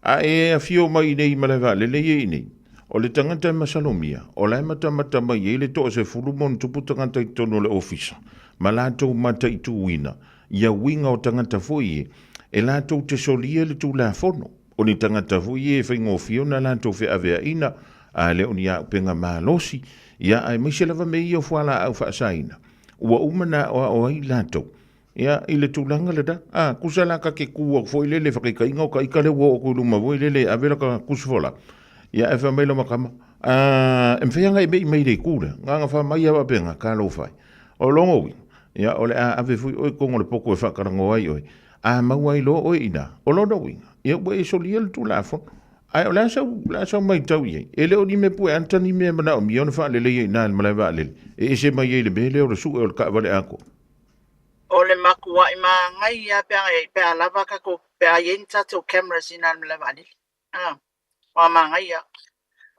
a e afio mai i nei malae vaalele ia i nei, o le tagata e masalomia, o la e matamata mai i ai le toasefulu ma ona tupu tagata i totonu o le ofisa, ma latou mataituina ia uiga o tagata foi e, e latou te solia le Tulafono. O ni tagata foi ia e faigofie ona latou feaveaina, a le o ni auupega malosi, ia aemaise lava mea ia o fualaau faasaina, ua uma ona aoao ai latou. Ia, i le tulaga lena, a, tusa la ta te tu atu foi lele fakaitaiga o ta ita lea ua oo atu i luma foi lele e ave lata tusi folau, ia ae fai mai lama tama, a, e mafai ona e me'i mai i le itu lea? Na ona fai mai lava faapena, talofa e. O lona uiga, ia o le a ave foi oe i totonu o le potu e faatalanoa ai oe, a maua ai loa oe i ina. O lona uiga, ia ua e solia le Tulafono. Ae o le a sau, o le a sau matau i ai? E le o ni mea pue ata ni mea e manaomia ona faaleleia i ina i le malae vaalele, e ese mai ai le mea lea o le sue o le taavale atoa. O le makuaʻi māngai a pe a, pe a lava tatou, pe a i ai ni tatou cameras i ina i le malae vaalele. A, ua māngai a.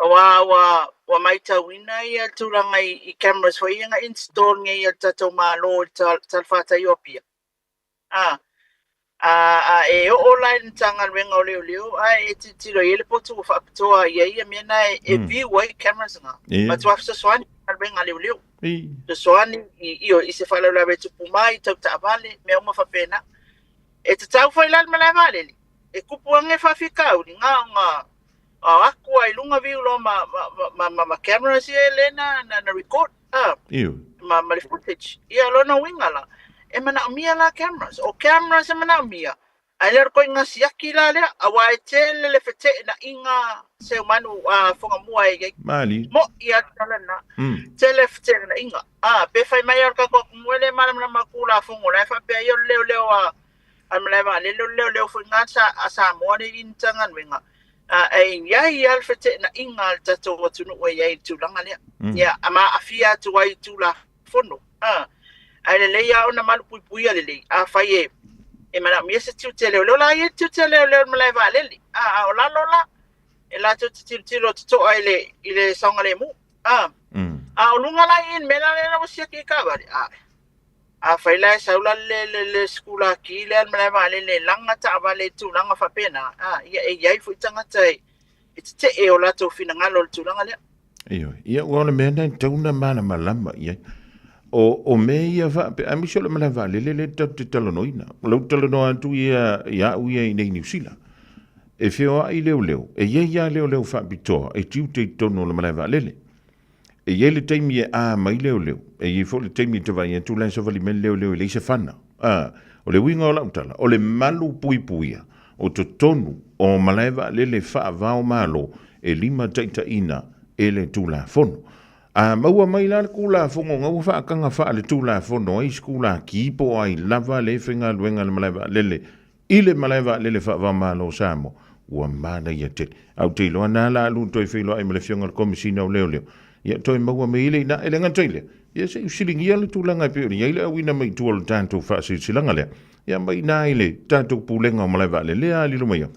Aua ua, ua maitauina ia tulaga i, i cameras foi ia na install nei e le tatou Malo i le talafatai o Apia. A, a, a e oo la i le Matagaluega o Leoleo ae e tilotilo i ai le potu ua faapitoa i ai ia mea na e, e view ai cameras na. Matua fesoasoani i galuega a leoleo. Fesoasoani i, i, i se faalavelave e tupu mai, tau taavale, mea uma faapena. E tatau foi la le malae vaalele, e kupu ane faafitauli, na ona o atu a i luga view loa ma, ma, ma, ma, ma cameras ia lea na, na, na record. A, ma, ma le footage. Ia, lona uiga la, e manaomia la cameras. O cameras e manaomia, ae le o le koiga siaki la lea, aua e tele le feteenaiga seumanu a Fogamua e i ai. Malie. Mo'i a le tala lena. Tele feteenaiga. A, pe fai mai a o le tatou atunuu e le malamalama i Tulafono la e faapea ai o le leoleo a a le malae vaalele o le leoleo foi lena a Samoa le i Matagaluega. A, e i ai lava le feteenaiga a le tatou atunuu e i ai i le tulaga lea. Ia, ma aafia atu ai i Tulafono. A, ae lelei lava ona malupuipuia lelei. Afai e, e manaomia se tiute leoleo, la e i ai le tiute leoleo i le malae vaalele. A, a o lalo la, e latou te tilotilo totoa i le, i le saogalemu. A, a o luga la i i le mea la lea ua siaki ai taavale, a, Afai la e sau la le, le, le sikulaki lea le malae vaalele e laga taavale i tulaga faapena, a, ia e i ai foi tagata e, e tetee o latou finagalo i le tulaga lea. Ioe. Ia, ua o le mea lena e tatau ona malamalama i ai. O, o mea ia faapea, aemaise o le malae vaalele lea tatou te talanoaina. O lau talanoa atu ia ia au ia i nei Niu Sila. E feoai leoleo, e i ai lava leoleo faapitoa e tiute i totonu o le malae vaalele. E i ai le taimi e a mai leoleo, e i ai foi le taimi e te vaai atu la e savali mai le leoleo e leai se fana. A, o le uiga o lau tala, o le malu puipuia o totonu o malae vaalele faava-o-Malo e limataitaiina e le Tulafono. A maua mai la le Tulafono na ua faataga faale-Tulafono ai sikulaki po o ai lava le faigaluega i le malae vaalele I le malae vaalele faava-o-Malo o Samoa, ua manaia tele. Ae ou te iloa na la alu toe feiloai ma le Afioga i le Komesina o Leoleo, ia toe maua mai ai le ina. E le gata i lea, ia se i usiligia le tulaga e pei ona i ai le auina mai i tua o le tatou faasilasilaga lea, ia mai ina i le tatou Pulega o Malae Vaalele a lilo mai ai.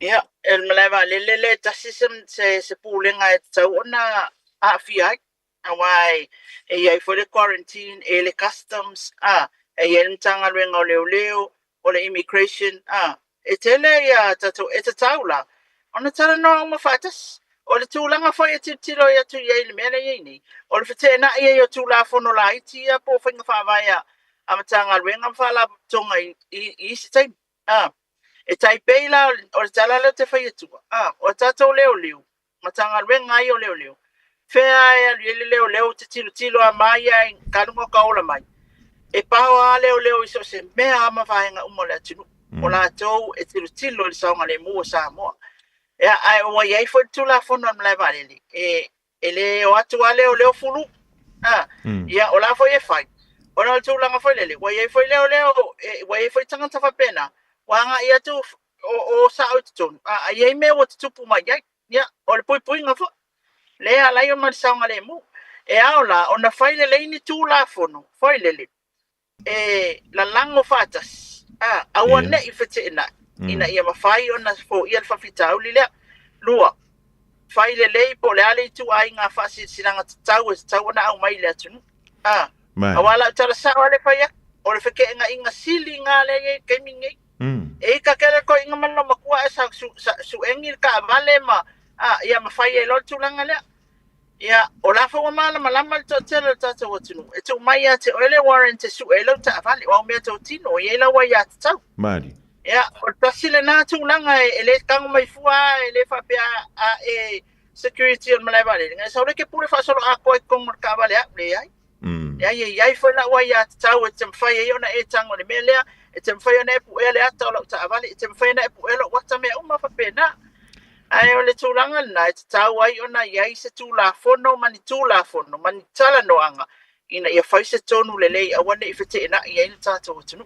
Ia, e le malae vaalele lea e tasi se, se, se pulega e tatau ona aafia ai. Aua e i ai foi le quarantine, e le customs, a, e i ai le Matagaluega o Leoleo, o le immigration, a, e tele ia tatou, e tatau la ona talanoa uma faatasi. O le tulaga foi e tilotilo atu i ai i le mea lea e i ai nei, o le feteenai ai o Tulafono laiti ia po o faiga faavae a Matagaluega ma Faalapotopotoga i, i, i isi taimi. A, e tai pei la o le tala lea ou te fai atua, a, o a tatou leoleo, Matagaluega ai o leoleo. Fea e alu i ai le leoleo te tilotilo a mai ai ka luga o ka ola mai. E pao a leoleo i so o se mea a ma vaega uma o le atunuu. O latou e tilotilo i le saogalemu o Samoa. Ia, ae ua i ai foi le Tulafono a le Malae Vaalele, e, e le o atu lava leoleo fulu. A, ia, o la foi e fai. Ona o le tulaga foi lele, ua i ai foi leoleo, e, ua i ai foi tagata faapena, ua agai atu o, o sao i totonu, a, a i ai mea ua tutupu mai ai. Ia, o le puipuiga foi, lea e ala ai ona le saogalemu. E ao la ona fai lelei ni Tulafono foi lele, e lalago faatasi, a, aua ne i feteenai, ina ia mafai ona foia le faafitauli lea. Lua, fai lelei po o le a le ituaiga faasilasilaga tatau e tatau ona aumai i le atunuu. A, aua o lau tala sao lava lea e fai atu, o le feteenaiga sili lena lea e i ai i le taimi lenei. E i ka kele koiga ma le loomatua ae sa suegi le taavale ma, a, ia ma fai ai loa le tulaga lea. Ia, o la foi ua malamalama le toatele o le tatou atunuu, e tuu mai ia te oe le warrant e sue ai lau taavale, o au meatotino, e i ai lau aiatatau. Malie. Ia, o le tasi lena tulaga e, e le tago mai fua, e le faapea a e security o le malae vaalele, na e sau lea e te pule faasoloatoa i totonu o le taavale au, leai. Leai, e i ai foi lau aiatatau e te mafai ai ona e tago i le mea lea, e te mafai ona e puea le ata o lau taavale, e te mafai ona e puea lou ata, mea uma faapena. Ae o le tulaga lena e tatau ai ona i ai se Tulafono ma ni Tulafono ma ni talanoaga ina ia fai se tonu lelei aua ne i feteenai ai le tatou atunuu.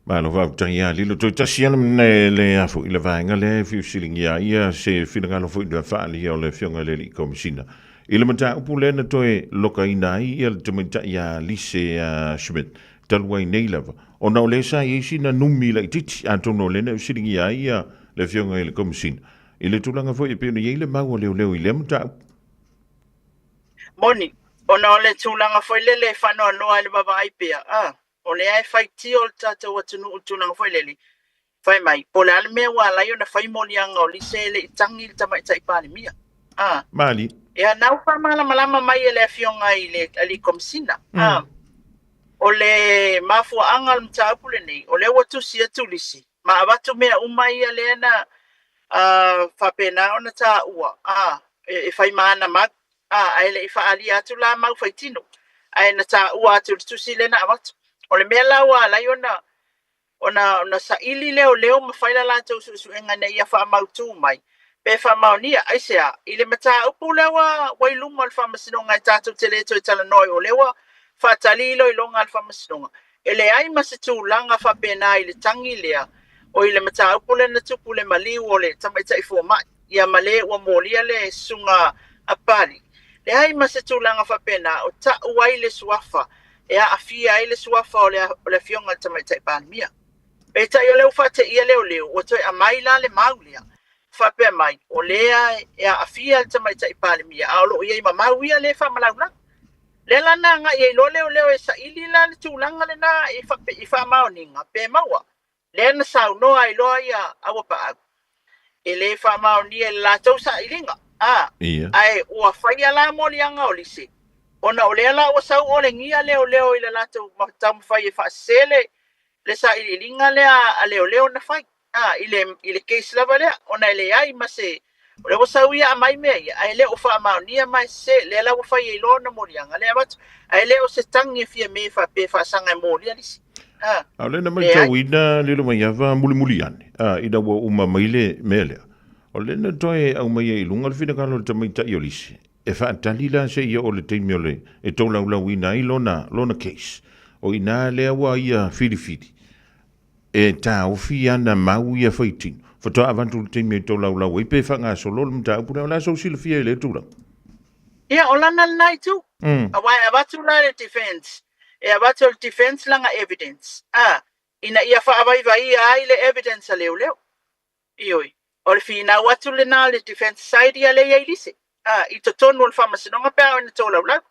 Malo faafetai ia Lilo. Toe tasi lava le, le a foi le vaega lea e fiu fesiligia ai ia se finagalo foi na faaalia o le Afioga i le Alii Komesina i le mataupu lea na toe lokaina ai ia le tamaitai ia Lise Schmidt talu ai nei lava ona o lea sa i ai sina numi laitiiti atonu o lea na fesiligia ai ia le Afioga i le Komesina i le tulaga foi e pei ona i ai le mau a leoleo i lea mataupu. Moni, ona o le tulaga foi lele e faanoanoa ai le vaavaai pea, a, o lea e faitio le tatou atunuu i le tulaga foi lele, fai mai, po o le a le mea ua ala ai ona fai moliaga o Lise e le i tagi le Tamaitai Palemia. A. Malie. Ia, na ua faamalamalama mai e le Afioga i le Alii Komesina. A. O le mafuaaga o le mataupu lenei, o lea ua tusi atu Lise, ma avatu mea uma ia lea na faapena ona taua, a, e fai ma ana mau, a, ae le i faaalia atu la mau faitino, ae na taua atu i le tusi lea na avatu. O le mea la ua ala ai ona, ona, ona saili leoleo ma fai la latou suesuega ina ia faamautu mai, pe faamaonia, aisea, i le mataupu lea ua, ua i luma o le Faamasinoga e tatou te le toe talanoa ai, o lea ua faatali iloiloga a le Faamasinoga, E leai ma se tulaga faapena i le tagi lea, o i le mataupu lea na tupu le maliu o le tamaitai fomai, ia ma le ua molia le susuga a Pali. Leai ma se tulaga faapena o ta'u ai le suafa e aafia ai le suafa o le o le afioga i le Tamaitai Palemia. Peitai o lea ua faateia leoleo, ua toe aumai la le mau lea, faapea mai, o lea e aafia le Tamaitai Palemia, a o lo o i ai ma mau ia lea e faamalaulau. Lea la na agai ai loa leoleo e saili la le tulaga lena i, fa, i faamaoniga pe maua. Lea na saunoa ai loa ia Auapaau. E le faamaonia i le latou sailiga. A, Ia. ae ua faia la moliaga o Lise, ona o lea la ua sau olegia leoleo i le latou taumafai e faasese le, le sailiiliga lea a leoleo na fai. A, i le, i le case lava lea, ona e leai ma se, o lea ua sau ia aumai mea ia, ae le o faamaonia ma e sese, lea la ua fai ai loa ona moliaga lea avatu, ae le o se tagi e fia me faapea e faasaga e molia lisi. A, A o lea na leai. matauina lilo mai ava mulimuli ane, a, ina ua uma mai le mea lea. O lea na toe aumai ai i luga le finagalo o le tamaitai o Lisi, e faatali la seia oo i le taimi o le e tolaulauina ai lona, lona case. O i ina lea ua ia filifili E taofi ana mau ia faitino. Faatoa avatu i le taimi e tolaulau ai pe faagasolo le mataupu lea. O le a sou silafia i lea tulaga? Ia, o lana lena itu. Aua e avatu la le defence, e avatu e le defence lana evidence, a, ina ia faavaivaia ai le evidence a leoleo. Ioe, o le finau atu lena a le defence side ia lea i ai lise, a, i totonu o le faamasinoga pe a oo ina tolaulau.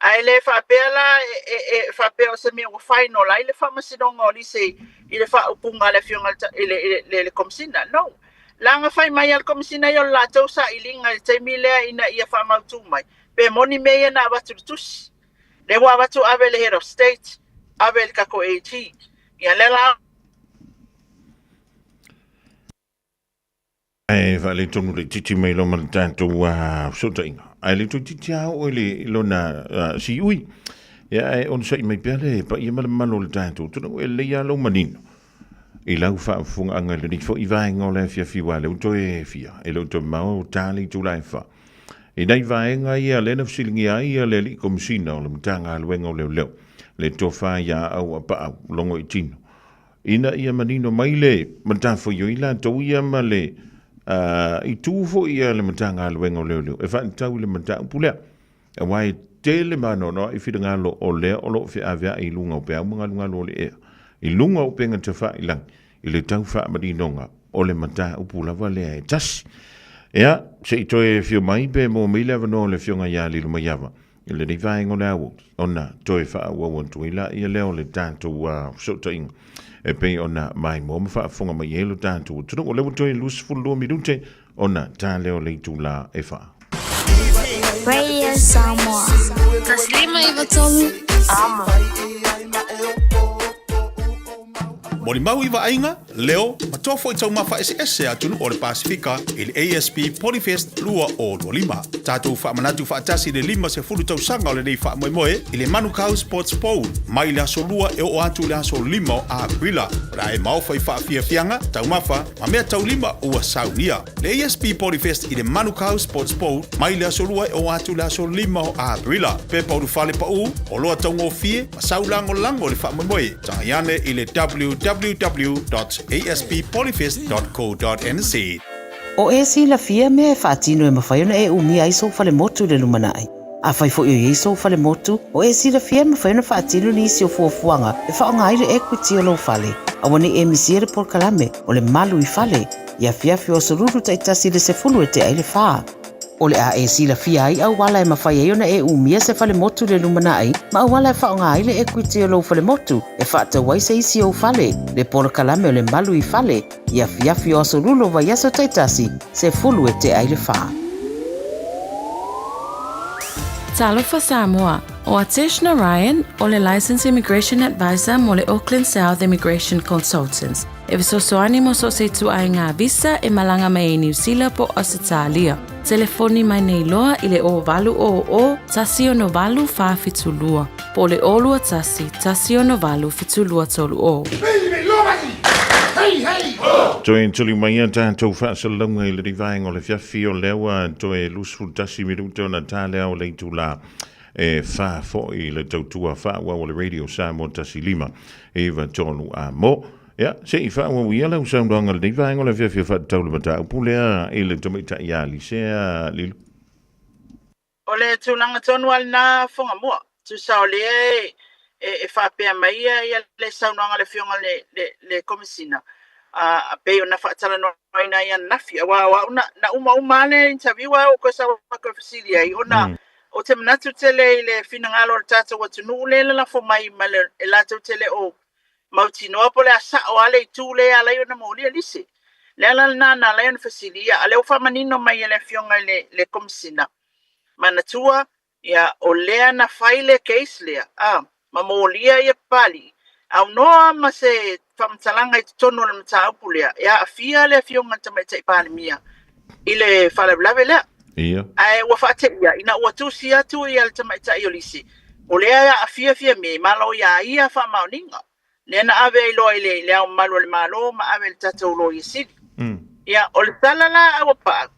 Ae le faapea la e, e, e faapea o se mea ua final ai le faamasinoga o lise i le faaupuga a le afioga i le, i le, le, le Komesina. No. Leaga fai mai a le Komesina ia o le latou sailiga i le taimi lea ina ia faamautu mai, pe moni mea ia na avatu i le tusi. Lea ua avatu ave i le Head of State, ave i le tatou AG. Ia lea la Ae faaletonu laitiiti mai loa ma le tatou fesootaiga. Ae le toeitiiti lava oo i le i lona siui. Ia ae onosai mai pea le paia ma le mamalu o le tatou atunuu e lelei lava lou manino. i lau faafofogaaga i lenei foi vaega o le afiafi aua lea ua toe fia e le o toe mamao ua ta le itula e fa. I nai vaega ia lea na fesiligia ai le Alii Komesina o le Matagaluega o Leoleo, le Tofa ia Aau Apaau Logoitino, ina ia manino mai le matafaioi latou ia ma le itu foi a le Matagaluega o Leoleo e faatatau i le mataupu lea. Aua e tele ma anoanoai finagalo o lea o lo o feaveai i luga o peau ma galugalu o le ea, i luga o upega tafailagi, i le tau faamaninoga o le mataupu lava lea e tasi. Ia, se i toe afio mai pe maua mai le avanoa o le Afioga ia Lilomaiava i lenei vaega o le aoauli, ona toe faaauau atu ai laia lea o le tatou fesootaiga e pei ona maimoa ma faafofoga mai ai lo tatou atunuu. O lea ua toe 22 minute ona ta lea o le itula e fa. Radio Samoa. 153 Amo. Molimau i vaaiga, leo, ma toa foi taumafa eseese a atunuu o le Pasefika i le ASP Polyfest 2025. Tatou faamanatu faatasi le 50 tausaga o lenei faamoemoe i le Manukau Sports Bowl mai le aso 2 e oo atu i le aso 5 o Aperila. O le a e maofa i faafiafiaga, taumafa, ma mea taulima ua saunia. Le ASP Polyfest i le Manukau Sports Bowl mai le aso 2 e oo atu i le aso 5 o Aperila. Pepa ulufale paū, oloa taugofie ma sau lagolago i le faamoemoe. Tagai ane i le www.asppolyfest.co.nz. O e silafia mea e faatino e mafai ona e umia ai sou falemotu i le lumanai. Afai foi o i ai sou falemotu, o e silafia e mafai ona faatino nisi o fuafuaga e faaaoga ai le equity o lou fale. Aua ne i e misia le polokalame o le Malu i Fale i afiafi o aso Lulu taitasi i le 10 e tea i le fa. O le a e silafia ai auala e mafai ai ona e umia se falemotu i le lumanai ma auala e faaaoga ai le equity o lou falemotu e faatau ai se isi ou fale, le polokalame o le Malu i Fale i afiafi o aso Lulu o vaiaso taitasi, 10 e tea i le fa. Talofa Samoa, o Atesh Narayan o le Licensed Immigration Advisor mo le Auckland South Immigration Consultants. E fesoasoani mo so o se ituaiga visa e malaga mai ai Niu Sila po o Ausetalia. Telefoni mai nei loa i le 0800 168 472 po o le 021 168 7230. Toe tuli mai a tatou faasalalauga i le vaega o le afiafi o lea ua toe 21 minute ona ta lea o le itula e fa foi le tautua faaauau o le Radio Samoa 15 9 3 a mo. Ia, se i faaauau ia lau saunoaga i lenei vaega o le afiafi e faatatau i le mataupu lea i le tamaitai ia Lisea Lilo. O le tulaga tonu lava lena Fogamua, tusa o lea e, e, e faapea mai ia, ia le saunoaga a le Afioga le, le, le Komesina, a pei ona faatalanoaina ai ananafi, aua o au na, na umauma lava le interview ae ou toe sau atu e fesili ai, ona ou te manatu tele i le finagalo o le tatou atunuu lea e lalafo mai ma le, e latou te le o mautinoa po o le a sao lava le itu lea e ala ai ona molia lise. Le ala lena na ala ai ona fesilia, a o lea ua faamanino mai e le Afioga i le, le Komesina, manatua, ia, o lea na fai le case lea, a, ma molia ia Papalii, aunoa ma se faamatalaga i totonu o le mataupu lea, e aafia le Afioga i le Tamaitai Palemia i le faalavelave lea. Ia. Ae ua faateia ina ua tusi atu ia le tamaitai o Lisi, o lea e aafia Fiame ma lo iā ia faamaoniga. Lea na ave ai loa i le, le Ao Mamalu o le Malo ma ave i le tatou Loia Sili. Ia, o le tala la a ua paau,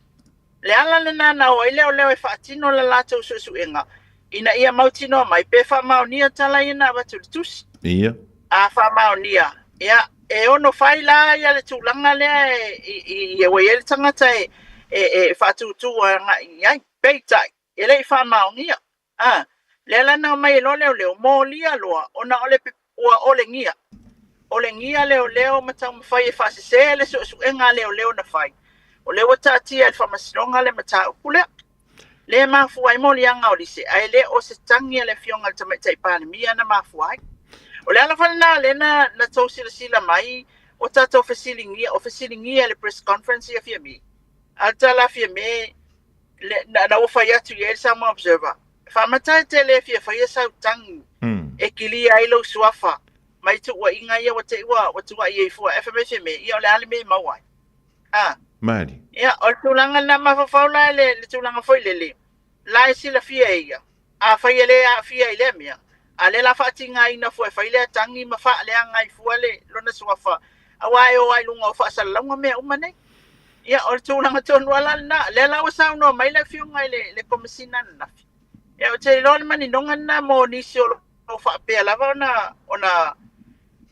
le ala lena na o ai leoleo e faatino le latou suesuega ina ia mautinoa mai pe faamaonia tala ia na avatu i le tusi. Ia. A faamaonia, ia, e ono fai la ia le tulaga lea e, i, i, ua i ai le tagata e, e, e faatūtū agai i ai. Peitai, e le i faamaonia. A, lea la na omai ai loa leoleo, molia loa, ona o le, ua olegia. Olegia leoleo ma taumafai e faasese le suesuega a leoleo na fai. O lea ua taatia e le Faamasinoga le mataupu lea. Lea e mafua ai moliaga o Lise, ae le o se tagi a le Afioga i le Tamaitai Palemia na mafua ai. O le ala foi lena lea na, na tou silasila mai o tatou fesiligia, o fesiligia i le press conference ia Fiame. A o le tala a Fiame, le, na, na ua fai atu i ai le Samoa Observer, faamata e te le fia faia sau tagi e kilia ai lou suafa mai tuuaiga ia ua te i ua, ua tuuai ai fua. Ae fai mai Fiame, ia o le a le mea e maua ai? A. Mali. Ia, o le tulaga lena mafaufau la le, le tulaga foi lele, la e silafia e ia, afai e le aafia i lea mea, a lea la faatigaina fua e fai lea tagi ma faaleaga ai fua le lona suafa Auā e o ai luga o faasalalauga mea uma nei. Ia, o le tulaga tonu lava la lena. Lea la ua saunoa mai le Afioga i le Komesina ananafi. Ia, ou te iloa o le maninoga lena mo nisi o lo o faapea lava ona, ona,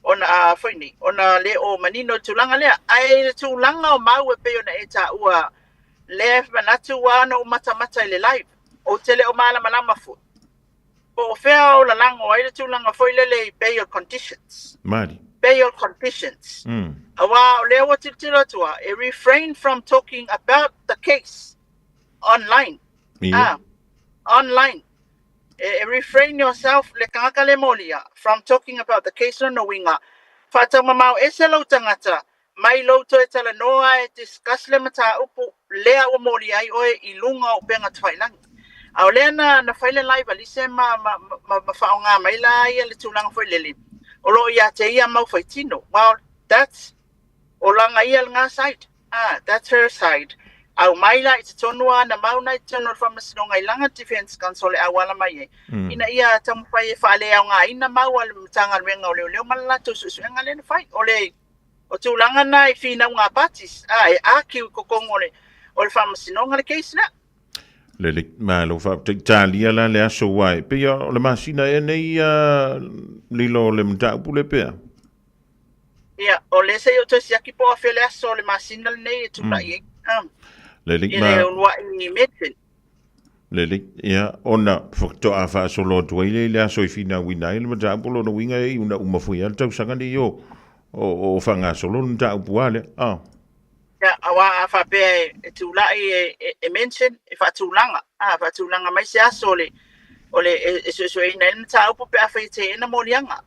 ona a foi nei, ona le o manino i le tulaga lea. Ae i le tulaga o mau e pei ona e taua, lea e manatu ua ona ou matamata i le live, ou te le o malamalama foi. Po o fea o lalago ai le tulaga foi lele i bail conditions. Mali. Bail conditions. Aua o lea ua tilotilo atu a, e refrain from talking about the case online. Ia. Ah, online. E, e refrain yourself, le tagata le molia, from talking about the case lona uiga, faataumamao ese lou tagata mai lou toe talanoa e discuss le mataupu lea ua molia ai oe i luga o upega tafailagi. A o lea na, na fai le live a Lise ma, ma, ma, ma faaaoga mai la ia le tulaga foi lele, o lo o ia te ia mau faitino. Well, that's, o lana ia lena side. Ah, that's her side. Aumai la i totonu a ana mau na i totonu o le Faamasinoga i lana defense counsel e auala mai ai, ina ia taumafai e faaleaogaina mau a le Matagaluega o Leoleo ma le latou suesuega lea na fai. O le O tulaga na i finauga a parties, a e argue i totonu o le o le Faamasinoga le case lea. Lelei, malo faafetai. Talia la le aso aua e pei o le masina ea nei ia lilo o le mataupu lea pea? Ia, o lea se i ou toe siaki po o afea le aso o le masina lenei e tulai ai. Um, Lelei, i ma... le uluai mention. Lelei, ia, ona faatoa faasolo atu ai lea i le aso e finauina ai le mataupu, lona uiga e iu na uma foi lava le tausaga nei o, o, o faagasolo le mataupu a lea. Ah. Ia, aua a faapea e, e tulai e, e, e mention, e faatulaga, a, faatulaga mai se aso o le, o le e, e suesueina ai le mataupu pe afai e teena moliaga.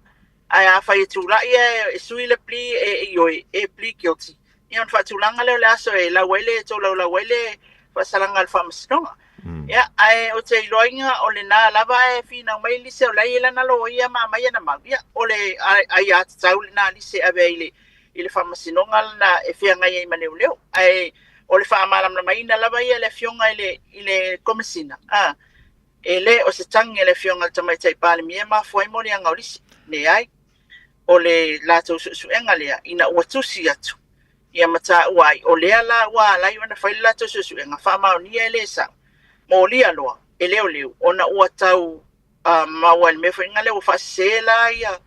Ae afai e tulai e, e sui le plea e ioe, e plea guilty, Ia ona faatulaga lea o le aso e lau ai le tolaulau ai le faasalaga a le faamasinoga. Ia, ae ou te iloaina o lena lava e finau mai Lise o la e i ai lana loia ma aumai ana mau. Ia, o le aiatatau lena a Lise e ave ai i le, i le faamasinoga lena e feagai ai ma leoleo. Ae o le faamalamalamaina lava ia e le Afioga i le, i le Komesina, a, e le o se tagi a le Afioga i le Tamaitai Palemia e mafua ai moliaga o Lise. Leai. o le latou suesuega lea ina ua tusi atu ia ma taua ai, o lea la ua ala ai ona fai le latou suesuega faamaonia e le sao, molia loa e leoleo ona ua tau maua i le mea foi lea ua faasese la ia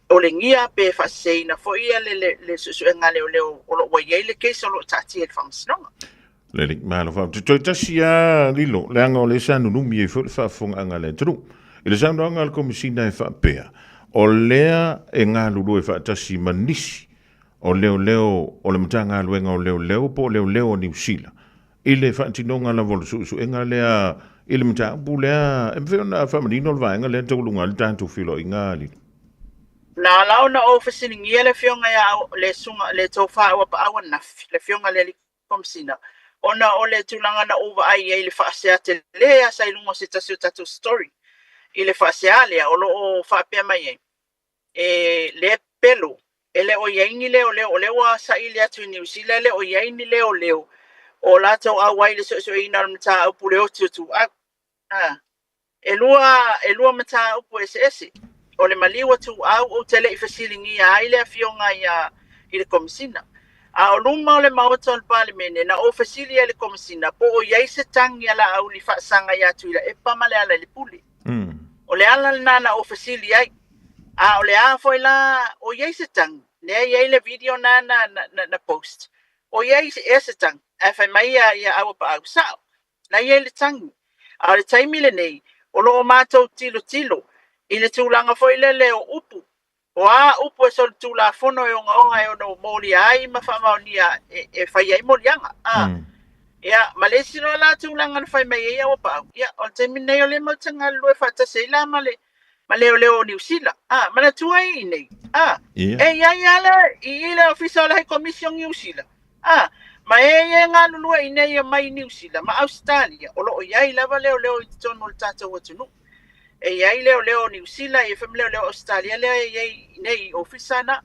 olegia pe faaseseina foi ia le suesuega a leoleo o lo o ua i ai le case o lo o taatia i le faamasinoga. Lelei, malo faafetai. Toe tasi lava Lilo, leaga o lea sa nunumi ai foi le faafofogaaga a le atunuu. I le saunoaga a le Komesina e faapea, o lea e galulue faatasi ma nisi o leoleo o le Matagaluega o Leoleo po o Leoleo o Niu Sila i le faatinoga lava o le suesuega lea i le mataupu lea. E mafai ona faamanino le vaega lea taualuga ai le tatou feiloaiga, Lilo? Na ala ona ou fesiligia le Afioga ia le Susuga le Tofa Auapaau ananafi, le Afioga i le Alii Komesina, ona o le tulaga na ou vaai i ai i le faasea tele lava sa i luga o se tasi o tatou story i le faasea lea o lo o faapea mai ai, e le pelo, e le o i ai ni leoleo, o lea ua saili atu i Niu Sila e le o i ai ni leoleo o latou auai i le suesueina o le mataupu le oti o Tuuau. A. E lua mataupu eseese. O le maliu a Tuuau ou te le i fesiligia ai le afioga ia i le Komesina. A o luma o le Maota o le Palemene na ou fesili ai i le Komesina po o i ai se tagi a Laauli faasaga ia Tuilaepa ma Lealailepule. O le ala lena na ou fesili ai. A o le a foi la o i ai se tagi, lea e i ai le video na na post, o i ai ea se tagi? Ae fai mai ia Auapaau, sao, Na i ai le tagi. A o le taimi lenei, o lo o matou tilotilo i le tulaga foi lele o upu, o a upu e solitulafono e ogaoga e ono molia ai ma faamaonia e fai ai moliaga. A, ia, ma le isi loa la tulaga na fai mai ai Auapaau, ia, o le taimi lenei o lea matou te galulue faatasi ai la ma le ma leoleo o Niu Sila. A, manatua ai i nei. A, e i ai lava le, i i le Ofisa o le High Commission o Niu Sila. A, ma e ia e galulue i nei e mai Niu Sila ma Ausetalia, o lo o i ai lava leoleo i totonu o le tatou atunuu. E i ai leoleo o Niu Sila, e i ai foi ma leoleo o Ausetalia lea e i ai i nei i ofisa na.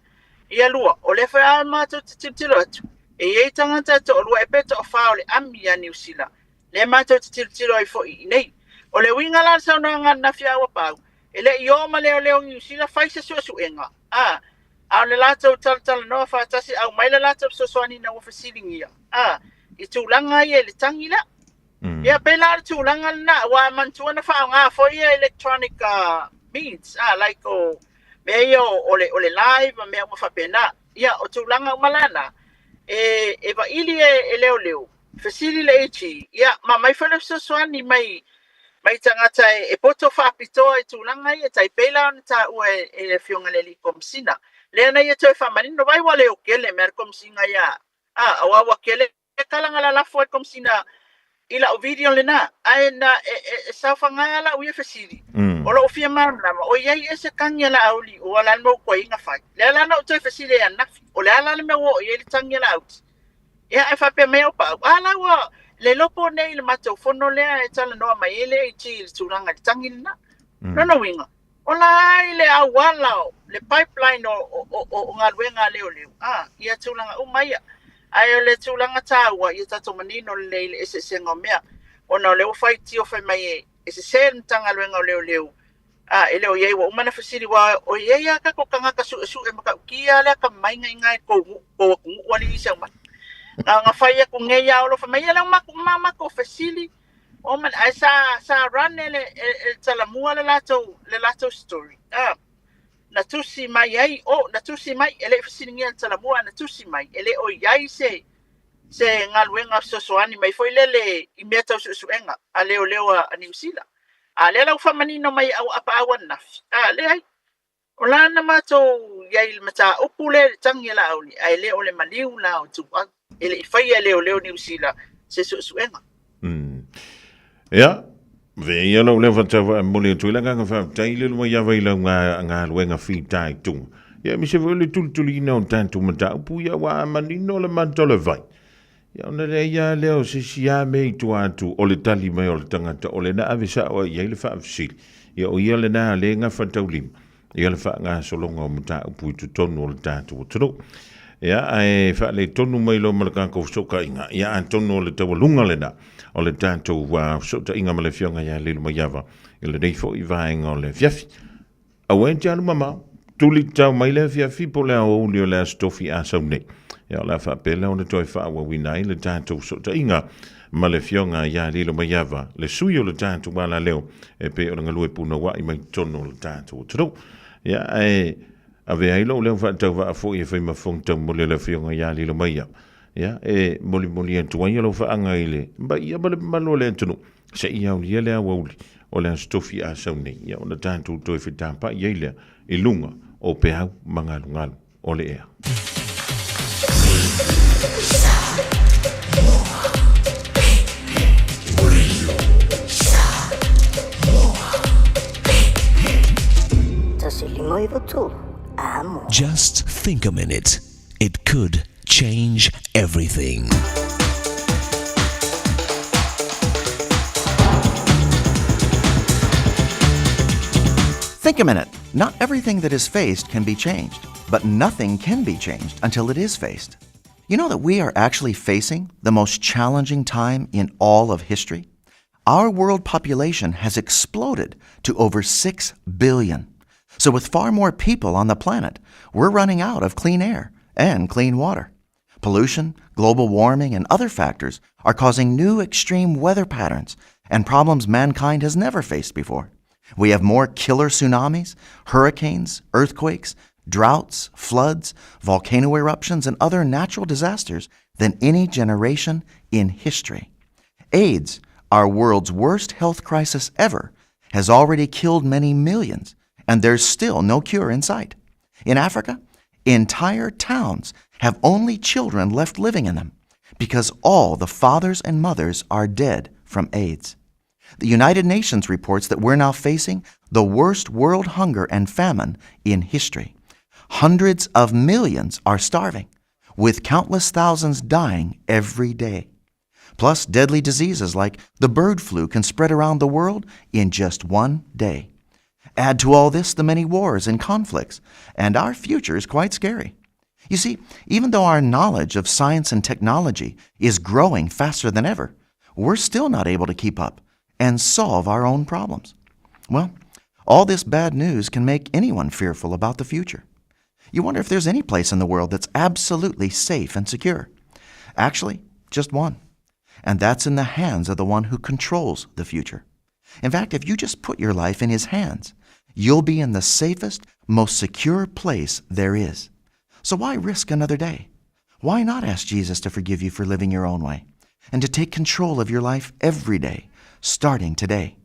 Ia lua, o lea foi a matou te tilotilo atu, e i ai tagata e toalua ea pe toafa o le ami a Niu Sila, lea matou te tilotilo ai foi i nei. O le uiga la o le saunoaga ananafi a Auapaau, e le i o ma leoleo i Niu Sila fai se suesuega, a, a o le latou talatalanoa faatasi, aumai le latou fesoasoani ina ua fesiligia, a, i tulaga ia i le tagi la. Ia, pei la o le tulaga lena, aua e manatua na faaaoga foi ia electronic means, a, like o mea ia o le, o le live ma mea uma faapena. Ia, o tulaga uma la na, e, e vaili e, e leoleo, fesili le AG, ia, ma aumai foi le fesoasoani mai, mai tagata e, e poto faapitoa i tulaga ia, tai pei la ona taua e, e le Afioga i le Alii Komesina. Lea na ia toe faamanino, vaai ua le o kele mea le Komesina ia, a, aua ua kele tala na lalafo e le Komesina i lau video lena, ae na e, e, e saofaga lau ia fesili, o lou fia malamalama, o i ai ea se tagi a Laauli ua la le mau koiga fai. Lea la na ou toe fesili ai ananafi, o le a la le mea ua oo i ai le tagi a Laauli? Ia, ae faapea mai au Paau, a la ua le lopo nei i le matou fono lea e talanoa mai ai le AG i le tulaga i le tagi lena. Lona uiga, o la i le auala, le pipeline o, o, o, o galuega a leoleo, a, ia tulaga uma ia. Ae o le tulaga taua, ia tatou manino lelei i le eseesega o mea, ona o lea ua faitio fai mai e, e sese le Matagaluega o Leoleo, a, e le o i ai, ua uma ona fesili, aua o i ai lava tatou tagata suesue matautia le atamai i ina i tou nuu, tou atunuu alii i sau mai. Na ona fai atu nei lava o lo fai mai, ia lea ua matou fesili, o man, ae sa, sa run e le, e, e le talamua le latou, le latou story. A, na tusi mai ai, o, na tusi mai, e le i fesiligia e le talamua, na tusi mai, e le o i ai se, se galuega fesoasoani mai foi lele i mea tau suesuega a leoleo a Niu Sila. A lea la ua faamanino mai au apaau ananafi, a leai, o la na matou i ai i le mataupu lea i le tagi a Laauli, ae le o le maliu la o Ituau. E le i faia e leoleo Niu Sila se suesuega. Ia, avea ia lou leo faatauvaa e momoli atu ai le agaga faafetai i le lua iava i lau galuega fitaituga. Ia, aemaise foi o le tulituliina o tatou mataupu, ia ua manino le mata o le vai. Ia, ona leai lava lea o se isi lava mea i tua atu o le tali mai o le tagata o lena ave sao ai i ai le faafesili. Ia, o ia lena lea e gafataulima ia le faagasologa o mataupu i totonu o le tatou atunuu. Ia, ae faaletonu mai loa ma le tatou fesootaiga, ia atonu o le taualuga lena o le tatou fesootaiga ma le Afioga ia Lilomaiava i lenei foi vaega o le afiafi. Aua e te alu mamao, tuli tatau mai le afiafi po o le aoauli o le Aso Tofi a sau nei. Ia, o le a faapea lea ona toe faaauauina ai le tatou fesootaiga ma le Afioga ia Lilomaiava, le sui o le tatou alaleo e pei o le galue punouai mai totonu o le tatou atunuu. Ia, ae avea ai lou leo faatauvaa foi e fai ma fofoga taumoli o le Afioga ia Lilomaiava, ia, e molimoli atu ai alofaaga i le paia ma le mamalu o le atunuu, seia aulia le aoauli o le Aso Tofi a sau nei, ia, ona tatou toe fetapai ai lea i luga o peau ma galugalu o le ea. Just think a minute. It could change everything. Think a minute. Not everything that is faced can be changed, but nothing can be changed until it is faced. You know that we are actually facing the most challenging time in all of history? Our world population has exploded to over 6 billion. So, with far more people on the planet, we're running out of clean air and clean water. Pollution, global warming, and other factors are causing new extreme weather patterns and problems mankind has never faced before. We have more killer tsunamis, hurricanes, earthquakes, droughts, floods, volcano eruptions, and other natural disasters than any generation in history. AIDS, our world's worst health crisis ever, has already killed many millions, and there's still no cure in sight. In Africa, entire towns have only children left living in them because all the fathers and mothers are dead from AIDS. The United Nations reports that we're now facing the worst world hunger and famine in history. Hundreds of millions are starving, with countless thousands dying every day. Plus, deadly diseases like the bird flu can spread around the world in just one day. Add to all this the many wars and conflicts, and our future is quite scary. You see, even though our knowledge of science and technology is growing faster than ever, we're still not able to keep up and solve our own problems. Well, all this bad news can make anyone fearful about the future. You wonder if there's any place in the world that's absolutely safe and secure. Actually, just one. And that's in the hands of the one who controls the future. In fact, if you just put your life in his hands, you'll be in the safest, most secure place there is. So why risk another day? Why not ask Jesus to forgive you for living your own way and to take control of your life every day, starting today?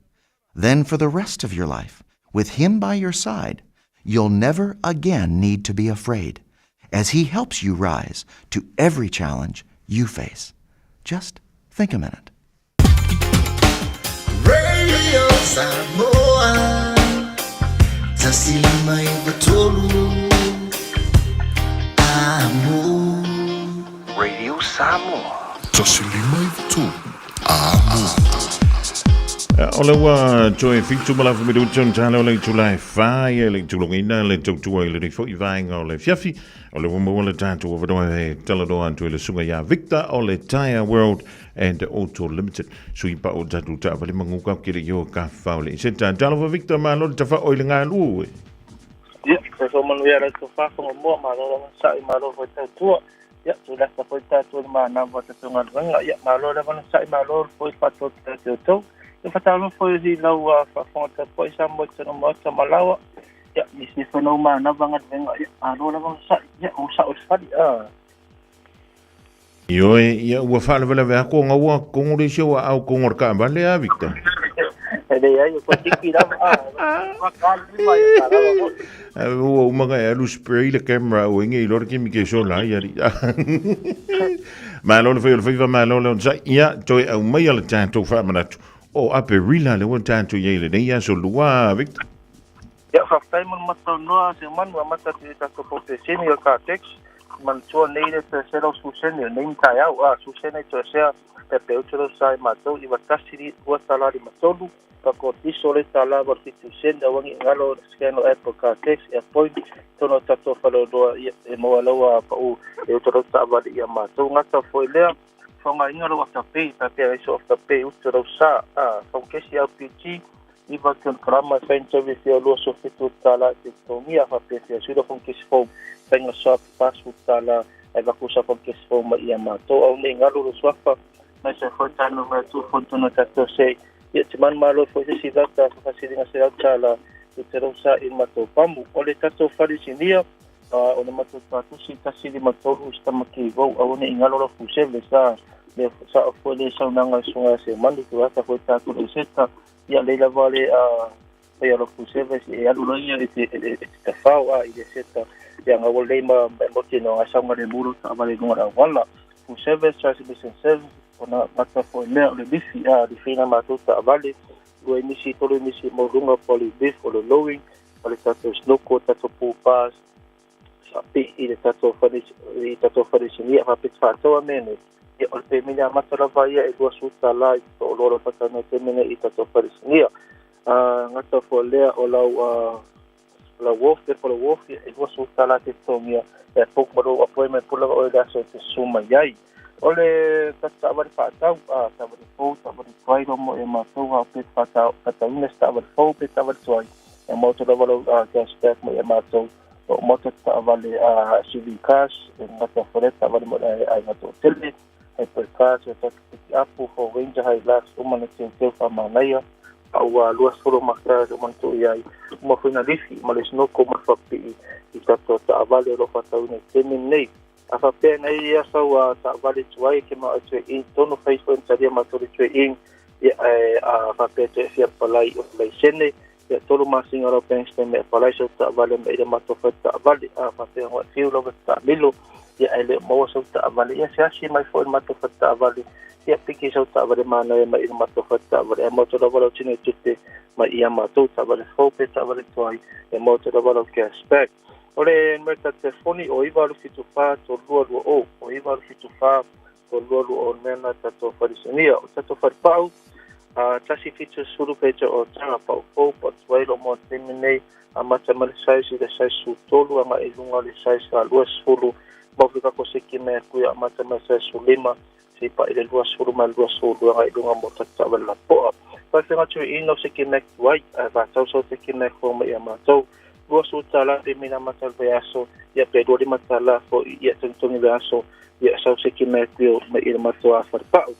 Then, for the rest of your life, with Him by your side, you'll never again need to be afraid as He helps you rise to every challenge you face. Just think a minute. Radio Samoa 105 3 Amo Radio Samoa 105 Amo O le ua toe fitu ma lafu minuti o tala o le itula e whai e le itulogina le tautua i le rifo i vaenga o le fiafi o le ua maua le tātou avanoa e talanoa atu i le susuga ia Victor o le Tyre World and Auto Limited. Sui pa o tātou taavale maguka ke le io ka whao le iseta. Talofa Victor, malo le tawhao i le ngā lua. Ia, soifua manuia lau tofa whangamua, malo lava sa'i, malo foi tautua. Ia, tulata foi tātou i le manava o tatou galuega. Ia, malo lava na sa'i, malo foi le faatoatoa te outou. Ia, whataalo foi i lau faafofoga tapuai Samoa i tona maota ma laua. Ia, nisi foi nau manava galuega. Ia, malo lava na sa'i. Ia, o sa'o i le fali. Ah. Ioe, ia ua faalavelave aku ona ua kongo le isi au aau kongo le kaavale a Victor. E leai, o koe tiki lava, a, ka alu lima ia ka lava foi. A ua uma ka e alu spray le camera au inge i lora kimi ke sola ai ari. Malo le whai o le whaiva malo le onsa, ia toe au mai a le tātou whaamanatu. O Aperila le ua tātou iai le nei aso lua, Victor. Ia, faafetai mo le mataunoa se manu amata atu i le tatou polopesene o le Cartex. Manatua nei le toe sela o susene o nei ma taeao. A, susene i toe sea pepe utu lau sa i matou 91 $2.53 pa ko tiso le tala 87 sene auangi i galo scan o app o Cartex e appoint tonu o tatou faleoloa ia e maua lau a pau e utu lau taavale ia matou gata foi lea faaaogaina lau afterpay faapea ai so afterpay utu lau sa a faukesi RPG iva kilokarama e fai ni taui e fia 27 tala e te totogia faapea fia sui faukesi fou faiga swap 40 tala e vakusa faukesi fou mai ia matou au nei galu lo suafa mai se foi tanu mai tu foi tonu tatou sei ia te manumalo foi se si lauta fafasiliga se lauta la i te rausa i matou pamu o le tatou fale sinia o le matou tatusi 153 se tamaki vou aua nei galo lau fusele sa le sa o foi le saunaga i suga se manu tu ata foi tatou le seta ia lei lava le a fai alo full service e alu loa ia e te e te tafao a i le seta ia nga ua lei ma ma moti no nga saunga le mulu ta vale lunga la wala full service transmission service ona mata foi mea o le lifi a le fina matou ta vale lua misi tolu misi mo lunga po le lift o le lowing o le tatou snoko tatou pool bars sa pi i le tatou fale i tatou fale sinia fa pet whaatoa me nei. Ia o le pemene a mata lava ia e $20 i te o loa pata nei pemene i tatou fale sinia. A ngata fo lea o lau a lau wolf le fo wolf ia e $20 te tongia e pok ma lou appointment pula o le aso te suma iai. O le tatou whare whaatau, a tawari fou, tawari tuai romo e mātou hao pe whaatau, whaatauina se tawari fou pe tawari tuai. E moto lava lau cash back mai e mātou. O moto te taavale a SUV cars, e ngata whare taavale mo ai ai ngata o tele, hai poi cars, e tatu piki apu, fo ranger, hai last, uma na teu teu wha manaia, a ua lua solo ma cars o mana tō iai. Uma whuina lifi, ma le snoko ma whapii i tatou taavale o lo whatauina i tēnei nei. A faapea nei ia sau a taavale tuai ke ma tue ing tonu fai foi talia ma tolu tue ing ia e a faapea tue fia palai o laisene ia tolu masinga lau bank statement e palai sau taavale ma ila matou fai taavale a faapea ngoi fiu lava taamilo ia e le maua sau taavale ia se asi mai foi matou fai taavale ia piki sau taavale manaia ma ila matou fai taavale e motu lava lau tino tupe mai ia matou taavale fou pe taavale tuai e motu lava lau cash back. O le numera telefoni o 974 3220, o 974 3220 o le mea lena tatou fale sinia. O tatou fale pau, a 170 peita o taga pau fou, pau tuai lo moa taimi nei, amata mai le size i le size 13 agai i luga o le size 20, mau fika ko seki mea kuia amata mai le size 15, se i pai le 20 ma le 22 agai i luga mo tatou taavale lapoa. Whai whenga tui ina o seki mea tuai, a vatau sau seki mea fou mai ia matou. 20 tala pe mina mata le vaiaso, ia pe 25 tala foi ia togitogi vaiaso, ia sau seki mai kuio mai i le matou falepau.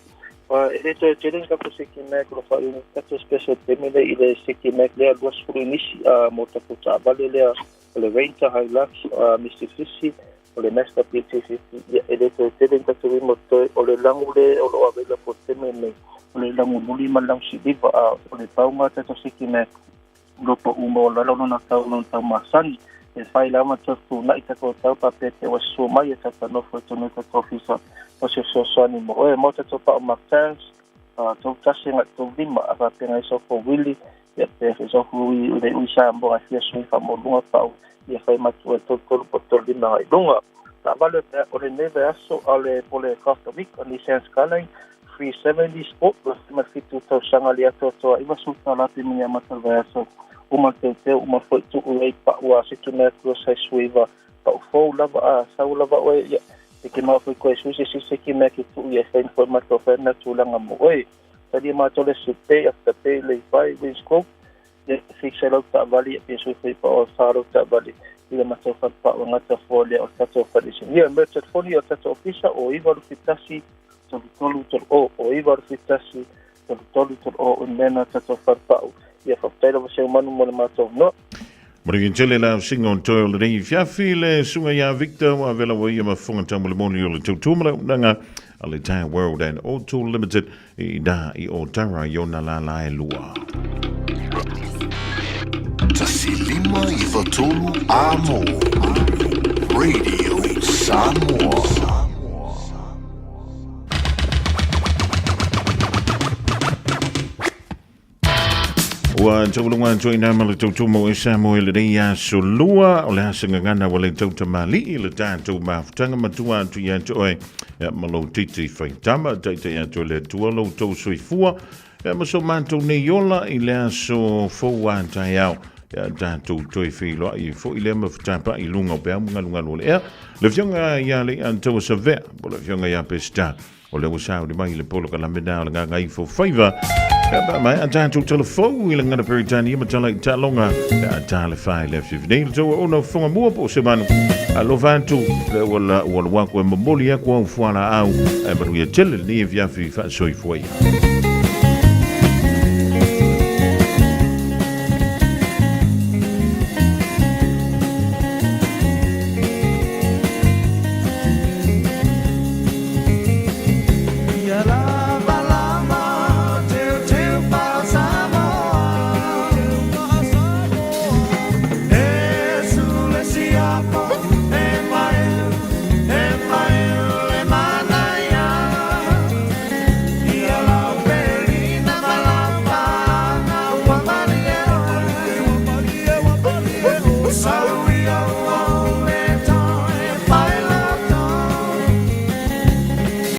E le toe tele ni tatou seki mai o lo faaiuina tatou special taimi lea i le seki mai lea 20 inisi mo tatou taavale lea o le Ranger Hilux, Mitsubishi, o le Mazda BT-50, ia e le toe tele ni tatou lima o totoe. O le lagu le o lo o available i le taimi lenei, o le lagu luli ma le lagu siliva, a o le pauga o tatou seki mai lo pa'u maualalo lona tau lona tau masani e fai lava ma toe fetuunai tatou tau faapea te ua susu mai e tata nofo i totonu o tatou ofisa o se fesoasoani mo oe mo tatou pa'u Mark Tires 31 agai 35 a faapea nai sofo uili ia pe sofo ui le ui Samoa e fia sui faamaualuga pa'u ia fai matua 33 po 35 agai luga. Taavale o lenei vaiaso a o le po le Car of the Week o Nissan Skyline 370 Sport 2007 tausaga le atoatoa $90 pe mini amata le vaiaso uma le teuteu uma foi tuu ai pa'u a setu mea tua sai suiva pa'u fou lava a sau lava oe ia e ke mau foi koe sui se sisi ki mea ke tuu ia fai foi matou fai mea tulaga mo oe talia matou le supe after pay le fai wins quote ia fix ai lau taavale ia pe sui foi pa'u fa lau taavale i le matou fale pa'u e gata fua lea o le tatou fale ia mea telefoni o le tatou ofisa o 971 33 30 o 971 33 30 o mena tatou fale pa'u ia faafetai lava Seumanu mo le matou avanoa. Manuia tele la singa o toe o lenei fiafi le suga ia Victor ua avela ua ia mafofoga taumolimoli o le tautua ma le auaunaga a le Tire World and Auto Limited i ina i Otara i ona lālā e lua. 1 5 9 3 Amo Radio Samoa. Ua taulunga atu ai nā ma le tautumo e Samoa i lenei aso lua o le aso gagana ua le tautamali'i le tatou mafutaga matua atu ia te oe ia ma lou titi faitama taitai atu e le Atua lou tou soifua ia ma so matou nei ola i le aso fou a taeao ia tatou toe feiloai ai foi lea ma fetapa'i i luga o peau ma galugalu o le ea le afioga ia Lei'ataua Savea po o le afioga ia Peseta O lea ua sauni mai le polokalame na o le Gagaifo Faiva. Ia pa mai a tātou telefou i le ngana Peritania ma tala i taaloga. Ia a tā le whai le awhiwhi nei le taua ona whonga mua po o se manu. Alofa atu le ua la ua lua koe momoli aku au fuala au. Ae manuia tele lenei afiafi faasoifua ia.